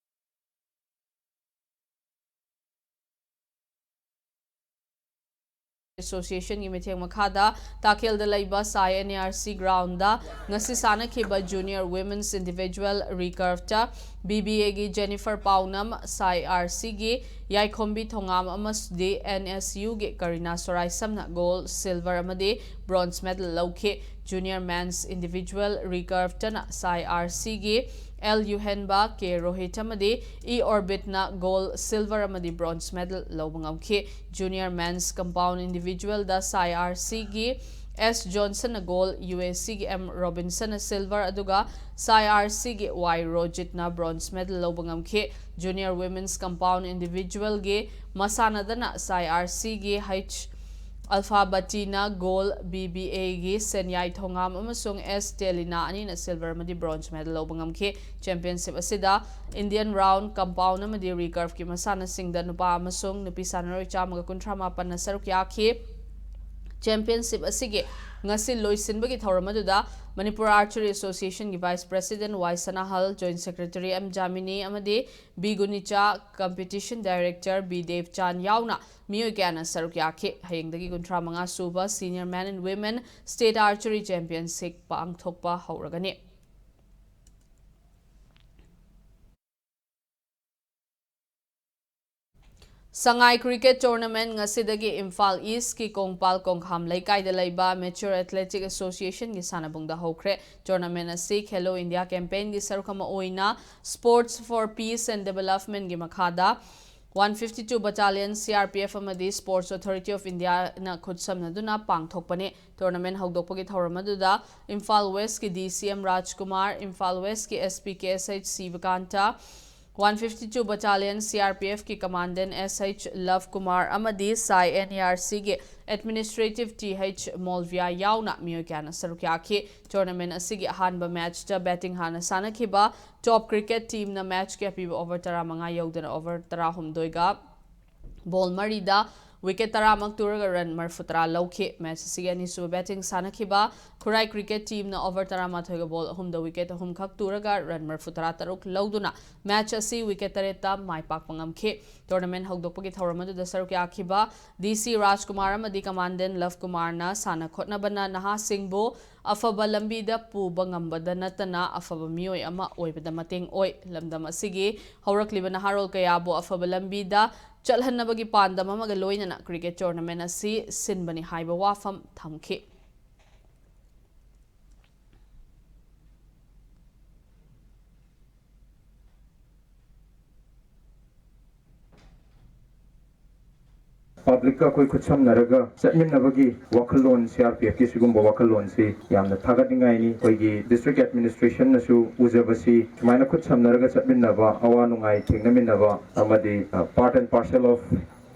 ꯑꯦꯁꯣꯁꯤꯌꯦꯁꯟꯒꯤ ꯃꯤꯠꯌꯦꯡ ꯃꯈꯥꯗ ꯇꯥꯈꯦꯜꯗ ꯂꯩꯕ SAI N A R C ground ꯉꯁꯤ ꯁꯥꯟꯅꯈꯤꯕ Junior Women's Individual Recurveꯇ ꯕꯤ ꯕꯤ ꯑꯦꯒꯤ ꯖꯦꯅꯤꯐꯔ ꯄꯥꯎꯅꯝ, ꯁꯥꯏ ꯑꯥꯔ ꯁꯤꯒꯤ ꯌꯥꯏꯈꯣꯝꯕꯤ ꯊꯣꯉꯥꯝ ꯑꯃꯗꯤ ꯑꯦꯟ ꯑꯦꯁ ꯌꯨꯒꯤ ꯀꯔꯤꯅꯥ ꯁꯣꯔꯥꯏꯁꯝꯅ ꯒꯣꯜ, ꯁꯤꯜꯚꯔ ꯑꯃꯗꯤ ꯕ꯭ꯔꯣꯟꯖ ꯃꯦꯗꯜ ꯂꯧꯈꯤ꯫ Junior Men's Individual Recurveꯇꯅ ꯁꯥꯏ ꯑꯥꯔ ꯁꯤꯒꯤ ꯑꯦꯜ ꯌꯨꯍꯦꯟꯕ, ꯀꯦ ꯔꯣꯍꯤꯠ ꯑꯃꯗꯤ ꯏ ꯑꯣꯔꯕꯤꯠꯅ ꯒꯣꯜ, ꯁꯤꯜꯚꯔ ꯑꯃꯗꯤ ꯕ꯭ꯔꯣꯟꯖ ꯃꯦꯗꯜ ꯂꯧꯕ ꯉꯝꯈꯤ꯫ Junior Men's Compound Individualꯗ ꯁꯥꯏ ꯑꯥꯔ ꯁꯤꯒꯤ ꯑꯦꯁ ꯖꯣꯟꯁꯟꯅ ꯒꯣꯜ, ꯌꯨ ꯑꯦ ꯁꯤꯒꯤ ꯑꯦꯝ ꯔꯣꯕꯤꯟꯁꯟꯅ ꯁꯤꯜꯚꯔ, ꯑꯗꯨꯒ ꯁꯥꯏ ꯑꯥꯔ ꯁꯤꯒꯤ ꯋꯥꯏ ꯔꯣꯖꯤꯠꯅ ꯕ꯭ꯔꯣꯟꯖ ꯃꯦꯗꯜ ꯂꯧꯕ ꯉꯝꯈꯤ꯫ Junior Women's Compound Individualꯒꯤ ꯃꯁꯥꯟꯅꯗꯅ ꯁꯥꯏ ꯑꯥꯔ ꯁꯤꯒꯤ ꯍꯩꯆ ꯑꯜꯐꯥꯕꯇꯤꯅ ꯒꯣꯜ, ꯕꯤ ꯕꯤ ꯑꯦꯒꯤ ꯁꯦꯟꯌꯥꯏ ꯊꯣꯉꯥꯝ ꯑꯃꯁꯨꯡ ꯑꯦꯁ ꯇꯦꯂꯤꯅꯥ ꯑꯅꯤꯅ ꯁꯤꯜꯚꯔ ꯑꯃꯗꯤ ꯕ꯭ꯔꯣꯟꯖ ꯃꯦꯗꯜ ꯂꯧꯕ ꯉꯝꯈꯤ꯫ ꯆꯦꯝꯄꯤꯌꯟꯁꯤꯞ ꯑꯁꯤꯗ ꯏꯟꯗꯤꯌꯟ ꯔꯥꯎꯟꯗ, ꯀꯝꯄꯥꯎꯟꯗ ꯑꯃꯗꯤ ꯔꯤꯀꯔꯚꯀꯤ ꯃꯁꯥꯟꯅꯁꯤꯡꯗ ꯅꯨꯄꯥ ꯑꯃꯁꯨꯡ ꯅꯨꯄꯤ ꯁꯥꯟꯅꯔꯣꯏ ꯆꯥꯝꯃꯒ ꯀꯨꯟꯊ꯭ꯔꯥ ꯃꯥꯄꯟꯅ ꯁꯔꯨꯛ ꯌꯥꯈꯤ꯫ ꯆꯦꯝꯄꯤꯌꯟꯁꯤꯞ ꯑꯁꯤꯒꯤ ꯉꯁꯤ ꯂꯣꯏꯁꯤꯟꯕꯒꯤ ꯊꯧꯔꯝ ꯑꯗꯨꯗ ꯃꯅꯤꯄꯨꯔ Archery Association ꯒꯤ Vice President ꯋꯥꯏ ꯁꯅꯥꯍꯜ, Joint Secretary ꯑꯦꯝ ꯖꯥꯃꯤꯅꯤ ꯑꯃꯗꯤ ꯕꯤ ꯒꯨꯅꯤꯆꯥ, Competition Director ꯕꯤ ꯗꯦꯕꯆꯥꯟ ꯌꯥꯎꯅ ꯃꯤꯑꯣꯏ ꯀꯌꯥꯅ ꯁꯔꯨꯛ ꯌꯥꯈꯤ꯫ ꯍꯌꯦꯡꯗꯒꯤ ꯀꯨꯟꯊ꯭ꯔꯥ ꯃꯉꯥ ꯁꯨꯕ Senior Men and Women State Archery Championship ꯄꯥꯡꯊꯣꯛꯄ ꯍꯧꯔꯒꯅꯤ꯫ ꯁꯉꯥꯏ Cricket Tournament ꯉꯁꯤꯗꯒꯤ ꯏꯝꯐꯥꯜ East ꯀꯤ ꯀꯣꯡꯄꯥꯜ ꯀꯣꯡꯈꯥꯝ ꯂꯩꯀꯥꯏꯗ ꯂꯩꯕ Mature Athletic Association ꯒꯤ ꯁꯥꯟꯅꯕꯨꯡꯗ ꯍꯧꯈ꯭ꯔꯦ꯫ Tournament ꯑꯁꯤ Khelo India Campaign ꯒꯤ ꯁꯔꯨꯛ ꯑꯃ ꯑꯣꯏꯅ Sports for Peace and Development ꯒꯤ ꯃꯈꯥꯗ one fifty two Battalion C R P F ꯑꯃꯗꯤ Sports Authority of India ꯅ ꯈꯨꯠꯁꯝꯅꯗꯨꯅ ꯄꯥꯡꯊꯣꯛꯄꯅꯤ꯫ Tournament ꯍꯧꯗꯣꯛꯄꯒꯤ ꯊꯧꯔꯝ ꯑꯗꯨꯗ ꯏꯝꯐꯥꯜ West ꯀꯤ D C M ꯔꯥꯖꯀꯨꯃꯥꯔ, ꯏꯝꯐꯥꯜ West ꯀꯤ S P K S H ꯁꯤꯕꯀꯥꯟꯇ, one fifty two Battalion C R P F ꯀꯤ Commandant S H love Kumar ꯑꯃꯗꯤ ꯁꯥꯏ N E R C ꯒꯤ Administrative T H ꯃꯣꯜꯚꯤꯌꯥ ꯌꯥꯎꯅ ꯃꯤꯑꯣꯏ ꯀꯌꯥꯅ ꯁꯔꯨꯛ ꯌꯥꯈꯤ꯫ Tournament ꯑꯁꯤꯒꯤ ꯑꯍꯥꯟꯕ match ꯇ batting ꯍꯥꯟꯅ ꯁꯥꯟꯅꯈꯤꯕ Top Cricket Team ꯅ match ꯀꯤ ꯑꯄꯤꯕ over ꯇꯔꯥꯃꯉꯥ ꯌꯧꯗꯅ over ꯇꯔꯥꯍꯨꯝꯗꯣꯏꯒ ball ꯃꯔꯤꯗ wicket ꯇꯔꯥꯃꯛ ꯇꯨꯔꯒ run ꯃꯔꯐꯨꯇꯔꯥ ꯂꯧꯈꯤ꯫ Match ꯑꯁꯤꯒꯤ ꯑꯅꯤꯁꯨꯕ batting ꯁꯥꯟꯅꯈꯤꯕ ꯈꯨꯔꯥꯏ Cricket Team ꯅ over ꯇꯔꯥꯃꯥꯊꯣꯏꯒ ball ꯑꯍꯨꯝꯗ wicket ꯑꯍꯨꯝꯈꯛ ꯇꯨꯔꯒ run ꯃꯔꯐꯨꯇꯔꯥ ꯇꯔꯨꯛ ꯂꯧꯗꯨꯅ match ꯑꯁꯤ wicket ꯇꯔꯦꯠꯇ ꯃꯥꯏ ꯄꯥꯛꯄ ꯉꯝꯈꯤ꯫ Tournament ꯍꯧꯗꯣꯛꯄꯒꯤ ꯊꯧꯔꯝ ꯑꯗꯨꯗ ꯁꯔꯨꯛ ꯌꯥꯈꯤꯕ D C ꯔꯥꯖꯀꯨꯃꯥꯔ ꯑꯃꯗꯤ Commandant ꯂꯚ ꯀꯨꯃꯥꯔꯅ ꯁꯥꯟꯅ ꯈꯣꯠꯅꯕꯅ ꯅꯍꯥꯁꯤꯡꯕꯨ ꯑꯐꯕ ꯂꯝꯕꯤꯗ ꯄꯨꯕ ꯉꯝꯕꯗ ꯅꯠꯇꯅ ꯑꯐꯕ ꯃꯤꯑꯣꯏ ꯑꯃ ꯑꯣꯏꯕꯗ ꯃꯇꯦꯡ ꯑꯣꯏ꯫ ꯂꯝꯗꯝ ꯑꯁꯤꯒꯤ ꯍꯧꯔꯛꯂꯤꯕ ꯅꯍꯥꯔꯣꯜ ꯀꯌꯥꯕꯨ ꯑꯐꯕ ꯂꯝꯕꯤꯗ ꯆꯠꯍꯟꯅꯕꯒꯤ ꯄꯥꯟꯗꯝ ꯑꯃꯒ ꯂꯣꯏꯅꯅ cricket tournament ꯑꯁꯤ ꯁꯤꯟꯕꯅꯤ ꯍꯥꯏꯕ ꯋꯥꯐꯝ ꯊꯝꯈꯤ꯫ Public ꯀ ꯑꯩꯈꯣꯏ ꯈꯨꯠꯁꯝꯅꯔꯒ ꯆꯠꯃꯤꯟꯅꯕꯒꯤ ꯋꯥꯈꯜꯂꯣꯟ, C R P F ꯀꯤ ꯁꯤꯒꯨꯝꯕ ꯋꯥꯈꯜꯂꯣꯟꯁꯤ ꯌꯥꯝꯅ ꯊꯥꯒꯠꯅꯤꯡꯉꯥꯏꯅꯤ꯫ ꯑꯩꯈꯣꯏꯒꯤ district administration ꯅꯁꯨ ꯎꯖꯕꯁꯤ ꯁꯨꯃꯥꯏꯅ ꯈꯨꯠꯁꯝꯅꯔꯒ ꯆꯠꯃꯤꯟꯅꯕ, ꯑꯋꯥ ꯅꯨꯡꯉꯥꯏ ꯊꯦꯡꯅꯃꯤꯟꯅꯕ ꯑꯃꯗꯤ, ꯑ, part and parcel of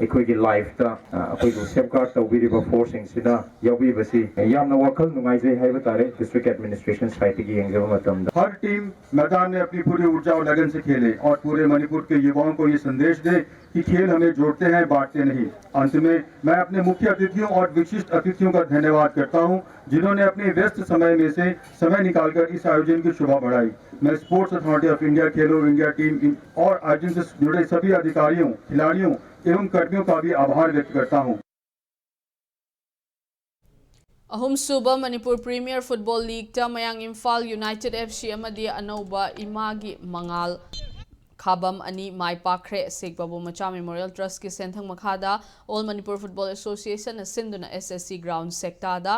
ꯑꯩꯈꯣꯏꯒꯤ ꯂꯥꯏꯐꯇ ꯑꯩꯈꯣꯏꯕꯨ ꯁꯦꯐꯒꯥꯔꯗ ꯇꯧꯕꯤꯔꯤꯕ ꯐꯣꯔꯁꯁꯤꯡꯁꯤꯅ ꯌꯥꯎꯕꯤꯕꯁꯤ ꯌꯥꯝꯅ ꯋꯥꯈꯜ ꯅꯨꯡꯉꯥꯏꯖꯩ ꯍꯥꯏꯕ ꯇꯥꯔꯦ꯫ ꯗꯤꯁꯇ꯭ꯔꯤꯛ ꯑꯦꯗꯃꯤꯅꯤꯁꯇ꯭ꯔꯦꯁꯟ ꯁꯥꯏꯠꯇꯒꯤ ꯌꯦꯡꯖꯕ ꯃꯇꯝꯗ꯫ हर टीम मैदान में अपनी पूरी ऊर्जा और लगन से खेले और पूरे मणिपुर के युवाओं को ये संदेश दे कि खेल हमें जोड़ते हैं, बांटते नहीं। अंत में मैं अपने मुख्य अतिथियों और विशिष्ट अतिथियों का धन्यवाद करता हूं, जिन्होंने अपने व्यस्त समय में से समय निकालकर इस आयोजन की शोभा बढ़ाई। मैं sports authority of India, Khelo India team और आयोजन से जुड़े सभी अधिकारियों, खिलाड़ियों एवं कर्मियों का भी आभार व्यक्त करता हूं। ꯑꯍꯨꯝꯁꯨꯕ ꯃꯅꯤꯄꯨꯔ ꯄ꯭ꯔꯤꯃꯤꯌꯔ ꯐꯨꯠꯕꯣꯜ ꯂꯤꯒꯇ ꯃꯌꯥꯡ ꯏꯝꯐꯥꯜ ꯌꯨꯅꯥꯏꯇꯦꯗ ꯑꯦꯐ ꯁꯤ ꯑꯃꯗꯤ ꯑꯅꯧꯕ ꯏꯃꯥꯒꯤ ꯃꯉꯥꯜ ꯈꯥꯕꯝ ꯑꯅꯤ ꯃꯥꯏ ꯄꯥꯛꯈ꯭ꯔꯦ꯫ ꯁꯦꯛ ꯕꯥꯕꯨ ꯃꯆꯥ ꯃꯦꯃꯣꯔꯤꯌꯦꯜ ꯇ꯭ꯔꯁꯀꯤ ꯁꯦꯟꯊꯪ ꯃꯈꯥꯗ ꯑꯣꯜ ꯃꯅꯤꯄꯨꯔ ꯐꯨꯠꯕꯣꯜ ꯑꯦꯁꯣꯁꯤꯌꯦꯁꯟꯅ ꯁꯤꯟꯗꯨꯅ ꯑꯦꯁ ꯑꯦꯁ ꯁꯤ ꯒ꯭ꯔꯥꯎꯟ ꯁꯦꯛꯇꯥꯗ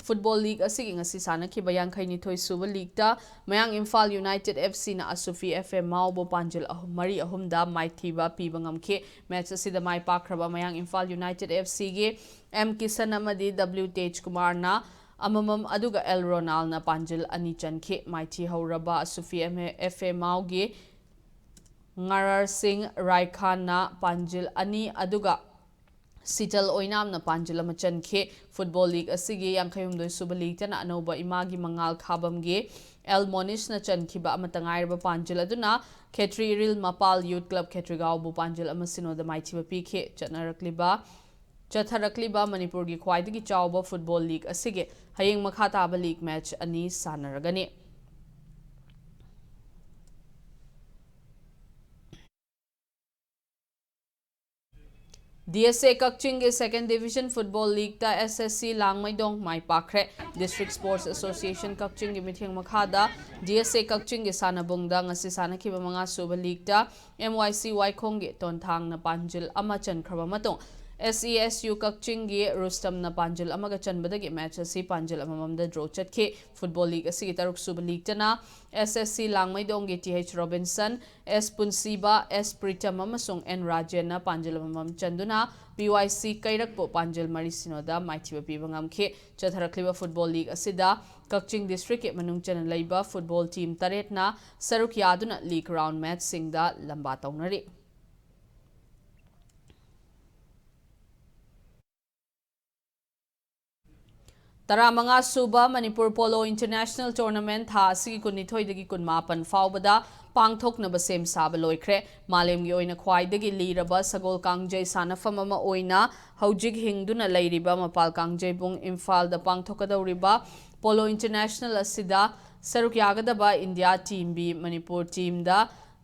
ꯐꯨꯠꯕꯣꯜ ꯂꯤꯒ ꯑꯁꯤꯒꯤ ꯉꯁꯤ ꯁꯥꯟꯅꯈꯤꯕ ꯌꯥꯡꯈꯩꯅꯤꯊꯣꯏ ꯁꯨꯕ ꯂꯤꯒꯇ ꯃꯌꯥꯡ ꯏꯝꯐꯥꯜ ꯌꯨꯅꯥꯏꯇꯦꯗ ꯑꯦꯐ ꯁꯤꯅ ꯑꯁꯨꯐꯤ ꯑꯦꯐ ꯑꯦ ꯃꯥꯎꯕꯨ ꯄꯥꯟꯖꯤꯜ ꯑꯍꯨꯝ, ꯃꯔꯤ ꯑꯍꯨꯝꯗ ꯃꯥꯏꯊꯤꯕ ꯄꯤꯕ ꯉꯝꯈꯤ꯫ ꯃꯦꯆ ꯑꯁꯤꯗ ꯃꯥꯏ ꯄꯥꯛꯈ꯭ꯔꯕ ꯃꯌꯥꯡ ꯏꯝꯐꯥꯜ ꯌꯨꯅꯥꯏꯇꯦꯗ ꯑꯦꯐ ꯁꯤꯒꯤ ꯑꯦꯝ ꯀꯤꯁꯟ ꯑꯃꯗꯤ ꯗꯕ꯭ꯂꯤꯎ ꯇꯦꯖꯀꯨꯃꯥꯔꯅ ꯑꯃꯃꯝ ꯑꯗꯨꯒ ꯑꯦꯜ ꯔꯣꯅꯥꯜꯅ ꯄꯥꯟꯖꯤꯜ ꯑꯅꯤ ꯆꯟꯈꯤ꯫ ꯃꯥꯏꯊꯤ ꯍꯧꯔꯕ ꯑꯁꯨꯐꯤ ꯑꯦꯐ ꯑꯦ ꯃꯥꯎꯒꯤ ꯉꯔꯥꯔ ꯁꯤꯡ ꯔꯥꯏꯈꯥꯟꯅ ꯄꯥꯟꯖꯤꯜ ꯑꯅꯤ ꯑꯗꯨꯒ ꯁꯤꯇꯜ ꯑꯣꯏꯅꯥꯝꯅ ꯄꯥꯟꯖꯤꯜ ꯑꯃ ꯆꯟꯈꯤ꯫ ꯐꯨꯠꯕꯣꯜ ꯂꯤꯒ ꯑꯁꯤꯒꯤ ꯌꯥꯡꯈꯩꯍꯨꯝꯗꯣꯏ ꯁꯨꯕ ꯂꯤꯒꯇꯅ ꯑꯅꯧꯕ ꯏꯃꯥꯒꯤ ꯃꯉꯥꯜ ꯈꯥꯕꯝꯒꯤ ꯑꯦꯜ ꯃꯣꯅꯤꯁꯅ ꯆꯟꯈꯤꯕ ꯑꯃꯠꯇ ꯉꯥꯏꯔꯕ ꯄꯥꯟꯖꯤꯜ ꯑꯗꯨꯅ ꯈꯦꯇ꯭ꯔꯤ ꯏꯔꯤꯜ ꯃꯄꯥꯜ ꯌꯨꯠ ꯀ꯭ꯂꯕ ꯈꯦꯇ꯭ꯔꯤꯒꯥꯎꯕꯨ ꯄꯥꯟꯖꯤꯜ ꯑꯃ ꯁꯤꯅꯣꯗ ꯃꯥꯏꯊꯤꯕ ꯄꯤꯈꯤ꯫ ꯆꯠꯅꯔꯛꯂꯤꯕ ꯆꯠꯊꯔꯛꯂꯤꯕ ꯃꯅꯤꯄꯨꯔꯒꯤ ꯈ꯭ꯋꯥꯏꯗꯒꯤ ꯆꯥꯎꯕ ꯐꯨꯠꯕꯣꯜ ꯂꯤꯒ ꯑꯁꯤꯒꯤ ꯍꯌꯦꯡ ꯃꯈꯥ ꯇꯥꯕ ꯂꯤꯒ ꯃꯦꯆ ꯑꯅꯤ ꯁꯥꯟꯅꯔꯒꯅꯤ꯫ ꯗꯤ ꯑꯦꯁ ꯑꯦ ꯀꯛꯆꯤꯡꯒꯤ ꯁꯦꯀꯦꯟ ꯗꯤꯚꯤꯖꯟ ꯐꯨꯠꯕꯣꯜ ꯂꯤꯒꯇ ꯑꯦꯁ ꯑꯦꯁ ꯁꯤ ꯂꯥꯡꯃꯩꯗꯣꯡ ꯃꯥꯏ ꯄꯥꯛꯈ꯭ꯔꯦ꯫ ꯗꯤꯁꯇ꯭ꯔꯤꯛ ꯁ꯭ꯄꯣꯔꯠꯁ ꯑꯦꯁꯣꯁꯤꯌꯦꯁꯟ ꯀꯛꯆꯤꯡꯒꯤ ꯃꯤꯠꯌꯦꯡ ꯃꯈꯥꯗ ꯗꯤ ꯑꯦꯁ ꯑꯦ ꯀꯛꯆꯤꯡꯒꯤ ꯁꯥꯟꯅꯕꯨꯡꯗ ꯉꯁꯤ ꯁꯥꯟꯅꯈꯤꯕ ꯃꯉꯥ ꯁꯨꯕ ꯂꯤꯒꯇ ꯑꯦꯝ ꯋꯥꯏ ꯁꯤ ꯋꯥꯏꯈꯣꯡꯒꯤ ꯇꯣꯟꯊꯥꯡꯅ ꯄꯥꯟꯖꯤꯜ ꯑꯃ ꯆꯟꯈ꯭ꯔꯕ ꯃꯇꯨꯡ ꯑꯦꯁ ꯏ ꯑꯦꯁ ꯌꯨ ꯀꯛꯆꯤꯡꯒꯤ ꯔꯨꯁꯇꯝꯅ ꯄꯥꯟꯖꯤꯜ ꯑꯃꯒ ꯆꯟꯕꯗꯒꯤ ꯃꯦꯆ ꯑꯁꯤ ꯄꯥꯟꯖꯤꯜ ꯑꯃꯃꯝꯗ ꯗ꯭ꯔꯣ ꯆꯠꯈꯤ꯫ ꯐꯨꯠꯕꯣꯜ ꯂꯤꯒ ꯑꯁꯤꯒꯤ ꯇꯔꯨꯛ ꯁꯨꯕ ꯂꯤꯒꯇꯅ ꯑꯦꯁ ꯑꯦꯁ ꯁꯤ ꯂꯥꯡꯃꯩꯗꯣꯡꯒꯤ T H Robinson, S Punshiba, S Pritam ꯑꯃꯁꯨꯡ ꯑꯦꯟ ꯔꯥꯖꯦꯟꯅ ꯄꯥꯟꯖꯤꯜ ꯑꯃꯃꯝ ꯆꯟꯗꯨꯅ ꯄꯤ ꯋꯥꯏ ꯁꯤ ꯀꯩꯔꯛꯄꯨ ꯄꯥꯟꯖꯤꯜ ꯃꯔꯤ ꯁꯤꯅꯣꯗ ꯃꯥꯏꯊꯤꯕ ꯄꯤꯕ ꯉꯝꯈꯤ꯫ ꯆꯠꯊꯔꯛꯂꯤꯕ ꯐꯨꯠꯕꯣꯜ ꯂꯤꯒ ꯑꯁꯤꯗ ꯀꯛꯆꯤꯡ ꯗꯤꯁꯇ꯭ꯔꯤꯛꯀꯤ ꯃꯅꯨꯡ ꯆꯟꯅ ꯂꯩꯕ ꯐꯨꯠꯕꯣꯜ ꯇꯤꯝ ꯇꯔꯦꯠꯅ ꯁꯔꯨꯛ ꯌꯥꯗꯨꯅ ꯂꯤꯒ ꯔꯥꯎꯟ ꯃꯦꯆꯁꯤꯡꯗ ꯂꯝꯕꯥ ꯇꯧꯅꯔꯤ꯫ ꯇꯔꯥꯃꯉꯥ ꯁꯨꯕ ꯃꯅꯤꯄꯨꯔ ꯄꯣꯂꯣ ꯏꯟꯇꯔꯅꯦꯁꯅꯦꯜ ꯇꯣꯔꯅꯥꯃꯦꯟꯠ ꯊꯥ ꯑꯁꯤꯒꯤ ꯀꯨꯟꯅꯤꯊꯣꯏꯗꯒꯤ ꯀꯨꯟꯃꯥꯄꯟ ꯐꯥꯎꯕꯗ ꯄꯥꯡꯊꯣꯛꯅꯕ ꯁꯦꯝ ꯁꯥꯕ ꯂꯣꯏꯈ꯭ꯔꯦ꯫ ꯃꯥꯂꯦꯝꯒꯤ ꯑꯣꯏꯅ ꯈ꯭ꯋꯥꯏꯗꯒꯤ ꯂꯤꯔꯕ ꯁꯒꯣꯜ ꯀꯥꯡꯖꯩ ꯁꯥꯟꯅꯐꯝ ꯑꯃ ꯑꯣꯏꯅ ꯍꯧꯖꯤꯛ ꯍꯤꯡꯗꯨꯅ ꯂꯩꯔꯤꯕ ꯃꯄꯥꯜ ꯀꯥꯡꯖꯩꯕꯨꯡ ꯏꯝꯐꯥꯜꯗ ꯄꯥꯡꯊꯣꯛꯀꯗꯧꯔꯤꯕ ꯄꯣꯂꯣ ꯏꯟꯇꯔꯅꯦꯁꯅꯦꯜ ꯑꯁꯤꯗ ꯁꯔꯨꯛ ꯌꯥꯒꯗꯕ ꯏꯟꯗꯤꯌꯥ ꯇꯤꯝ ꯕꯤ ꯃꯅꯤꯄꯨꯔ ꯇꯤꯝꯗ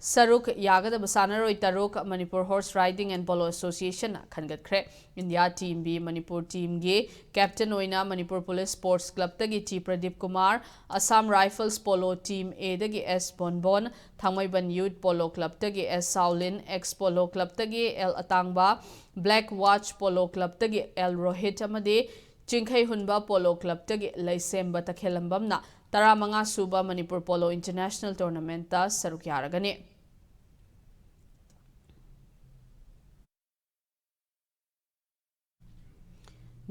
ꯁꯔꯨꯛ ꯌꯥꯒꯗꯕ ꯁꯥꯟꯅꯔꯣꯏ ꯇꯔꯨꯛ Manipur Horse Riding and Polo ꯑꯦꯁꯣꯁꯤꯌꯦꯁꯟꯅ ꯈꯟꯒꯠꯈ꯭ꯔꯦ꯫ ꯏꯟꯗꯤꯌꯥ ꯇꯤꯝ ꯕꯤ ꯃꯅꯤꯄꯨꯔ ꯇꯤꯝꯒꯤ ꯀꯦꯞꯇꯦꯟ ꯑꯣꯏꯅ ꯃꯅꯤꯄꯨꯔ ꯄꯨꯂꯤꯁ ꯁ꯭ꯄꯣꯔꯠꯁ ꯀ꯭ꯂꯕꯇꯒꯤ T Pradeep Kumar, Assam Rifles polo team ꯑꯦꯗꯒꯤ S Bonbon, Thangmeiband Youth Polo ꯀ꯭ꯂꯕꯇꯒꯤ ꯑꯦꯁ ꯁꯥꯎꯂꯤꯟ, ꯑꯦꯛꯁ ꯄꯣꯂꯣ ꯀ꯭ꯂꯕꯇꯒꯤ L Atangba, Black Watch Polo ꯀ꯭ꯂꯕꯇꯒꯤ ꯑꯦꯜ ꯔꯣꯍꯤꯠ ꯑꯃꯗꯤ ꯆꯤꯡꯈꯩ ꯍꯨꯟꯕ ꯄꯣꯂꯣ ꯀ꯭ꯂꯕꯇꯒꯤ ꯂꯩꯁꯦꯝꯕ ꯇꯈꯦꯜꯂꯝꯕꯝꯅ ꯇꯔꯥꯃꯉꯥ ꯁꯨꯕ ꯃꯅꯤꯄꯨꯔ ꯄꯣꯂꯣ ꯏꯟꯇꯔꯅꯦꯁꯅꯦꯜ ꯇꯣꯔꯅꯥꯃꯦꯟꯠꯇ ꯁꯔꯨꯛ ꯌꯥꯔꯒꯅꯤ꯫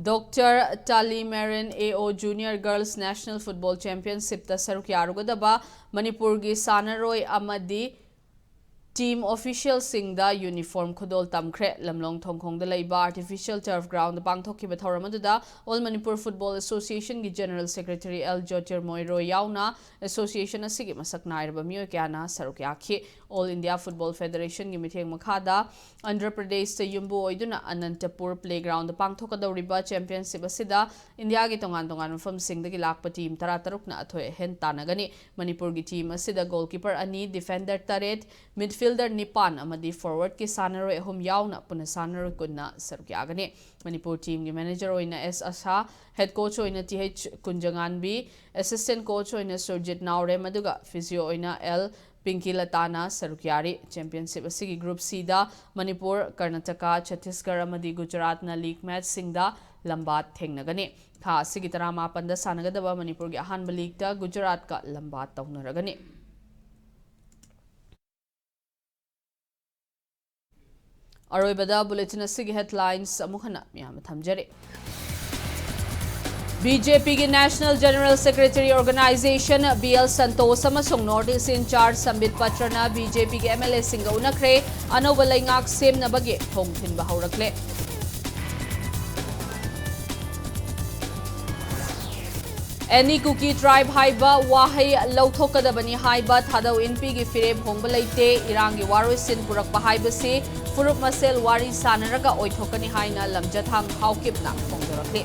ꯗꯣꯛꯇꯔ ꯇꯥꯂꯤ ꯃꯦꯔꯤꯟ ꯑꯦ ꯑꯣ ꯖꯨꯅꯤꯌꯔ ꯒꯔꯜꯁ ꯅꯦꯁꯅꯦꯜ ꯐꯨꯠꯕꯣꯜ ꯆꯦꯝꯄꯤꯌꯟꯁꯤꯞꯇ ꯁꯔꯨꯛ ꯌꯥꯔꯨꯒꯗꯕ ꯃꯅꯤꯄꯨꯔꯒꯤ ꯁꯥꯟꯅꯔꯣꯏ ꯑꯃꯗꯤ ꯇꯤꯝ ꯑꯣꯐꯤꯁꯤꯌꯦꯜꯁꯤꯡꯗ ꯌꯨꯅꯤꯐꯣꯔꯝ ꯈꯨꯗꯣꯜ ꯇꯝꯈ꯭ꯔꯦ꯫ ꯂꯝꯂꯣꯡ ꯊꯣꯡꯈꯣꯡꯗ ꯂꯩꯕ ꯑꯥꯔꯇꯤꯐꯤꯁꯤꯌꯦꯜ ꯇꯔꯐ ꯒ꯭ꯔꯥꯎꯟꯗ ꯄꯥꯡꯊꯣꯛꯈꯤꯕ ꯊꯧꯔꯝ ꯑꯗꯨꯗ ꯑꯣꯜ ꯃꯅꯤꯄꯨꯔ ꯐꯨꯠꯕꯣꯜ ꯑꯦꯁꯣꯁꯤꯌꯦꯁꯟꯒꯤ general secretary L Jyotirmoy Roy ꯌꯥꯎꯅ ꯑꯦꯁꯣꯁꯤꯌꯦꯁꯟ ꯑꯁꯤꯒꯤ ꯃꯁꯛ ꯅꯥꯏꯔꯕ ꯃꯤꯑꯣꯏ ꯀꯌꯥꯅ ꯁꯔꯨꯛ ꯌꯥꯈꯤ꯫ ꯑꯣꯜ ꯏꯟꯗꯤꯌꯥ ꯐꯨꯠꯕꯣꯜ ꯐꯦꯗꯔꯦꯁꯟꯒꯤ ꯃꯤꯠꯌꯦꯡ ꯃꯈꯥꯗ ꯑꯟꯙ꯭ꯔ ꯄ꯭ꯔꯗꯦꯁꯇ ꯌꯨꯝꯕꯨ ꯑꯣꯏꯗꯨꯅ ꯑꯅꯟꯇꯄꯨꯔ ꯄ꯭ꯂꯦꯒ꯭ꯔꯥꯎꯟꯗ ꯄꯥꯡꯊꯣꯛꯀꯗꯧꯔꯤꯕ ꯆꯦꯝꯄꯤꯌꯟꯁꯤꯞ ꯑꯁꯤꯗ ꯏꯟꯗꯤꯌꯥꯒꯤ ꯇꯣꯉꯥꯟ ꯇꯣꯉꯥꯟꯕ ꯃꯐꯝꯁꯤꯡꯗꯒꯤ ꯂꯥꯛꯄ ꯇꯤꯝ ꯇꯔꯥꯇꯔꯨꯛꯅ ꯑꯊꯣꯏ ꯑꯍꯦꯟ ꯇꯥꯟꯅꯒꯅꯤ꯫ ꯃꯅꯤꯄꯨꯔꯒꯤ ꯇꯤꯝ ꯑꯁꯤꯗ ꯒꯣꯜꯀꯤꯄꯔ ꯑꯅꯤ, ꯗꯤꯐꯦꯟꯗꯔ ꯇꯔꯦꯠ, ꯃꯤꯗꯐꯤꯜꯗꯔ ꯅꯤꯄꯥꯟ ꯑꯃꯗꯤ ꯐꯣꯔꯋꯥꯔꯗꯀꯤ ꯁꯥꯟꯅꯔꯣꯏ ꯑꯍꯨꯝ ꯌꯥꯎꯅ ꯄꯨꯟꯅ ꯁꯥꯟꯅꯔꯣꯏ ꯀꯨꯟꯅ ꯁꯔꯨꯛ ꯌꯥꯒꯅꯤ꯫ ꯃꯅꯤꯄꯨꯔ ꯇꯤꯝꯒꯤ ꯃꯦꯅꯦꯖꯔ ꯑꯣꯏꯅ ꯑꯦꯁ ꯑꯥꯁꯥ, ꯍꯦꯗ ꯀꯣꯆ ꯑꯣꯏꯅ ꯇꯤ ꯑꯩꯆ ꯀꯨꯟꯖꯉꯥꯟꯕꯤ, ꯑꯦꯁꯤꯁꯇꯦꯟꯠ ꯀꯣꯆ ꯑꯣꯏꯅ ꯁꯨꯔꯖꯤꯠ ꯅꯥꯎꯔꯦꯝ, ꯑꯗꯨꯒ ꯐꯤꯖꯤꯑꯣ ꯑꯣꯏꯅ ꯑꯦꯜ ꯄꯤꯡꯀꯤ ꯂꯇꯥꯅ ꯁꯔꯨꯛ ꯌꯥꯔꯤ꯫ ꯆꯦꯝꯄꯤꯌꯟꯁꯤꯞ ꯑꯁꯤꯒꯤ ꯒ꯭ꯔꯨꯞ ꯁꯤꯗ ꯃꯅꯤꯄꯨꯔ, ꯀꯔꯅꯥꯇꯀꯥ, ꯆꯠꯇꯤꯁꯒꯔ ꯑꯃꯗꯤ ꯒꯨꯖꯔꯥꯠꯅ ꯂꯤꯒ ꯃꯦꯆꯁꯤꯡꯗ ꯂꯝꯕꯥ ꯊꯦꯡꯅꯒꯅꯤ꯫ ꯊꯥ ꯑꯁꯤꯒꯤ ꯇꯔꯥꯃꯥꯄꯟꯗ ꯁꯥꯟꯅꯒꯗꯕ ꯃꯅꯤꯄꯨꯔꯒꯤ ꯑꯍꯥꯟꯕ ꯂꯤꯒꯇ ꯒꯨꯖꯔꯥꯠꯀ ꯂꯝꯕꯥ ꯇꯧꯅꯔꯒꯅꯤ꯫ ꯑꯔꯣꯏꯕꯗ ꯕꯨꯂꯦꯇꯤꯟ ꯑꯁꯤꯒꯤ ꯍꯦꯗꯂꯥꯏꯟꯁ ꯑꯃꯨꯛ ꯍꯟꯅ ꯃꯤꯌꯥꯝꯅ ꯊꯝꯖꯔꯤ꯫ ꯕꯤ ꯖꯦ ꯄꯤꯒꯤ national general secretary organisation B L Santosh ꯑꯃꯁꯨꯡ ꯅꯣꯔꯠ ꯏꯁ ꯏꯟꯆꯥꯔꯖ ꯁꯝꯕꯤꯠ ꯄꯇ꯭ꯔꯅ ꯕꯤ ꯖꯦ ꯄꯤꯒꯤ ꯑꯦꯝ ꯑꯦꯜ ꯑꯦꯁꯤꯡꯒ ꯎꯅꯈ꯭ꯔꯦ꯫ ꯑꯅꯧꯕ ꯂꯩꯉꯥꯛ ꯁꯦꯝꯅꯕꯒꯤ ꯊꯣꯡ ꯊꯤꯟꯕ ꯍꯧꯔꯛꯂꯦ꯫ Any Kuki tribe ꯍꯥꯏꯕ ꯋꯥꯍꯩ ꯂꯧꯊꯣꯛꯀꯗꯕꯅꯤ ꯍꯥꯏꯕ ꯊꯥꯗꯧ ꯏꯟꯄꯤꯒꯤ ꯐꯤꯔꯦꯞ ꯍꯣꯡꯕ ꯂꯩꯇꯦ꯫ ꯏꯔꯥꯡꯒꯤ ꯋꯥꯔꯣꯏꯁꯤꯟ ꯄꯨꯔꯛꯄ ꯍꯥꯏꯕꯁꯤ ꯐꯨꯔꯨꯞ ꯃꯁꯦꯜ ꯋꯥꯔꯤ ꯁꯥꯅꯔꯒ ꯑꯣꯏꯊꯣꯛꯀꯅꯤ ꯍꯥꯏꯅ ꯂꯝꯖꯊꯥꯡ ꯍꯥꯎꯀꯤꯞꯅ ꯐꯣꯡꯗꯣꯔꯛꯂꯤ꯫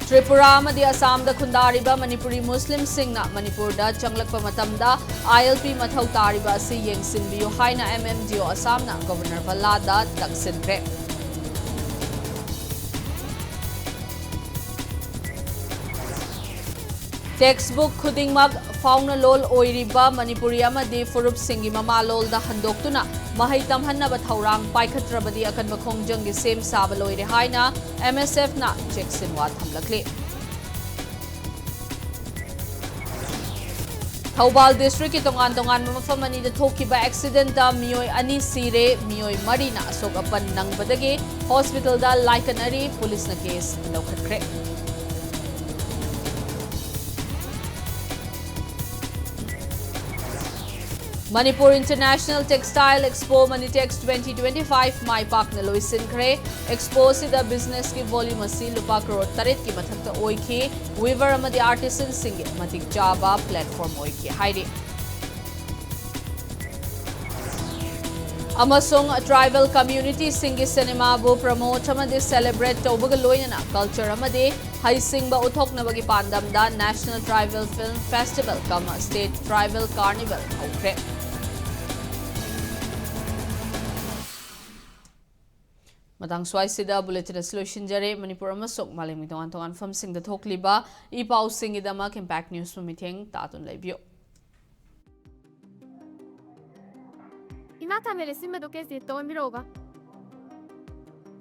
ꯇ꯭ꯔꯤꯄꯨꯔꯥ ꯑꯃꯗꯤ ꯑꯁꯥꯝꯗ ꯈꯨꯟꯗꯥꯔꯤꯕ ꯃꯅꯤꯄꯨꯔꯤ ꯃꯨꯁꯂꯤꯝꯁꯤꯡꯅ ꯃꯅꯤꯄꯨꯔꯗ ꯆꯪꯂꯛꯄ ꯃꯇꯝꯗ ILP ꯃꯊꯧ ꯇꯥꯔꯤꯕ ꯑꯁꯤ ꯌꯦꯡꯁꯤꯟꯕꯤꯌꯨ ꯍꯥꯏꯅ MMDO ꯑꯁꯥꯝꯅ ꯒꯣꯚꯔꯅꯔ ꯚꯜꯂꯥꯗ ꯇꯛꯁꯤꯟꯈ꯭ꯔꯦ꯫ Textbook ꯈꯨꯗꯤꯡꯃꯛ ꯐꯥꯎꯅ ꯂꯣꯜ ꯑꯣꯏꯔꯤꯕ ꯃꯅꯤꯄꯨꯔꯤ ꯑꯃꯗꯤ ꯐꯨꯔꯨꯞꯁꯤꯡꯒꯤ ꯃꯃꯥꯂꯣꯜꯗ ꯍꯟꯗꯣꯛꯇꯨꯅ ꯃꯍꯩ ꯇꯝꯍꯟꯅꯕ ꯊꯧꯔꯥꯡ ꯄꯥꯏꯈꯠꯇ꯭ꯔꯕꯗꯤ ꯑꯀꯟꯕ ꯈꯣꯡꯖꯪꯒꯤ ꯁꯦꯝ ꯁꯥꯕ ꯂꯣꯏꯔꯦ ꯍꯥꯏꯅ MSFꯅ ꯆꯦꯛꯁꯤꯟꯋꯥ ꯊꯝꯂꯛꯂꯤ꯫ ꯊꯧꯕꯥꯜ districtꯀꯤ ꯇꯣꯉꯥꯟ ꯇꯣꯉꯥꯟꯕ ꯃꯐꯝ ꯑꯅꯤꯗ ꯊꯣꯛꯈꯤꯕ accidentꯇ ꯃꯤꯑꯣꯏ ꯑꯅꯤ ꯁꯤꯔꯦ, ꯃꯤꯑꯣꯏ ꯃꯔꯤꯅ ꯑꯁꯣꯛ ꯑꯄꯟ ꯅꯪꯕꯗꯒꯤ hospitalꯗ ꯂꯥꯏꯀꯠꯅꯔꯤ, ꯄꯨꯂꯤꯁꯅ case ꯂꯧꯈꯠꯈ꯭ꯔꯦ꯫ Manipur International Textile Expo Manitex twenty twenty-five ꯃꯥꯏ ꯄꯥꯛꯅ ꯂꯣꯏꯁꯤꯟꯈ꯭ꯔꯦ꯫ Expo ꯑꯁꯤꯗ businessꯀꯤ volume ꯑꯁꯤ ꯂꯨꯄꯥ ꯀ꯭ꯔꯣꯔ ꯇꯔꯦꯠꯀꯤ ꯃꯊꯛꯇ ꯑꯣꯏꯈꯤ꯫ Weaver ꯑꯃꯗꯤ artisanꯁꯤꯡꯒꯤ ꯃꯇꯤꯛ ꯆꯥꯕ platform ꯑꯣꯏꯈꯤ ꯍꯥꯏꯔꯤ꯫ ꯑꯃꯁꯨꯡ tribal communityꯁꯤꯡꯒꯤ ꯁꯤꯅꯦꯃꯥꯕꯨ promote ꯑꯃꯗꯤ celebrate ꯇꯧꯕꯒ ꯂꯣꯏꯅꯅ culture ꯑꯃꯗꯤ ꯍꯩꯁꯤꯡꯕ ꯎꯠꯊꯣꯛꯅꯕꯒꯤ ꯄꯥꯟꯗꯝꯗ National Tribal Film Festival cum State Tribal Carnival ꯍꯧꯈ꯭ꯔꯦ꯫ ꯃꯇꯥꯡ ꯁ꯭ꯋꯥꯏꯁꯤꯗ bulletin ꯑꯁꯤ ꯂꯣꯏꯁꯤꯟꯖꯔꯦ꯫ ꯃꯅꯤꯄꯨꯔ ꯑꯃꯁꯨꯡ ꯃꯥꯂꯦꯝꯒꯤ ꯇꯣꯉꯥꯟ ꯇꯣꯉꯥꯟꯕ ꯃꯐꯝꯁꯤꯡꯗ ꯊꯣꯛꯂꯤꯕ ꯏ ꯄꯥꯎꯁꯤꯡꯒꯤꯗꯃꯛ Impact News ꯄꯨ ꯃꯤꯠꯌꯦꯡ ꯇꯥꯗꯨꯅ ꯂꯩꯕꯤꯌꯨ꯫ ꯏꯃꯥ, ꯈꯥꯃꯦꯟ ꯑꯁꯤꯟꯕꯗꯣ KG ꯑꯃꯠꯇ ꯑꯣꯟꯕꯤꯔꯛꯎꯕ꯫